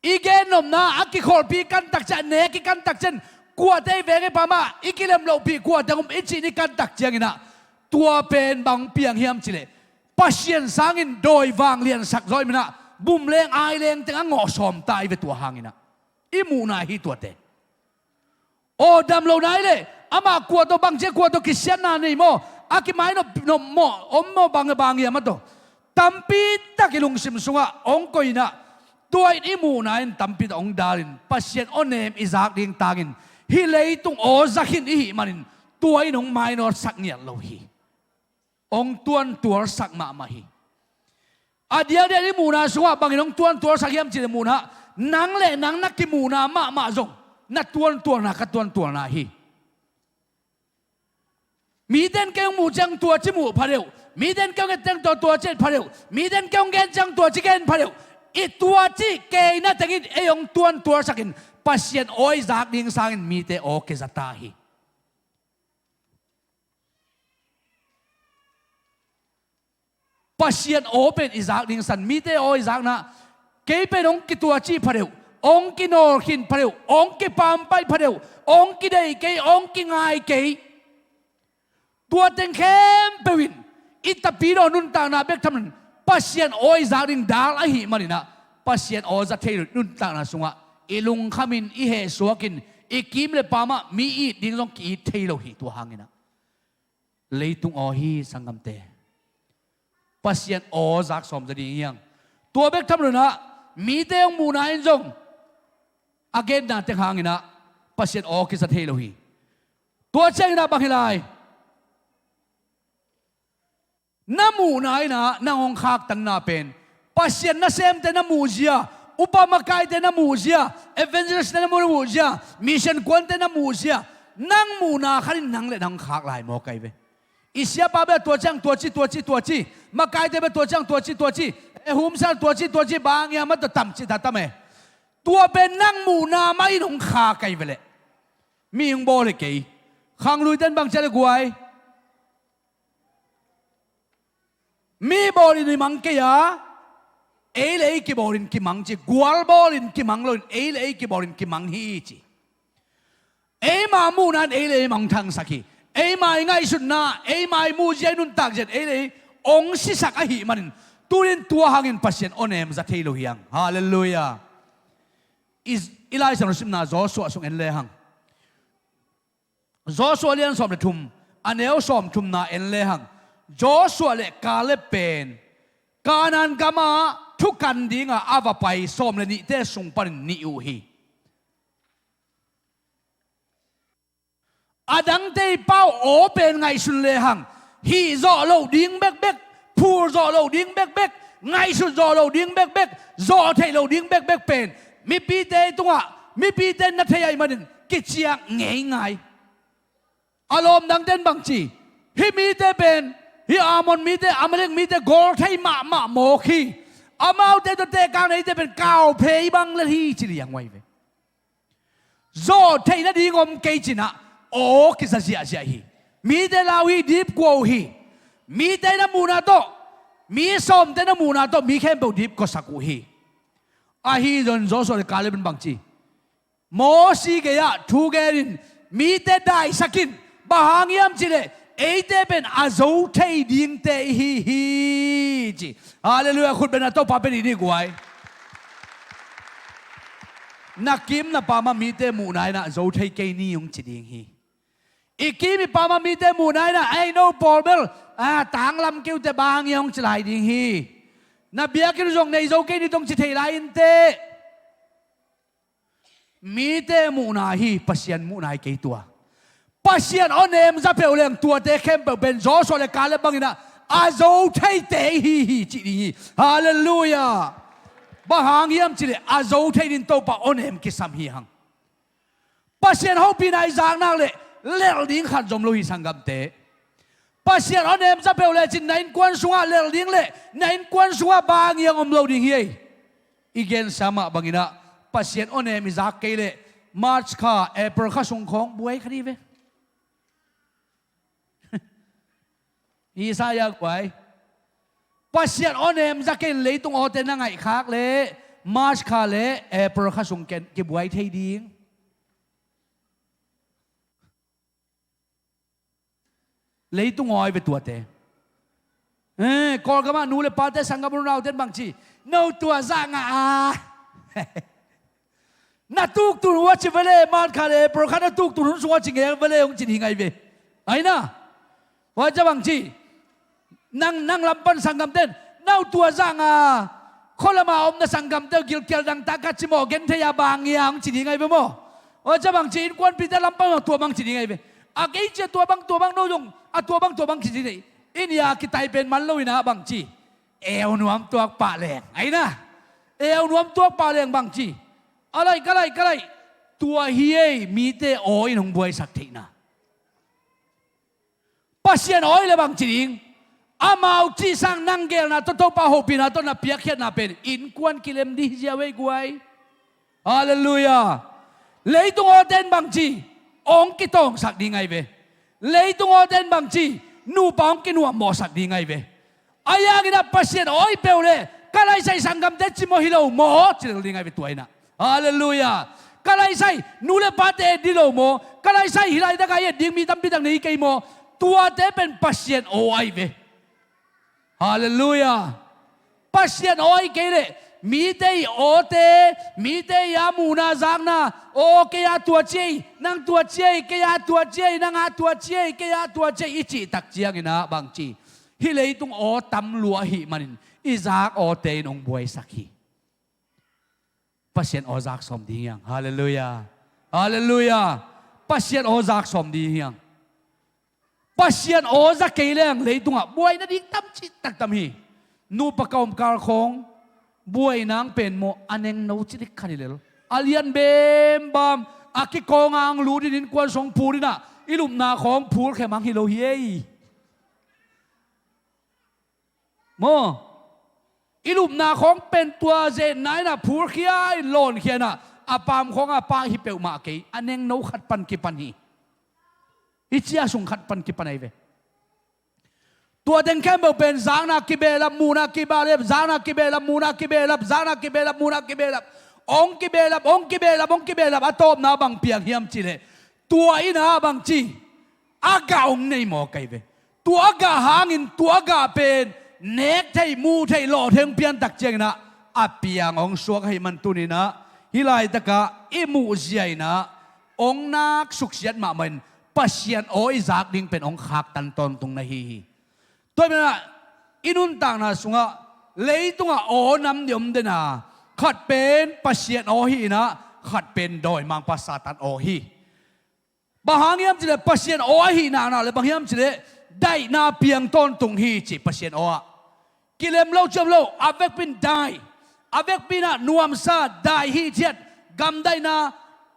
I gennopna a kikholhpi kantak ciah, nek i kantak cian, kuate i veng i pamah i kilem lohpih, kuate hong um i cih ni kantak cianginah, tua pen bang piang hiam cihleh, Pasian sangin dawi vangliansak zaw i minah bumleng aileng teng a ngawh sawmta i ve tua hanginah. I muhna hi tuate. Aw dam lo nai leh, amah kua tawh bangci a, kua tawh kisiatna nei maw, a kimainop nop maw, om maw, bang bang hiam a tawh, tampitak i lungsim sungah hong koih inah, tua in i muhna in tampitak hong dalin Pasian aw nem i zak ding tangin, hih leitung aw za khin i hih manin tua in hong mainawtsak ngiat lo hi. Hong tuantualsak mahmah hi. A diakdiak i muhna sungah bangin hong tuantualsak hiam cihleh, muhna, nang le nang na kimuhna mahmah zong na tuantualna ka tuantualna hi. Mite in kei hong muh ciang tua ci muh pha deuh, mite in kei hong et ciang tua, tua ci et pha deuh, mite in kei hong gen ciang tua ci gen pha deuh. I tua ci keina tengin ei hong tuantualsakin Pasian aw i zak ding sangin mite aw kiza ta hi. Pasian aw pen i zak ding san, mite aw i zakna, kei pen hong kituaci pha deuh, hong kinawlkhin pha deuh, hong kipampaih pha deuh, hong kidei kei, hong kingai kei. Tua teng khempeuh in i tapidaw nuntakna bek tham loin Pasian aw i zak ding dal ahih maninah, Pasian aw za thei lo nuntakna sungah i lungkhamin, i hehsuakin, i kim le paamah mi it ding zong ki-it thei lo hi. Tua hanginah leitung aw hi, sanggamte. Pasian aw zak sawm za ding hiang. Tua bek tham loinah mite hong muhna in zong a genna teng hanginah Pasian aw kiza thei lo hi. Tua cianginah bang hi lai? Na muhna inah nang hong khaktanna pen Pasian nasemte na muhzia, upa makaite na muhzia, evangelist na muhzia, mission kuante na muhzia, nang muhna khatin nang le nang khak lai maw kai ve. I siapa bia tua ciang tua ci, tua ci, tua ci, makaite bia tua ciang tua ci, tua ci, e humsal tua ci, tua ci, bang hiam a tua tam ci ta tam e. Tua pen nang muhna mah in hong kha kai ve leh. Mi hong bawl hi kei. Khangluiten bang ciah le guai. Mi bawlin i mang kei a, ei le ei kibawlin kimang ci. Gual bawlin kimang loin ei le ei kibawlin kimang hi ci. Eima muhna in ei le ei mangthangsak hi. Eima i ngaihsutna, eima i muhzia i nuntakzia in ei le ei ong sisak ahih manin, tunin tua hangin Pasian awnem za thei lo hi hang. Halleluiah. I, i Lai Siangtho simna Joshua sung en lehang, Joshua lian sawm le thum, a neu sawm thumna en lehang, Joshua le Kaleb pen Kanaan gamah thukan dinga a va pai sawm le nihte sung panin nih uh hi. A dangte i pau aw pen ngaihsun lehang, hih zawh loh ding bekbek, phul zawh loh ding bekbek, ngaihsut zawh loh ding bekbek, zawh theih loh ding bekbek pen mipite tungah, mipite na thei ahih manin kiciak ngeingai. A lawm dangte in bang ci? Hih mite pen, hih Ammon mite, Amalek mite gawl thei mahmah mawk hi. Amaute tawh tehkak neite pen kauphei bang lel hi ci liang uh ahi ve. Zawh theih nading om kei cinah aw kiza ziahziah hi. Mite lau hi, dipkua uh hi. Mite na muhna tawh, mi sawmte na muhna tawh mi khempeuh dipkuasak uh hi. Ahi zong Joshua le Kaleb in bang ci? Mosi gei-ah thu genin mite daisak in, bang hang hiam cihleh eite pen a zo thei dingte ihi hi ci. Halleluiah. Khut beng a, Topa pen i ni guai. Na kim na pamah mite muhna inah zo thei kei ni hong ci ding hi. I kim i pamah mite muhna inah ei no pawl bel, a, tanglam kei uh teh bang hang hiam hong ci lai ding hi. Na biakinn uh zong nei zo kei ni tong ci thei lai inteh. Mite muhna hi, Pasian muhna hi kei tua. Pasian awnem za peuh leng tuate khempeuh pen Joshua le Kaleb banginah a zo theite ihi hi cih ding hi. Halleluiah. Bang hang hiam cihleh a zo thei dingin Topa awnem kisam hi hang. Pasian hopihna i zak nak leh lelh ding khat zom lo hi sanggamte. Pasian awnem za peuh lecin na innkuan sungah lelh ding leh na innkuan sungah bang hang hiam om lo ding hi ei. I gensa mah banginah Pasian awnem i zak kei leh March kha, April kha sung khawng buai kha dih ve. Isaiah guai. Pasian awnem za kei in leitung awte na ngaihkhak leh March kha le April kha sung ken kibuai thei ding. Leitung awi ve tuate. Eh, Kawlgamah nu le pate sanggam unaute in bang ci? No tua zah ngah a. Na tuktun uh a ci vele, March kha le April kha na tuktun hun sungah ci ngel vele hong ci ding ahi ve. Aina. Tua ciah bang ci? Nang, nang lam pan sanggamte in, no tua zah ngah a. Khualama omna sanggamte uh gilkial dangtak khat ci mawh, genthei a bang hia hong ci ding ahi ve maw. Tua ciah bang ci? Innkuanpihte lam pan tua bang ci ding ahi ve. A kei cia tua bang, tua bang, no zong a tua bang, tua bang ci ding ahi. Inn a kitai pen man lo inah bang ci? Eu nuam tuak pah leng. Aina. Eu nuam tuak pah leng bang ci? A laih, ka laih, ka laih. Tua hi ei mite aw in hong buaisak theihna. Pasian awi le bang ci ding? Amau cihsang nang geelna tawh, Topa hopihna tawh na piakkhiatna pen innkuan kilem dih ziau ei guai. Halleluiah. Leitung awte in bang ci? Hong kitawngsak ding ahi ve. Leitung awte in bang ci? Nupa hong kinuammawhsak ding ahi ve. Ahi hanginah Pasian awi peuh le ka laisai sanggamte cimawh hi lo maw ci lel ding ahi ve tua inah. Halleluiah. Ka laisai nu le pate et dih lo maw? Ka laisai hih laitakah i et ding mi tampitak nei hi kei maw? Tuate pen Pasian aw ahi ve. Halleluiah. Pasian awi kei leh mite i awte, mite i a muhna zakna, aw kei a tua ci ei, nang tua ci ei, kei a tua ci ei, nang a tua ci ei, kei a tua ci ei i cihtak cianginah bang ci? Hih leitung aw tam lua ahih manin i zak awte in hong buaisak hi. Pasian aw zak sawm ding hi hang. Halleluiah. Halleluiah. Pasian aw zak sawm ding hi hang. Pasian aw za kei leng leitungah buai nading tam cihtak tam hi. Nupa ka om kal khawng buai nang pen maw a nengno ci dik khan hi lel. A lian bembam a kikawnga ang lut in innkuan sung phur inah i lupna khawng phurkhem ang hi lo hi ei. Maw? I lupna khawng pen tua zetna inah phurkhia in lawnkhia inah a pam khawngah a pak hi peuhmah kei, a nengno khat pan kipan hi. Hih cia sung khat pan kipan ahi ve. Tua teng khempeuh pen zakna kibehlap, muhna kibehlap, zakna kibehlap, muhna kibehlap, zakna kibehlap, muhna kibehlap. Hong kibehlap, hong kibehlap, hong kibehlap. A tawpna bang piang hiam cih leh, tua in ah bang ci, a gah hong nei mawk ahi ve. Tua a gah hangin, tua a gah pen nek thei, mu thei, lawh thei hong piantak ciangin ah, a piang hong suak ahih man tuni-in ah, hih laitakah i muhzia in ah hong nak suksiat mahmah in, Pasian aw i zak ding pen hong khaktan tawntung na hi hi. Tua hi-in ah, i nuntakna sungah leitungah aw nam nih om den a, khat pen Pasian aw hi-in ah, khat pen dawimangpa Satan aw hi. Bang hang hiam cih leh Pasian aw ahih nakna leh bang hiam cih leh daihna piang tawntung hi ci, Pasian aw ah. Kilem lo ciam lo, a vekpi in dai, a vekpi in ah nuamsa, dai hithiat, gamdaihna,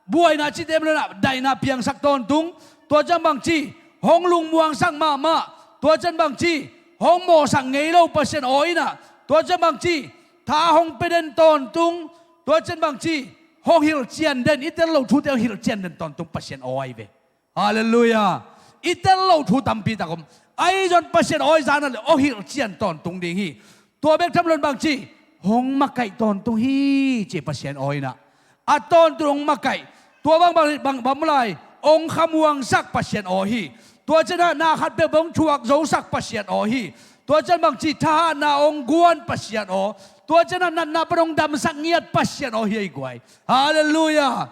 buaina cihte om lo-in ah daihna piangsak tawntung. Tua ciang bang ci, hong lungmuangsak mahmah. Tua ciang bang ci, hong mawhsak ngei lo Pasian aw in ah. Tua ciang bang ci, tha hong pia den tawntung. Tua ciang bang ci, hong hilhcian den, i tel loh thute hong hilhcian den tawntung Pasian aw ahi ve. Halleluiah. I tel loh thu tampi tak om. Ahi zong Pasian aw i zakna leh hong hilhcian tawntung ding hi. Tua bek tham lo-in bang ci, hong makaih tawntung hi ci, Pasian aw in ah. A tawntung hong makaih. Tua bang bang bang bang lai, hong khamuangsak Pasian aw hi. Tua ciang ah na khat peuh hong thuak zosak Pasian aw hi. Tua ciang bang ci, thahatna hong guan Pasian aw. Tua ciang ah natna pan hong damsak ngiat Pasian aw hi ei guai. Halleluiah.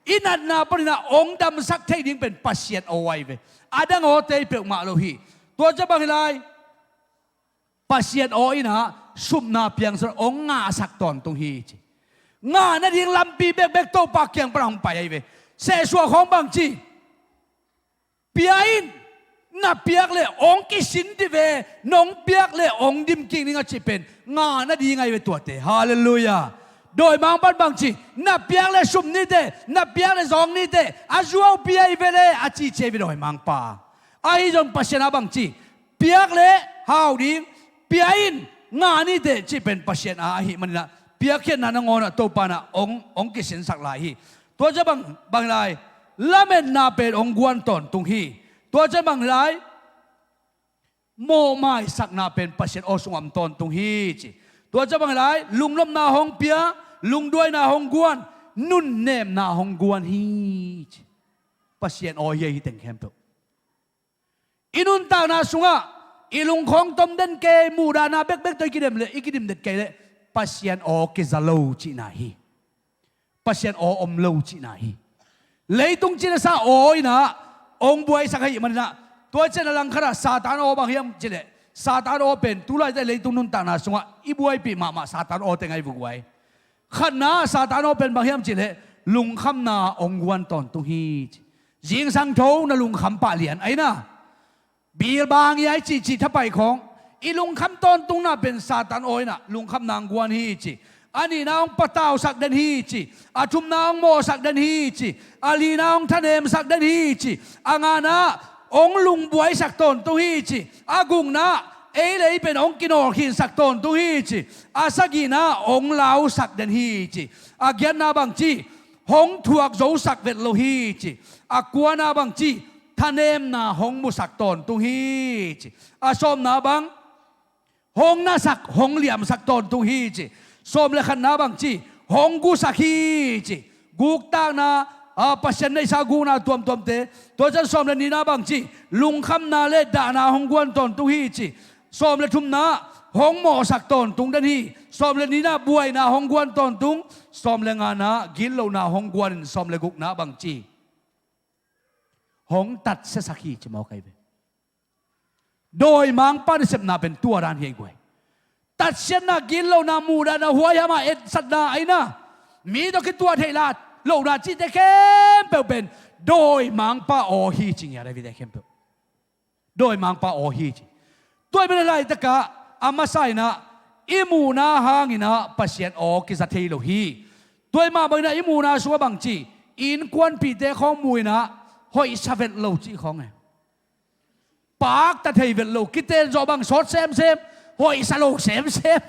I natna panin ah hong damsak thei ding pen Pasian aw ahi ve. A dang awte hi peuhmah lo hi. Tua ciang bang hi lai, Pasian aw in ah supna piangsak, hong ngahsak tawntung hi ci. Ngah nading lampi bekbek Topa kiang pan hong pai ahi ve. Sehsuah khawng bang ci, pia in, na piak leh hong kisin dih ve, nong piak leh hong dim kik ning a cih pen ngah nading ahi ve tuate. Halleluiah. Dawimangpa'n bang ci, na piak leh sup ni teh, na piak leh zawng ni teh, a zuaupi ahi ve leh a ci ci ahi ve dawimangpa. Ahi zong Pasian ah bang ci, piak leh hau ding, pia in, ngah ni teh cih pen Pasian a ahih manin ah, piakkhiatna nangawn ah Topa in ah hong, hong kisinsak lai hi. Tua ciang bang, bang lai, lametna pen hong guan tawntung hi. Tua ciang bang lai, mawhmaisakna pen Pasian aw sungah om tawntung hi ci. Tua ciang bang lai, lungnopna hong pia, lungduaina hong guan, nunnemna hong guan hi ci. Pasian aw hi, ahi teng khempeuh. I nuntakna sungah i lungkhawng tom den kei, muhdahna bekbek tawh i kidem leh, i kidim det kei leh, Pasian aw kiza lo cihna hi. Pasian aw om lo cihna hi. Leitung cilesa aw in ah hong buaisak ahih manin ah, tua ciang a langkhat ah Satan aw bang hiam cih leh, Satan aw pen tu laitak leitung nuntakna sungah i buaipih mahmah Satan aw teng ahi ve guai. Khatna Satan aw pen bang hiam cih leh, lungkhamna hong guan tawntung hi ci. Zingsang tho na lungkham pah lian ahi na. Bilbang i ai cihcih thapai khawng, i lungkham tawntungna pen Satan aw in ah lungkhamna hong guan hi ci. A nihna hong patausak den hi ci. A thumna hong mawhsak den hi ci. A lina hong thanemsak den hi ci. A ngana hong lungbuaisak tawntung hi ci. A gukna ei leh ei pen hong kinawlkhinsak tawntung hi ci. A sagihna hong lausak den hi ci. A giatna bang ci, hong thuak zosak vet lo hi ci. A kuana bang ci, thanemna hong musak tawntung hi ci. A sawmna bang, hong nasak, hong liamsak tawntung hi ci. Sawm le khatna bang ci, hong gusak hi ci. Guktakna, a, Pasian neihsa gukna tuamtuamte. Tua ciang sawm le nihna bang ci, lungkhamna le dahna hong guan tawntung hi ci. Sawm le thumna, hong mawhsak tawntung den hi. Sawm le nihna, buaina hong guan tawntung. Sawm le ngana, gitlohna hong guan in. Sawm le gukna bang ci, hong tatsiasak hi ci mawk ahi ve. Dawimangpa nasepna pen tua dan hi ei guai. Tatsiatna, gitlohna, muhdahna, huaihama etsakna ahi na. Mi tawh kituah theih lohna cihte khempeuh pen dawimangpa aw hi ci ngiat ahi ve te khempeuh. Dawimangpa aw hi ci. Tua ahih manin laitakah a masa in ah i muhna hangin ah Pasian aw kiza thei lo hi. Tua ahih mah bangin ah i muhna sungah bang ci, innkuanpihte khawng mu in ah hoihsa vet lo cih khawng e. Pakta thei vet lo, kiten zawh bang sawt semsem, hoihsa lo semsem.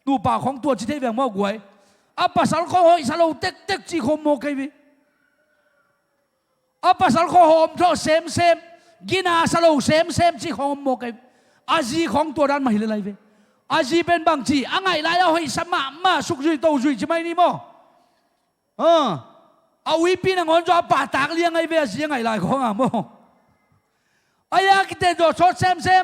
Nupa khawng tua ci thei veng maw guai. A pasal khawng hoihsa lo tektek cih khawng maw kei ve. A pasal khawng hawm thawh semsem. Gina sa lo semsem cih khawng om mawk ahi. A zi khawng tua dan mah hi lel ahi ve. A zi pen bangci, a ngaih lai a hoihsa mahmah, sukzui tozui ci mai ni maw. A, a uipi nangawn zaw a pahtak liang ahi ve, a zi a ngaih lai khawng a maw. A ya kite zaw sawt semsem,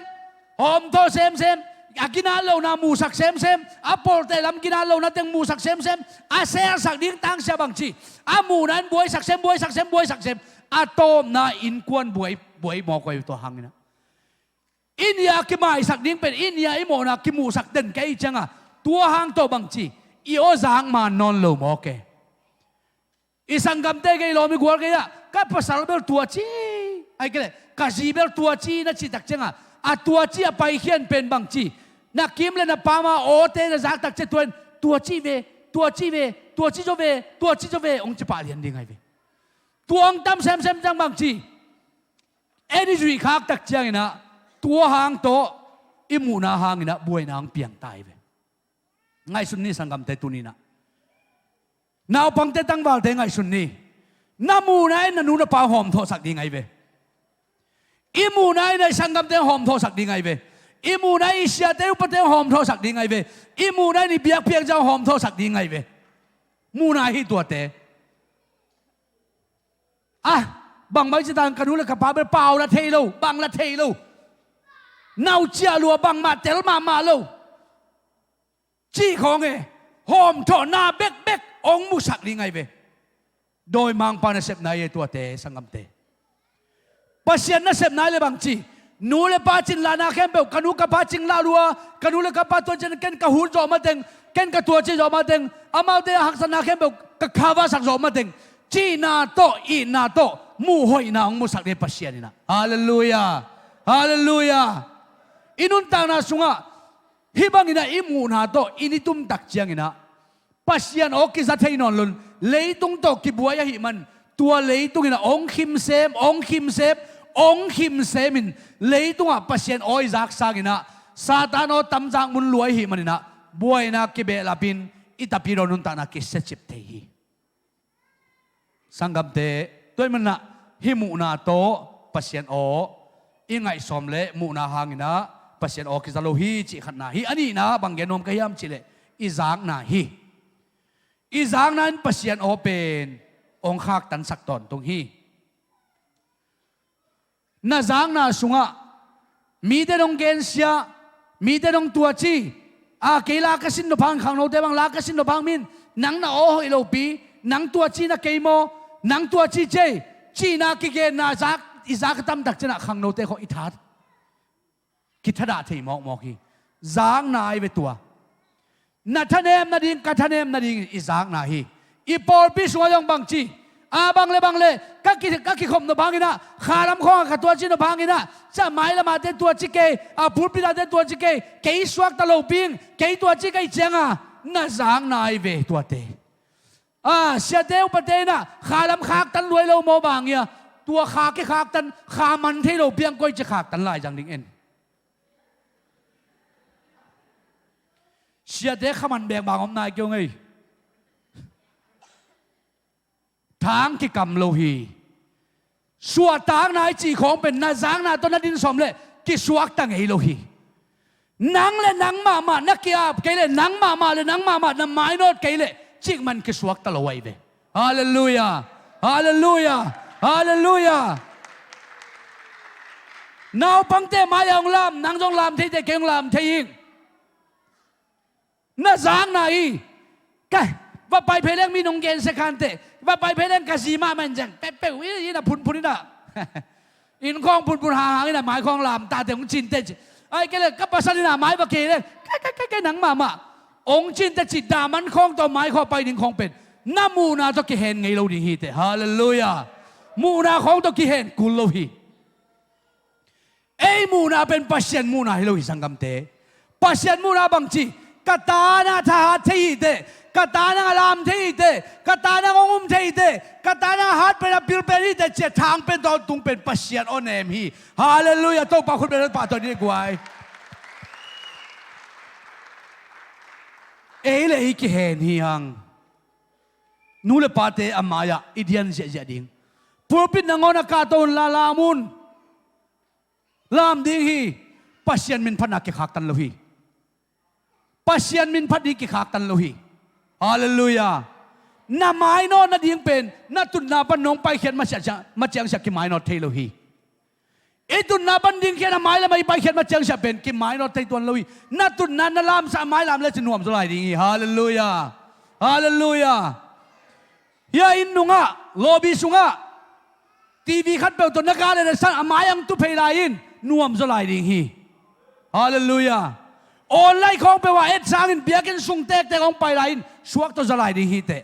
hawmthawh semsem, a ginat lohna muhsak semsem, a pawlte lam ginat lohna teng muhsak semsem, a selsak ding tangsia bangci, a muhna in buaisak sem, buaisak sem, buaisak sem, a tawpna innkuan buai, buai mawk ahi tua hangin ah. I nih a kimaisak ding pen i nih a i mawhna kimuhsak den kei cianga, tua hang tawh bangci, i aw zak man nawn lo mawk e. I sanggamte kei lawm i gual kei ah, ka pasal bel tua ci, ai kei le, ka zi bel tua ci na cih tak cianga, a tua ci a paikhian pen bangci, na kim le na pam a awte na zak tak cia tua in, tua ci ve, tua ci ve, tua ci zaw ve, tua ci zaw ve, hong ci pah lian ding ahi ve. Tua hong tam semsem ciang bangci, en i zuih khak tak ciangin ah, tua hang tawh i muhna hangin ah buaina hong piang ta hi ve. Ngaihsun ni sanggamte tuni-in ah. Naupangte tangvalte ngaihsun ni. Na muhna in na nu na pa hawmthawhsak ding ahi ve. I muhna in ah i sanggamte hawmthawhsak ding ahi ve. I muhna in i siate upate hawmthawhsak ding ahi ve. I muhna in i biakpiak zang hawmthawhsak ding ahi ve. Muhna hi tuate. Ah, bangmah i ci tan ka nu le ka pa bel pau la thei lo, bang la thei lo. Nau cia lua bangmah tel mahmah lo. Cih khawng e, hawmthawhna bekbek hong musak ding ahi ve. Dawimangpa nasepna hi e tuate, sanggamte. Pasian nasepna hi le bangci, nu le pa cinlahna khempeuh, ka nu ka pa cinglah lua, ka nu le ka pa tua ciang ken ka hun zawh mateng, ken ka tua ci zawh mateng, amaute a haksatna khempeuh ka khavahsak zawh mateng, cihna tawh, itna tawh, muh hoihna hong musak ding Pasian in ah. Halleluiah. Halleluiah. I nuntakna sungah hih bangin ah i muhna tawh i ni tumtak ciangin ah Pasian aw kiza thei nawn lo-in, leitung tawh kibuai ahih man, tua leitung in ah hong khimsem, hong khimsem, hong khimsem in, leitungah Pasian aw i zak sangin ah Satan aw tamzak mun lua ahih manin ah buaina kibehlap in i tapidaw nuntakna kisiacip thei hi. Sanggamte, tua ahih manin ah hih muhna tawh Pasian aw i ngaihsawm le muhna hangin ah Pasian aw kiza lo hi cih khatna hi. A nihna bang gen nuam ka hiam cih leh i zakna hi. I zakna in Pasian aw pen hong khaktansak tawntung hi. Na zakna sungah mite in hong gensia, mite in hong tuaci, a kei la ka sin nop hang, khangnote bang la ka sin nop hang min, nang na aw hoih lopi, nang tuaci na kei maw, nang tuaci cei, cihna kigenna zak, i zak a tamtak ciangin ah khangnote khawng i that kithadah thei mawkmawk hi. Zakna ahi ve tua. Na thanem nading, ka thanem nadingin i zakna hi. I pawlpi sungah zong bangci, a bang le bang le, ka ki, ka kikhop nop hangin ah, khalam khawngah ka tuaci nop hangin ah, cia mailam ahte tuaci kei, a pulpit ahte tuaci kei, kei suakta lopi ing, kei tuaci kei cianga, na zakna ahi ve tuate. A, siate upate in ah khalam khaktan luai lo maw bang ia, tua kha kikhaktan, kha man thei lopi ang koici khaktan lai zang ding en. Siate kha man bek bang om nai kei ung ei. Thang kikam lo hi. Suahtakna i cih khawng pen na zakna tawh na din sawm leh kisuakta ngei lo hi. Nang le nang mahmah na ki-ap kei leh, nang mahmah le nang mahmah na mainawt kei leh, cikmah in kisuakta lo ahi ve. Halleluiah. Halleluiah. Halleluiah. Naupangte mai-ah hong lam, nang zong lam thei teh, kei hong lam thei ing. Na zakna hi. Ka va pai phei leng mi nong gensia khan teh, va pai phei leng ka zi mahmah in zeng peuhpeuh in, inn ah phunphun in ah, inn khawng phunphun hanghang in ah, mai khawng lam ta teh, hong cin teh ci. Ai kei leh ka pasal in ah mai va kei leng, kai kai kai kai, nang mahmah, hong cin teh ci. Daman khawng tawh mai khawng pai ding khawng pen na muhna tawh kihen ngei lo ding hi teh. Halleluiah. Muhna khawng tawh kihen kul lo hi. Ei muhna pen Pasian muhna hi lo hi sanggamte. Pasian muhna bangci, ka ta na thahat thei hi teh, ka ta na lam thei hi teh, ka ta na hong um thei hi teh, ka ta na hat pen a pil pen hi teh, cia thang pen tawntung pen Pasian aw nem hi. Halleluiah. Topa khut beng pahtawi ni guai. Ei le ei kihen hi hang. Nu le pate a mai-ah i dian ziahziah ding. Pulpit nangawn a kahto unla lam un. Lam ding hi. Pasian min phatna kikhaktan lo hi. Pasian min phat ding kikhaktan lo hi. Halleluiah. Na mainawt nading pen na tutna pan nong paikhiat maciangsia kimainawt thei lo hi. I tutna pan dingkhiat a mailam a i paikhiat maciangsia pen kimainawt thei tuan lo hi. Na tutna na lamsa a mailam lecin nuamzaw lai ding hi. Halleluiah. Halleluiah. Hia inn nungah, lobby sungah, TV khat peuh tawh na gah le na san a mai ang tu phei lai in nuamzaw lai ding hi. Halleluiah. Online khawng peuh ah et sangin biakinn sung tektek hong pai lai in suak tawh zaw lai ding hi teh.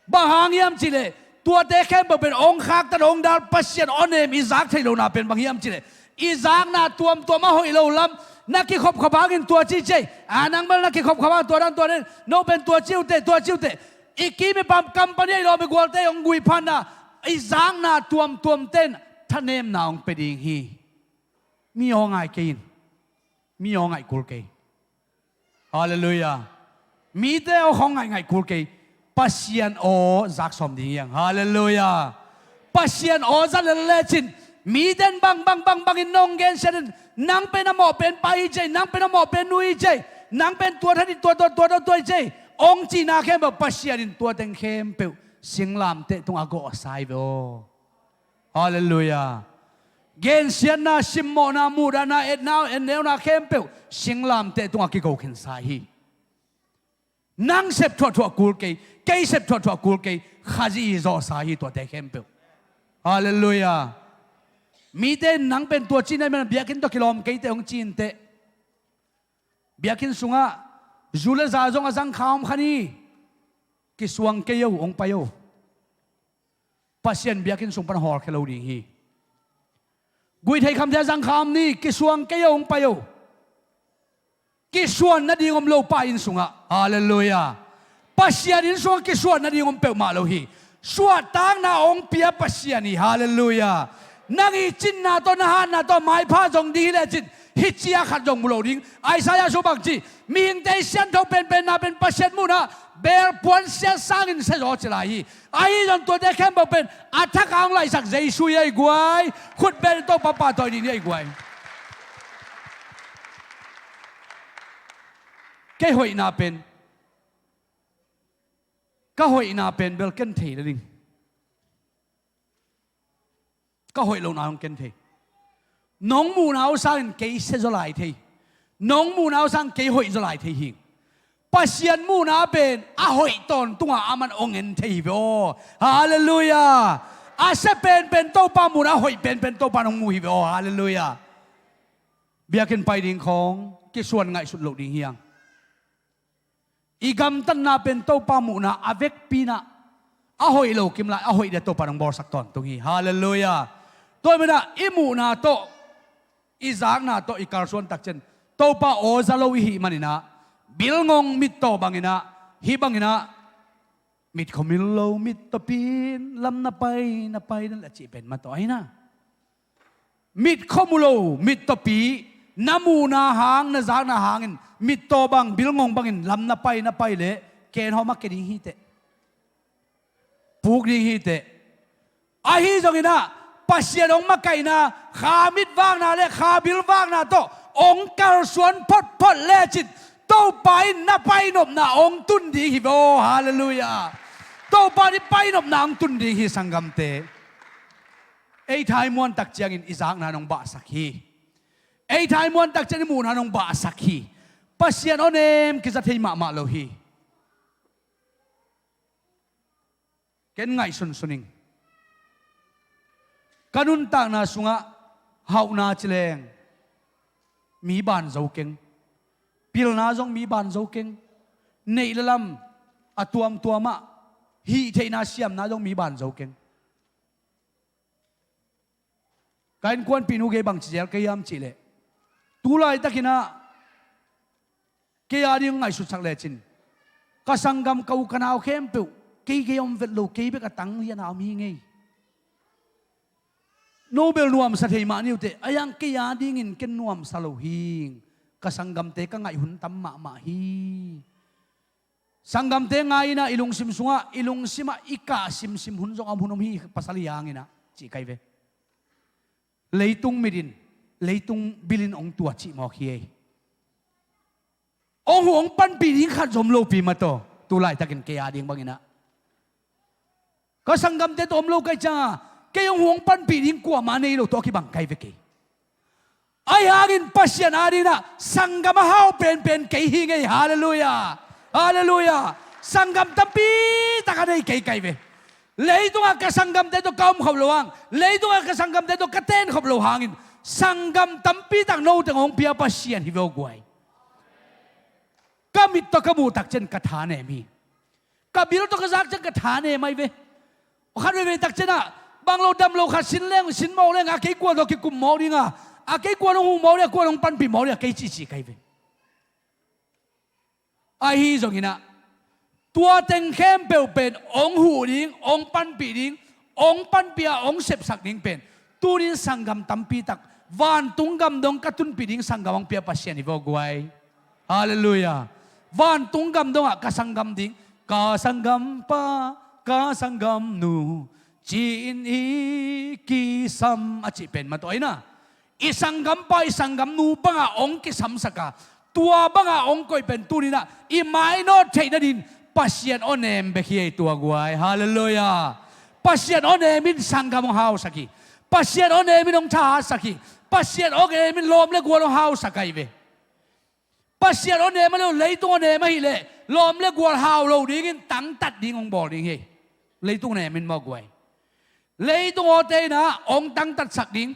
Bang hang hiam cihleh, tuate khempeuh pen hong khaktan hong dal Pasian awnem i zak theih lohna pen bang hiam cihleh, i zakna tuamtuam a hoih lo lam, na kikhopkhop hangin tua ci cei, a nang bel na kikhopkhop hang tua dan tua den, no pen tua ci uh teh, tua ci uh teh. I kim i pam company a i lawm i gualte hong gui phatna, i zakna tuamtuamte in thanemna hong pia ding hi. Mi aw ngai kei in. Mi aw ngaih kul kei. Halleluiah. Mite aw khawng ngaih ngaih kul kei. Pasian aw zak sawm ding hiang. Halleluiah. Pasian aw zat lel lecin mite in bang bang bang bangin nong gensiat in, nang pen a mawh pen pa hi cei, nang pen a mawh pen nu hi cei, nang pen tua that hi, tua tua tua tua tua hi cei, hong cihna khempeuh Pasian in tua teng khempeuh singlamteh tungah a gawhsa hi ve aw. Halleluiah. Gensiatna, simmawhna, muhdahna, etna, etneuna khempeuh singlamteh tungah kigo khinsa hi. Nang sep thuahthuah kul kei, kei sep thuahthuah kul kei, Khazih i zawhsa hi tuate khempeuh. Halleluiah. Mite in nang pen tua ci na hi man, biakinn tawh kilawm kei teh hong ci in teh. Biakinn sungah zu le za zong a zang kha om kha ni. Kisuang kei o, hong pai o. Pasian biakinn sung pan hawlkhia lo ding hi. Guihtheih khamte a zang kha om ni, kisuang kei o, hong pai o. Kisuan nading om lo pa inn sungah. Halleluiah. Pasian inn sungah kisuan nading om peuhmah lo hi. Suahtakna hong pia Pasian hi. Halleluiah. Nang i cinna tawh, na hatna tawh maipha zong ding hi lecin, hih cia khat zong mu lo ding. Isaiah sung bang ci, mihingte i siantho penpenna pen Pasian muhna beel puan siat sangin siazaw ci lai hi. Ahi zong tuate khempeuh pen a thak a hong laihsak Jesu hi a i guai. Khutbet in Topa pahtawi ding hi a i guai. Kei hoihna pen, ka hoihna pen bel ken thei le ding. Ka hoih lohna hong ken thei. Nong muhna uh sangin kei sia zaw lai thei. Nong muhna uh sangin kei hoih zaw lai thei hi. Pasian muhna pen a hoih tawntungah a man hong en thei hi ve aw. Halleluiah. A sia penpen Topa muhna, a hoih penpen Topa in hong mu hi ve aw. Halleluiah. Biakinn pai ding khawng kisuan ngaihsut loh ding hiang. I gamtatna pen Topa muhna a vekpi-in ah, a hoih lo kim lai, a hoih dia Topa in hong bawlsak tawntung hi. Halleluiah. Tua ahih manin ah i muhna tawh, i zakna tawh i kalsuan takciang Topa aw za lo i hih manin ah, bilngong mittaw bangin ah, hih bangin ah, mit khua mu lo mittawpi in lam na pai, na pai den, a cih pen mah tawh ahi na. Mit khua mu lo mittawpi, na muhna hang, na zakna hangin mittaw bang, bilngong bangin lam na pai, na pai leh, ken hawm a kia ding hi teh. Puk ding hi teh. Ahi zongin ah, Pasian hong makaihna, kha mit vakna le kha bil vakna tawh hong kalsuan photphot lecin, Topa in na painopna hong tun ding hi ve aw. Halleluiah. Topa in i painopna hong tun ding hi, sanggamte. Ei thaimuan takciangin i zakna in hong bahsak hi. Ei thaimuan takciangin i muhna in hong bahsak hi. Pasian awnem kiza thei mahmah lo hi. Ken ngaihsunsun ing. Ka nuntakna sungah hauhna ci leng mi ban zo keng. Pilna zong mi ban zo keng. Neih le lam a tuamtuamah hih theihna siamna zong mi ban zo keng. Ka innkuanpihnu gei bangci zel ka hiam cihleh, tu laitakin ah kei a ding ngaihsutsak lecin, ka sanggam, ka u ka nau khempeuh kei gei om vet lo, kei bek a tang lian a om hi ngei. No bel nuamsa thei mah ni uh teh, a hiang kei a dingin ken nuamsa lo hi. Ka sanggamte ka ngaih hun tam mahmah hi. Sanggamte ngai-in ah i lungsim sungah, i lungsimah i kah simsim hun zong a om, hun om hi, pasal hi hangin ah, cih kai ve. Leitung mit in Leitung bilin hong tua cih mawk hi ei. Hong huh hong panpih ding khat zom lopi mataw. Tu laitakin kei a ding banginah ka sanggamte tawh om lo kai cianga kei hong huh hong panpih ding kuamah nei lo tawh a kibang kai ve kei. Ahi hangin Pasian a dinah sanggam a hau penpen kei hi ngei. Halleluia. Halleluia. Sanggam tampi tak a nei kei kai ve. Leitungah ka sanggamte tawh ka om khop lo hang, leitungah ka sanggamte tawh ka ten khop lo hangin sanggam tampi tak no teng hong pia Pasian hi ve aw guai. Ka mit tawh ka muh tak cian ka tha nem hi. Ka bil tawh ka zak cian ka tha nem ahi ve. Khat veivei tak cianah bang lo dam lo khat sin leng sin mawk leng a kei kuan tawh kikum mawk dinga, a kei kuan hong huh mawk dinga, kuan hong panpih mawk dinga kei cihcih kai ve. Ahi zonginah tua teng khempeuh pen hong huh ding, hong panpih ding, hong panpih a hong sepsak ding pen tunin sanggam tampi tak vantung gam dong ka tunpih ding sanggam hong pia Pasian hi vaw guai. Halleluia. Vantung gam dongah ka sanggam ding, ka sanggampa, ka sanggamnu ci-in i kisam a cih pen mataw aina. I sanggampa i sanggamnu bangah hong kisamsak a, tua bangah hong koih pen tuninah i mainawt theih nadin Pasian aw nem bek hi ei tua guai. Halleluia. Pasian aw nemin sanggam hong hausak hi. Pasian aw nemin hong thahatsak hi. Pasian aw nemin lawm le gual hong hausak ahi ve. Pasian aw nem a lo leitung aw nem ahileh lawm le gual hau lo dingin tangtat ding hong bawl ding hi. Leitung nemin maw guai. Leitung awte inah hong tangtatsak ding.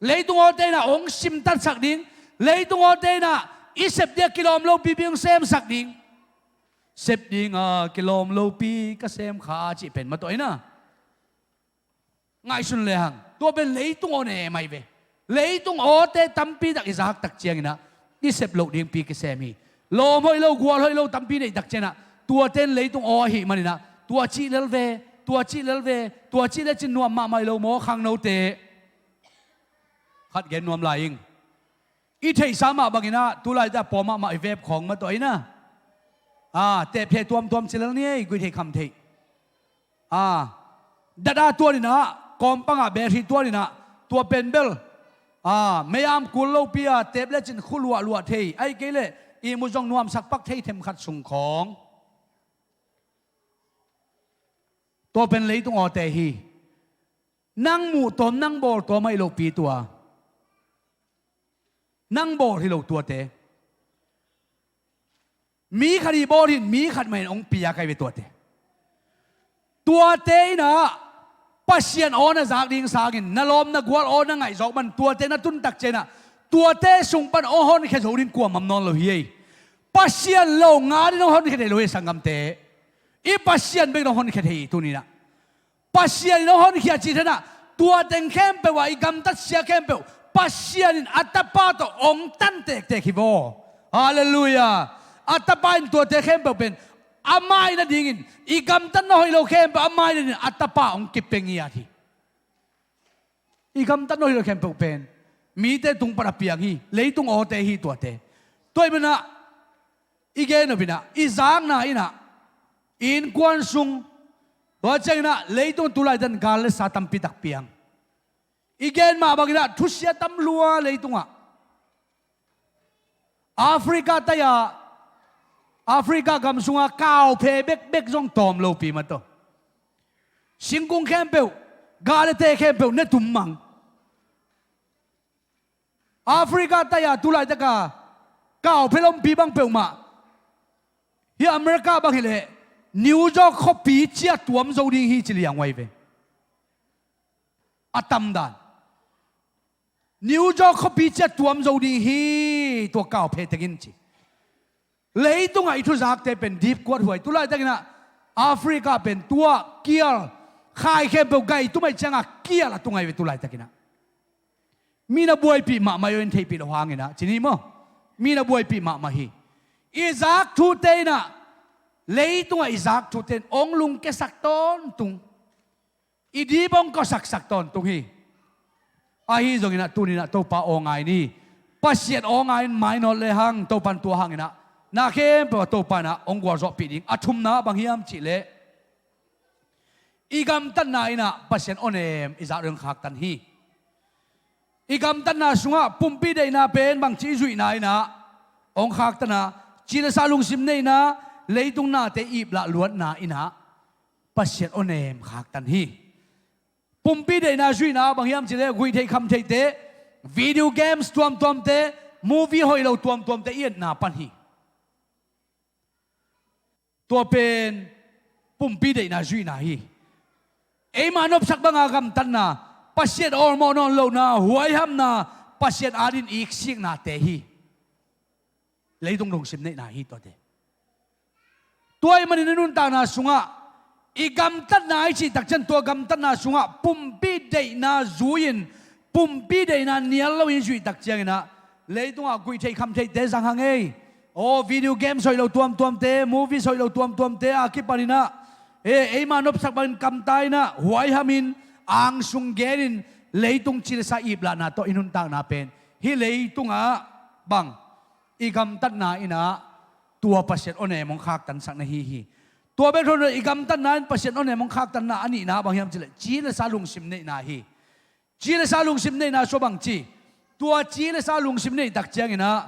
Leitung awte inah hong simtatsak ding. Leitung awte inah i sep ding a kilawm lopi bing hong semsak ding. Sep ding a kilawm lopi ka sem kha cih pen mataw aina. Ngaihsun lehang tua pen leitung aw nem ahi ve. Leitung awte tampi tak i zak tak cianginah i sep loh dingpi kisem hi. Lawm hoih lo gual hoih lo tampi neih tak cianah tuate in leitung aw ahih maninah tua cih lel ve, tua cih lel ve, tua cih lecin nuam mahmah hi lo maw khangnote. Khat gen nuam lai ing. I theihsa mah banginah tu laite a pawm mahmah i vep khawng mataw aina. Aa, tep thei tuamtuam ci lel ni ei, guih thei kham thei. Aa, dada tuaninah kawmpangah bel hi tuaninah tua pen bel. Aa, meiam kul lopi a tep lecin khu luahluah thei ahi kei leh ihmu zong nuamsak pak thei themkhat sung khawng. Tua pen leitung awte hi. Nang muh tawm nang bawl tawm ahi lopi tua. Nang bawl hi lo tuate. Mi khat i bawl hin mi khat mahin hong pia kai ve tuate. Tuate inah Pasian aw na zak ding sangin na lawm na gual aw na ngaihzawk man tuate na tuntak cianah tuate sung pan hong honkhia zo ding kuamam nawn lo hi ei. Pasian lo nga din hong honkhia thei lo hi ei sanggamte. I Pasian bek dong honkhia thei hi tuninah. Pasian in hong honkhia cih thenah tua teng khempeuh ah i gamtat sia khempeuh Pasian in a tapa tawh hong tan tektek hi vaw. Halleluia. A tapa in tuate khempeuh pen amah ih nadingin i gamtatna hoih lo khempeuh amah ih nadingin a tapa hong kipia ngiat hi. I gamtatna hoih lo khempeuh pen mite tung pan a piang hi. Leitung awte hi tuate. Tua ih manah i gen uh inah i zakna inah i innkuan sung tua cianginah leitung tu laitan gal le sa tampi tak piang. I gen mah banginah thusia tam lua leitungah. Africa taia Africa gam sunga kauphe bekbek zong tawm lopi mataw. Singkung khempeuh galete khempeuh ne tum mang. Africa taia tu laitaka kauphe lompi bang peuhmah hi America bang hileh New York khuapi cia tuam zo ding hi ci liang uai ve. A tamdan New York khuapi cia tuam zo ding hi tua kauphe tengin ci. Leitungah i thuzakte pen dipkuat huai tu laitakinah Africa pen tua kial khai khempeuh gai tumai ciangah kial a tungai ve tu laitakinah. Mi na buaipih mahmah i in theihpih lo hanginah cini maw? Mi na buaipih mahmah hi. I zak thute inah leitungah i zak thute in ong lungkesak tawntung. I dip ong kawsaksak tawntung hi. Ahi zonginah tuninah Topa aw ngai ni. Pasian aw ngai in mainawt lehang Topan tua hanginah na khempeuh a Topa inah ong gualzawhpih ding. A thumna bang hiam cihleh i gamtatna inah Pasian aw nem i zak ding khaktan hi. I gamtatna sungah pumpi deihna pen bangci i zuihna in ah hong khaktan a, ci le sa lungsim neihna, leitung nate iplah luatna in ah Pasian awnem khaktan hi. Pumpi deihna zuihna bang hiam cih leh guih theih kham theihte, video games tuamtuamte, movie hoih lo tuamtuamte i etna pan hi. Tua pen pumpi deihna zuihna hi. Eima nopsak banga gamtatna, Pasian awlmawh nawn lohna, huaihamna, Pasian adin iksiknate hi. Leitung lungsim neihna hi tuate. Tua ahih manin i nuntakna sungah, i gamtatna i cih takciang tua gamtatna sungah pumpi deihna zui-in, pumpi deihna nial loin zuih takciangin ah, leitungah guih theih kham theihte zang hang ei. Aw, video games hoih lo tuamtuamte, movies hoih lo tuamtuamte a kipanin ah, e, eima nopsak bangin kamta in ah, huaihamin, angsung genin, leitung ci le sa iplahna tawh i nuntakna pen hih leitungah bang i gamtatna in ah tua Pasian awnem hong khaktansak na hi hi. Tua bek thawn i gamtatna in Pasian awnem hong khaktanna a nihna bang hiam cih leh ci le sa lungsim neihna hi. Ci le sa lungsim neihna sungah bangci, tua ci le sa lungsim neih takciangin ah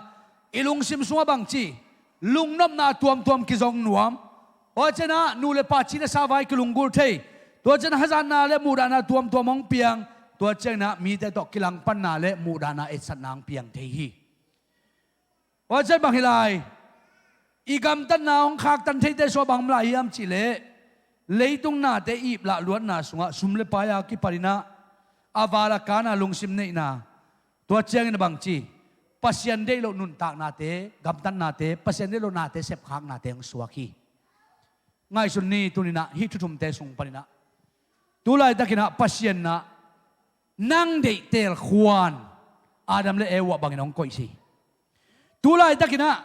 i lungsim sungah bangci, lungnopna tuamtuam kizong nuam. Tua ciangin ah nu le pa ci le sa vai kilunggulh thei. Tua ciangin hazatna le muhdahna tuamtuam hong piang. Tua ciangin ah mite tawh kilangpanna le muhdahna etsatna hong piang thei hi. Tua ciang bang hi lai? I gamtatna hong khaktan theite sungah bang om lai hiam cih leh, leitung nate iplah luatna sungah sum le pai a kipanin ah, a val a kan a lungsim neihna. Tua ciangin a bangci, Pasian deih loh nuntaknate, gamtatnate, Pasian deih loh nate sepkhaknate hong suak hi. Ngaihsun ni, tuni-in ah hih thu thumte sung panin ah, tu laitakin ah Pasian in ah nang deihtel khuan Adam le Eva bangin hong koih hi. Tu laitakin ah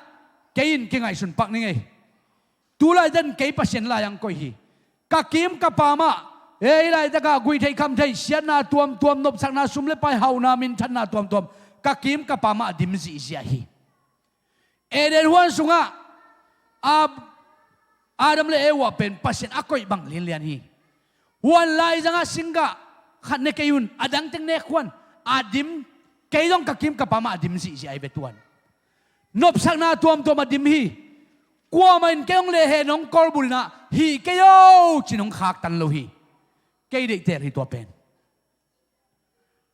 kei in kingaihsun pak ning ei. Tu laitakin kei Pasian lai-ah hong koih hi. Ka kim ka paam ah, ei laitakah guih theih kham theih, siatna tuamtuam, nopsakna, sum le pai, hauhna, minthanna tuamtuam, ka kim ka paam ah a dim zihziah hi. Eden huan sungah a, Adam le Eva pen Pasian a koih bang lianlian hi. Huan laizangah singgah khat ne kei un, a dangteng nek huan, a dim, kei zong ka kim ka paam ah a dim zihziah ahi ve tuan. Nopsakna tuamtuam a dim hi. Kuamah in kei hong lehheh nong kawlbulh in ah, hih kei o, ci-in hong khaktan lo hi. Kei deihtel hi tua pen.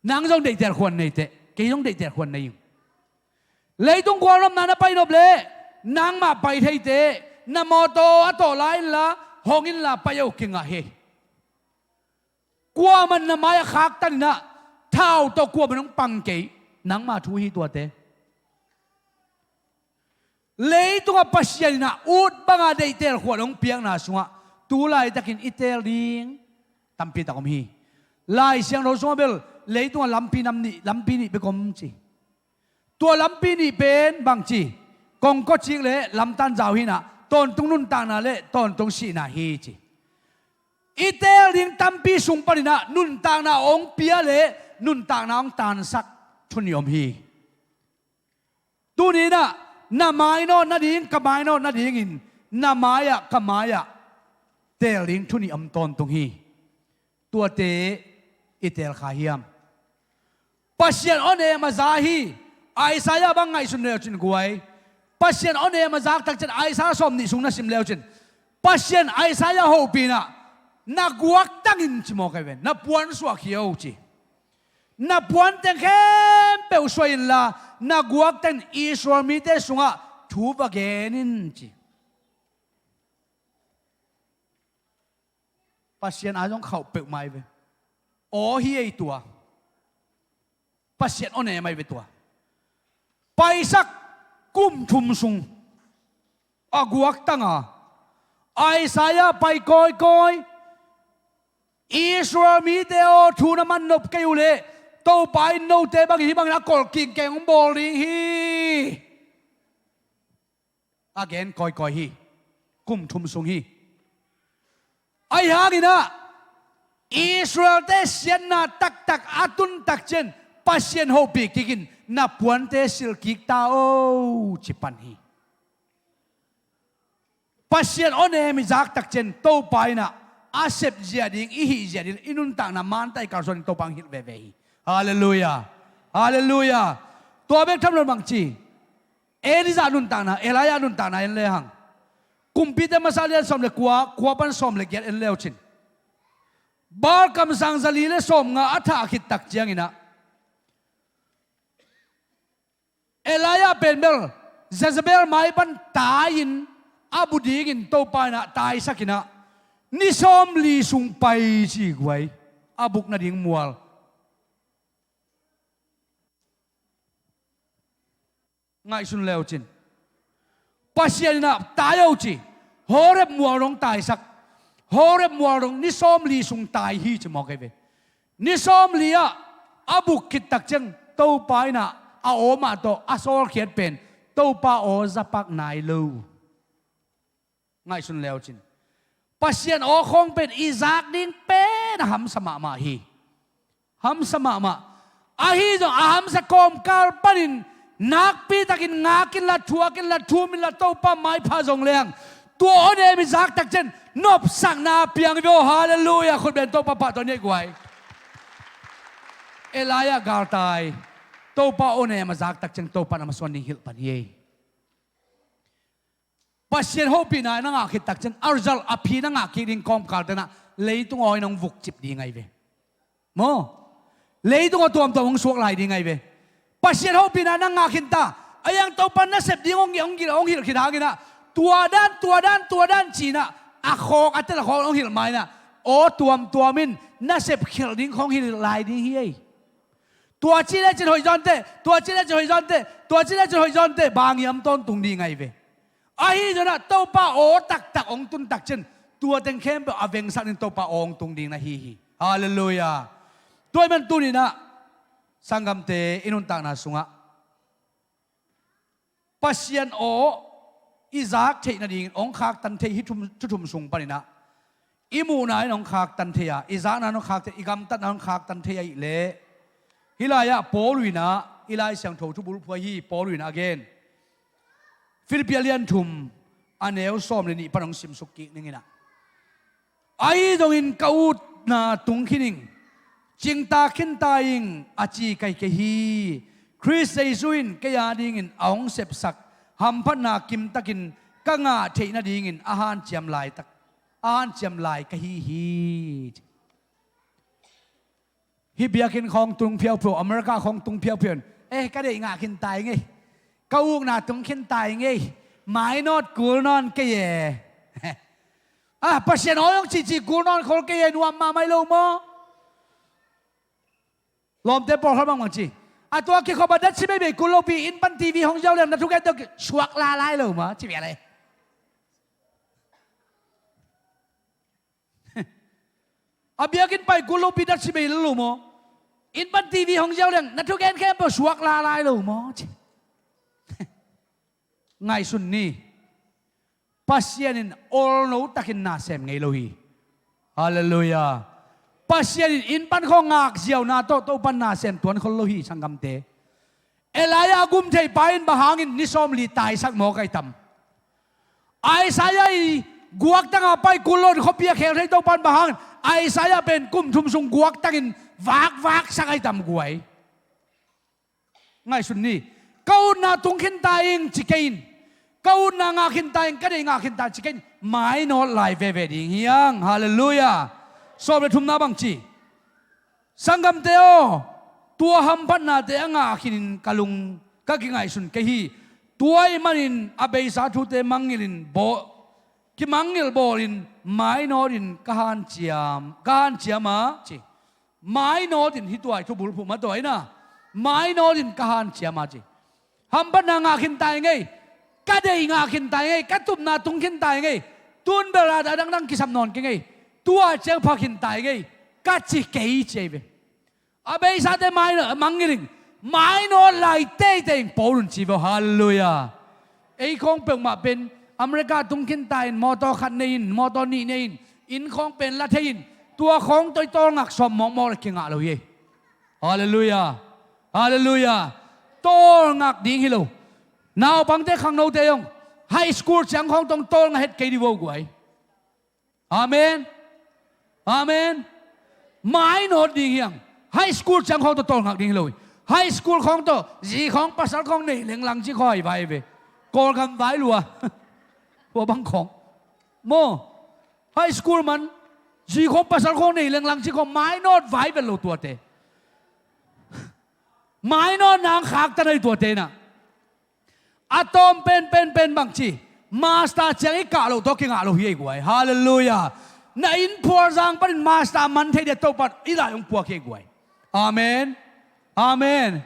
Nang zong deihtel khuan nei teh, kei zong deihtel khuan nei ing. Leitung gualnopna na pai nop leh, nangmah pai thei teh, na mawtaw a tawh la inla, hong inla pai o kingah hi. Kuamah in na mai-ah khaktan in ah, thau tawh kuamah in hong pang kei, nangmah thu hi tuate. Leitungah Pasian in ah ut banga deihtel khuan hong piakna sungah tu laitakin i teel ding tampi tak om hi. Lai Siangtho sungah bel leitungah lampi nam nih, lampi nih bek om ci. Tua lampi nih pen bangci, kongkaw cik le lamtan zau hi in ah, tawntung nuntakna le tawntung sihna hi ci. I teel ding tampi sung panin ah nuntakna hong pia le nuntakna hong tansak thu nih om hi. Tuni-in ah na mainawt nading, ka mainawt nadingin, na mai-ah, ka mai-ah teel ding thu nih om tawntung hi. Tuate i teel kha hiam? Pasian awnem a za hi. Isaiah bang ngaihsun leucin guai, Pasian awnem a zak takciang Isaiah sawm nih sung na sim leucin, Pasian Isaiah hopih in ah, na guaktang in ci mawk ahi ve, na puan suah khia o ci. Na puanteng khempeuh suah inla, na guaktang in Israel mite sungah thu va gen in ci. Pasian a zong khauh peuhmah ahi ve. Aw hi ei tua. Pasian awnem ahi ve tua. Paisak kum thum sung a guaktang a, Isaiah pai kawikawi, Israel mite aw, thu na man nop kei uh leh Topa in note bangin hih bangin a kolkingkeng hong bawl ding hi. A gen kawikawi hi. Kum thum sung hi. Ahi hangin ah Israel-te siatna taktak a tun takciang Pasian hopih kikin na puante silh kik ta o ci pan hi. Pasian awnem i zak takciang Topa in ah a sep zia ding, i hih zia ding, i nuntakna manta i kalsuan in Topa hong hilh veve hi. Halleluiah. Halleluiah. Tua bek tham lo bang ci. Elijah nuntakna, Elijah nuntakna en le hang. Kumpite masa lian sawm le kua, kua pan sawm le giat en le uh cin. Baal kamsang zali le sawm nga a thah khit tak ciangin ah, Elijah pen bel Jezebel mai pan tai-in a bu dingin Topa in ah taisak in ah, ni sawmli sung pai ci guai, a buk nading mual. Ngaihsun le uh cin. Pasian in ah tai o ci. Horeb mual dong taisak. Horeb mual dong ni sawmli sung tai hi ci mawk ei ve. Ni sawmli ah a buk khit tak ciang Topa in ah a aw mah tawh a sawlkhiat pen Topa aw zapak nai lo. Ngaihsun le uh cin. Pasian aw khawng pen i zak ding pen a hamsa mahmah hi. Hamsa mahmah. Ahi zong a hamsa kawmkal panin nakpitakin ngak inla, thuak inla, thum inla, Topa maipha zong leng tua aw nem i zak tak ciang nopsakna piang i ve aw. Halleluiah. Khutben Topa pahtawi ni ei guai. Elijah galtai. Topa aw nem a zak tak ciang Topa in a masuan ding hilh pan hi ei. Pasian hopihna na ngah khit tak ciang a result a phi na ngah kik ding kawmkal te in ah leitung aw in hong vukcip ding ahi ve. Maw? Leitung aw tuamtuam hong suak lai ding ahi ve. Pasian hopihna na ngah khin ta. A yang Topa nasep ding hong, hong, hong hilh khit hangin ah tua dan, tua dan, tua dan ci-in ah a khawk a tel a khawk hong hilh ma-in ah aw tuamtuam in nasep khelh ding khawng hilh lai ding hi ei. Tua ci lecin hoih zawn teh, tua ci lecin hoih zawn teh, tua ci lecin hoih zawn teh, bang hiam tawntung ding ahi ve. Ahi zongin ah Topa aw taktak hong tun tak ciang tua teng khempeuh a vengsak ding Topa aw hong tung ding na hi hi. Halleluiah. Tua ahih man tuni-in ah sanggamte i nuntakna sungah Pasian aw i zak theih nadingin hong khaktan thei hi thum, thu thum sung panin ah i muhna in hong khaktan thei a, i zakna in hong khak thei, i gamtatna in hong khaktan thei ahih leh hih lai-ah Paul in ah i Lai Siangtho thubulphuh ahi Paul in ah a gen. Filippi a lian thum a neu sawm le nih pan hong simsuk kik ning in ah. Ahi zongin ka utna tung khin ing, cingtak khin ta ing a ci ka hi kei hi. Khrist Jesuh in kei a dingin a hong sepsak hamphatna kimtakin ka ngah theih nadingin a hanciam laitak, a hanciam lai ka hi hi. Hih biakinn khawng tung phiauphio, America khawng tung phiauphio in, eh, ka deih ngah khin ta ing ei. Ka ukna tung khin ta ing ei. Mainawt kul nawn kei e. Ah, Pasian aw hong cihcih kul nawn khol kei e, nuam mahmah hi lo maw? Lawmte pawlkhat bang bang ci. A tua kikhop a datsi beibei kul lopi, inn pan TV hong ziau leng na thugen tawh suak lalai lo maw? Ci bia lei. A biakinn pai kul lopi datsi bei lo maw? Inn pan TV hong ziau leng na thugen khempeuh suak lalai lo maw? Ci. Ngaihsun ni. Pasian in olno takin na sem ngei lo hi. Halleluiah. Pasian in inn pan khawng ngak ziauna tawh Topa in na sem tuan khol lo hi sanggamte. Elijah a gum thei pa in bang hangin ni sawmli taisak mawk ahi tam? Isaiah i guaktang a pai kul lo in khuapi a khel thei Topa in bang hangin Isaiah pen kum thum sung guaktangin vakvaksak ahi tam guai? Ngaihsun ni. Ka utna tung khin ta ing ci kei in. Ka utna ngah khin ta ing, ka deih ngah khin ta ing ci kei in. Mainawt lai veve ding hi hang. Halleluiah. Sawm le thumna bang ci. Sanggamte aw, tua hamphatnate a ngah khinin ka lung ka kingaihsun kei hi. Tua ahih manin a beisa thute mangngilhin bawl, kimangngilh bawlin mainawtin ka hanciam, ka hanciam a ci. Mainawtin, hih tuai thubulphuh mah tuai na. Mainawtin ka hanciam a ci. Hamphatna ngah khin ta ing ei. Ka deih ngah khin ta ing ei. Ka tupna tung khin ta ing ei. Tun bel a dangdang kisam nawn kei ing ei. Tua ciang pha khin ta ing ei. Ka ci kei ci ei ve. A beisate mai, mangngilh ing. Mainawt lai teitei ing Paul in ci ve. Halleluiah. Ei khawng peuhmah pen America tung khin ta in, mawtaw khat nei in, mawtaw nih nei in, inn khawng pen la thei in, tua khawng tawh i tawlngak sawm mawkmawk le kingah lo hi ei. Halleluiah. Halleluiah. Tawlngak ding hi lo. Naupangte khangnote zong high school ciang khawng tawh tawlngak het kei dih vo guai. Amen. Amen. Mainawt ding hi hang. High school ciang khawng tawh tawlngak ding hi lo hi. High school khawng tawh zi khawng pasal khawng nei lenglang ci khawng vai ve. Kawlgam vai lua. Tua bang khawng maw? High school man zi khawng pasal khawng nei lenglang ci khawng mainawt vai vet lo tuate. Mainawt nang khaktan ahi tuate inah. A tawm penpen pen bangci master ciang i kah loh tawh kingah lo hi ei guai. Halleluiah. Na inn phualzang panin master man thei dia Topan i lai hong puak hi ei guai. Amen. Amen.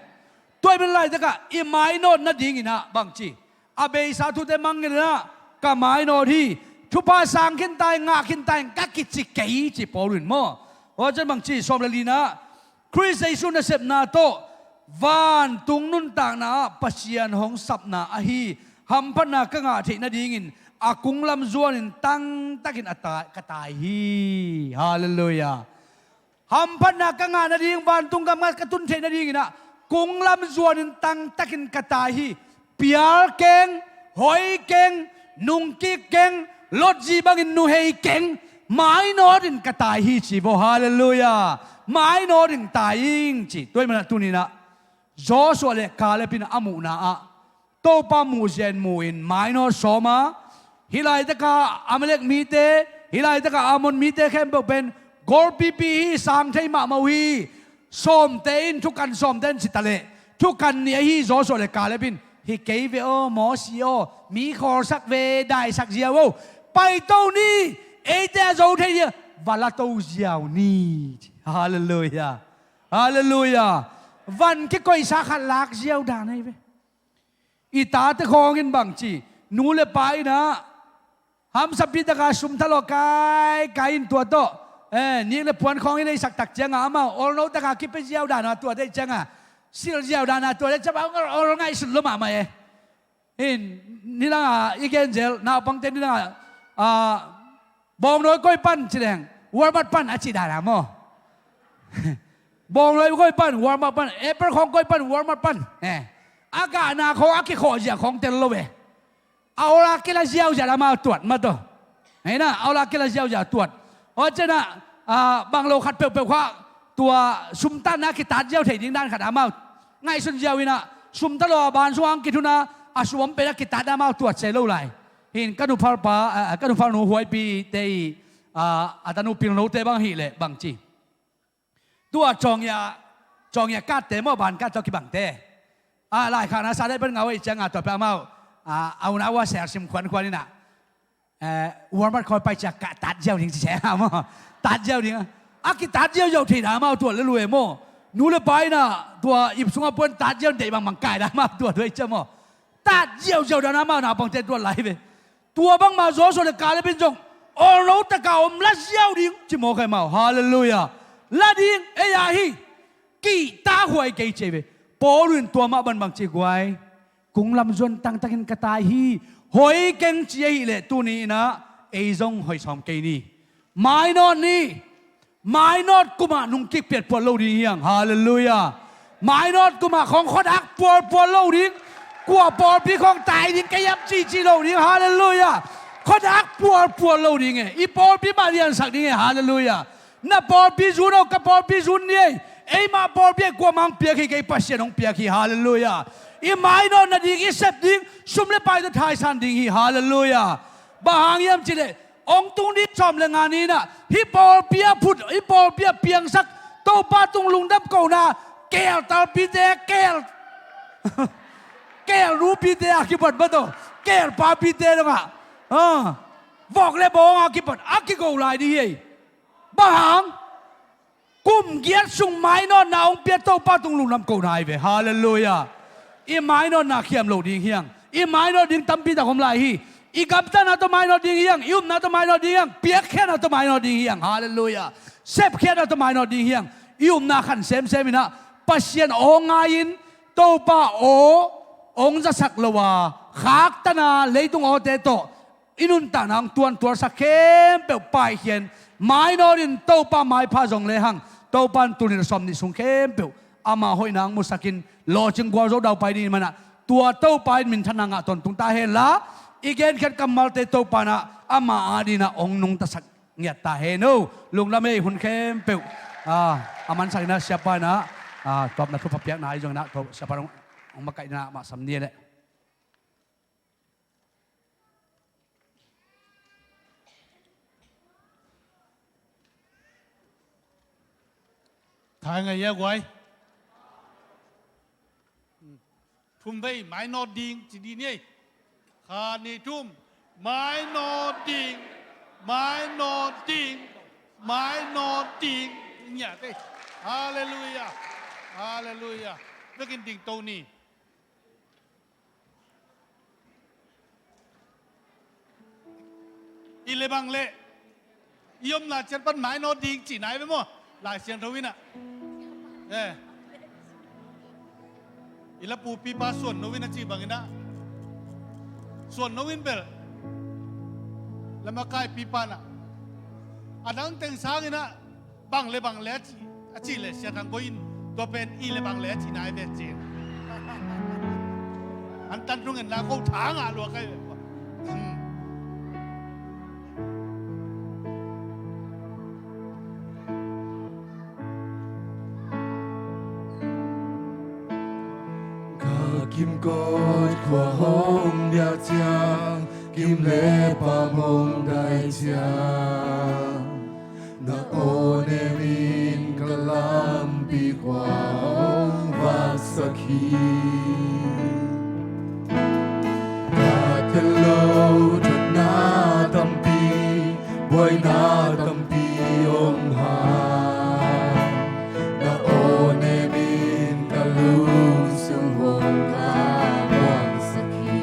Tua i min laitakah i mainawt nadinginah bangci a beisa thute mangngilh inah ka mainawt hi. Thupha sang khin ta hi, ngah khin ta hi, ka kici kei ci Paul in maw? Tua cian bangci sawm le linah Khrist Jesu nasepna tawh vantung nuntakna ah Pasian hong sapna ahi hamphatna ka ngah theih nadingin a kunglam zuanin tangtakin a tai, ka tai hi. Halleluiah. Hamphatna ka ngah nading, vantung gam ah ka tun theih nadinginah kunglam zuanin tangtakin ka tai hi. Pial keng, hoi keng, nungkik keng, lotzi bangin nuhei keng, mainawtin ka tai hi ci bo. Halleluiah. Mainawtin tai ing ci. Tua i manah tuninah Joshua le Caleb in a muhna ah Topa muhzia in mu-in mainawt sawm a, hih laitaka Amalek mite, hih laitaka Ammon mite khempeuh pen golpipi hi, sang thei mahmah uh hi. Sawmte in, thukan sawmte in ci taleh thukan nih ahi Joshua le Caleb in, hi kei ve aw, mawsi aw, mi khawlsak ve, daisak ziau aw, paito ni, eite a zo thei dia va la to ziau ni. Halleluiah. Halleluiah. Van kikoihsa khat lak ziau dan ahi ve. I tate khawngin bangci nu le pa inah hamsapi taka sum thalawh kaikai in tua tawh, eh, nik le puan khawng i leisak tak cianga amau olno taka kipia ziau dana tua deih cianga silh ziau dana tua deih cianga ol ngaihsut lo mahmah e. In nidanga i genzel naupangte nidanga, ah, bawngnawi koi pan ci leng Walmart pan a ci dana maw? Bawngnawi koi pan Walmart pan, apple khawng koi pan Walmart pan, eh, a gahna khawng a kikhawh zia khawng tel lo e. A ola kila ziau ziau amau tuat mah tawh. Hei na, a ola kila ziau ziau tuat. Aw cianah, ah, bang lo khat peuhpeuh kha tua sumtanna kitat ziau thei ding dan khat amau ngaihsun ziau inah sum talo a ban sung ang kithuna a sum om pena kitat amau tuat se lo lai. Hin ka nuphalpa, ah, ka nuphalnu Huaipi te i, ah, a tanu pilnote bang hileh bangci. Tua cawngia, cawngia katte maw, ban kat tawh kibangte. A, laikhakna sa dai pen ngau ei cianga tua pia amau, a, a unau a sel sim khuankhuan inah, eh, Walmart khawi pai cia ka tat ziau ding ci cia maw? Tat ziau ding a kitat ziauziau theina amau tua le lu e maw? Nu le pa inah tua ip sungah puan tat ziau deih bangmang kaina amau tua tua ei cia maw? Tat ziauziau dana amau naupangte tua lai ve. Tua bangmah Joshua le Caleb in zong olno taka om la ziau ding ci mawk e amau. Halleluiah. La ding ei a hi. Kihtakhuai kei ci ei ve. Paul in tua mah banbang ci guai. Kunglam zuan tangtakin ka tai hi. Hoi keng ci ahileh tuni inah ei zong hoi sawm kei ni. Mainawt ni. Mainawt kumah nungkik piatpuat lo ding hiang. Halleluiah. Mainawt kumah khawng khuadak pualpual lo ding. Kua pawlpi khawng tai ding kei am cici lo ding. Halleluiah. Khuadak pualpual lo ding e. I pawlpi mah liansak ding e. Halleluiah. Na pawlpi zun aw, ka pawlpi zun ni ei. Eimah pawlpi ei kuamah hong piak hi kei, Pasian hong piak hi. Halleluiah. I mainawt nading, i sep ding, sum le pai tawh thaisan ding hi. Halleluiah. Bang hang hiam cileh hong tung ding sawm le nga ni inah hih pawlpi a phut, hih pawlpi a piangsak Topa tung lungdam kohna keel talpite, keel keel nupite a kipat mah tawh keel papite dongah, ah, vawk le bawng a kipat a kigo lai ding hi ei. Bang hang? Kum giat sung mainawtna hong pia Topa tung lungdam kohna hi ve. Halleluiah. I mainawtna khiam lo ding hiang. I mainawt ding tampi tak om lai hi. I gamtatna tawh mainawt ding hiang. I upna tawh mainawt ding hiang. Piakkhiatna tawh mainawt ding hiang. Halleluiah. Sepkhiatna tawh mainawt ding hiang. I upna khan semsem inah Pasian aw ngai-in Topa aw hong zasak lo a, khaktana leitung awte tawh i nuntakna hong tuantuarsak khempeuh paikhian, mainawtin Topa maipha zong lehang Topa in tul nih le sawm nih sung khempeuh ama hoihna hong musakin lawcing gualzo daupai ding manah tua Topa in minthanna ngah tawntung ta henla, i genkhiat kammalte Topa inah ama adinah hong nungtasak ngiat ta hen o. Lungdam ei, hun khempeuh a mansak inah siapa inah Ah, tawpna thupha piakna ahi zongin ah, to siapa hong, hong makaihna mah sam ni leh. Thai ngai ia guai. Thum vei, mainawt ding, ci ding ni ei. Khat, nih, thum. Mainawt ding, mainawt ding, mainawt ding. Ngiat ei. Halleluia. Halleluia. Vekin ding to ni. I le bang le i omna ciat pan mainawt ding ci nai ve maw? Lai Siangtho in ah, eh, i lapupipa suan no in a ci bangin ah, suan no in bel la makaipipa in ah, a dang teng sangin ah bang le bang le a ci, a ci le Sia Thang Bawi in tua pen i le bang le a ci nai ve ci. An tan thungen la ko tha ngah lua kai ve. Hmm. Ka kimkot khua hong nial ciang, kim le pam hong dai ciang, na aw ne min ka lampi khua hong vaksak hi. Ka tel lo thotna tampi, buaina tampi om hang, na aw ne min ka lungsung hong ka buangsak hi.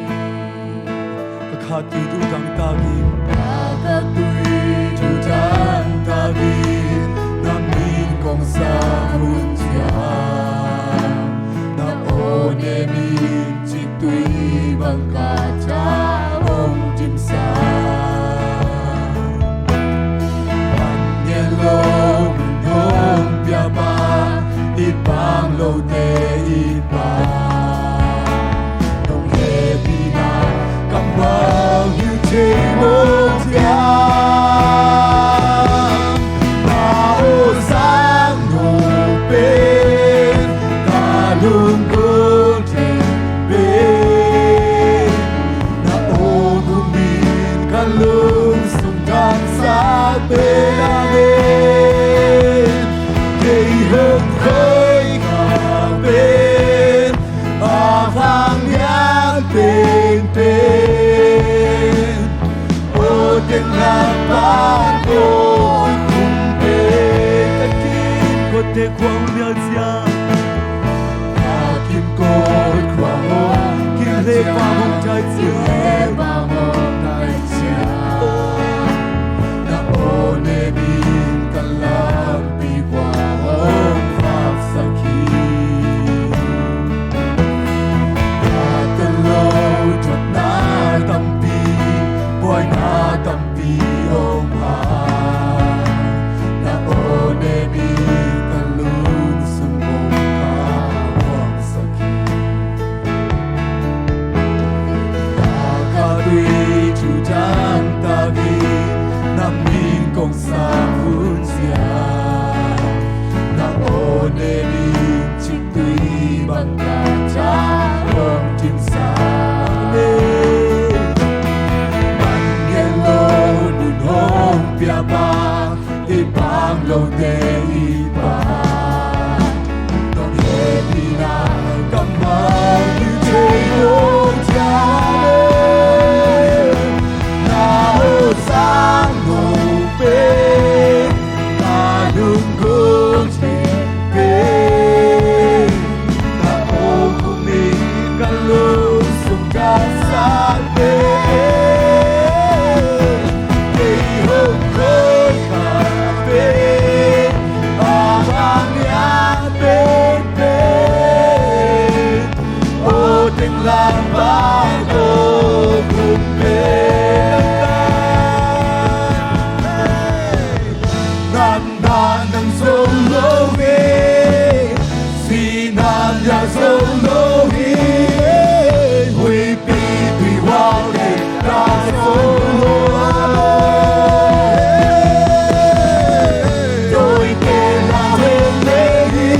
Ka khattui tu dang takin, ka khattui tu dang takin, na min kong sa hun ciang, na aw ne min ciktui bang ka tha hong dimsak. An ngen lo mun hong piapa, i pang lote i pang, nong hehpihna kammal hi thei mawk ciang, na aw sang no pen ka lungkung thei pen, na aw kumin ka lungsung dangsak pen a pen, kei hong khoi ka pen a vang niang pen pen, aw teng lam pan ko kum pen. Ka kimkotte khua hong nial ciang, ka kimkot khua hong, kim le pam hong dai ciang, na aw ne min ka lampi khua hong vaksak hi. Ka tel lo thotna tampi, buaina tampi om hang, na aw ne min ka lungsung hong ka buangsak hi. Ka khattui tu dang takin, na min kong sa hun ciang, na aw ne min ciktui bang ka tha hong dimsak hi. An ngen lo mun hong piapa, i pang lote i pang, nong hehpihna kammal hi thei mawk ciang, na aw sang no pen ka lungkung thei pen, na aw kumin ka lungsung dangsak pen, kei hong khoi ka pen a vang niang pen pen, aw teng lam pan ko kum pen. Nang dan nang zo lo hi, si nang ya zo lo hi, huipi pi wau le ka zo lo. Doi ke la wen le hi,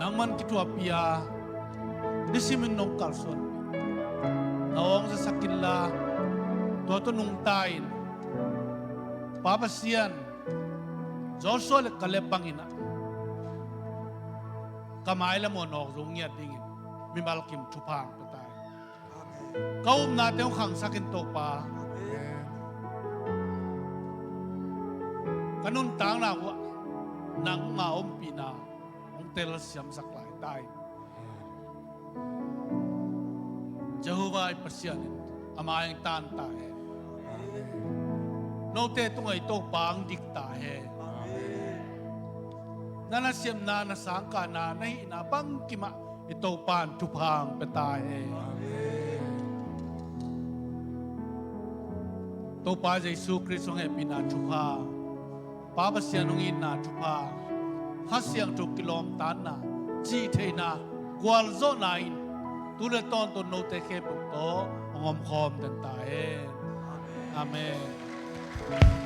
Nangman kithuahpih a, nisimin nong kalsuanpih. Na awng zasak inla, tua tawh nungta in, Pa Pasian, Joshua le Kaleb bangin ah, ka mailam uh a nawk zong ngiat dingin mimal kim thupha hong pia ta in. Ka upnate hong khangsak in, Topa. Ka nuntakna uh ah nangma ompihna hong telsiamsak lai ta in. Jehovah i Pasian in ama hong tan ta hen. Note tungah i Topa hong dik ta hen. Na nasepna, na sangkahna, na hihna bangkimah i Topa in thupha hong pia ta hen. Topa Jesu Khrist hong hehpihna thupha, Pa Pasian hong itna thupha, Kha Siangtho kilawmtatna, cihtheihna, gualzawhna in tu le tawntung note khempeuh tawh hong omkhawm den ta hen. Amen.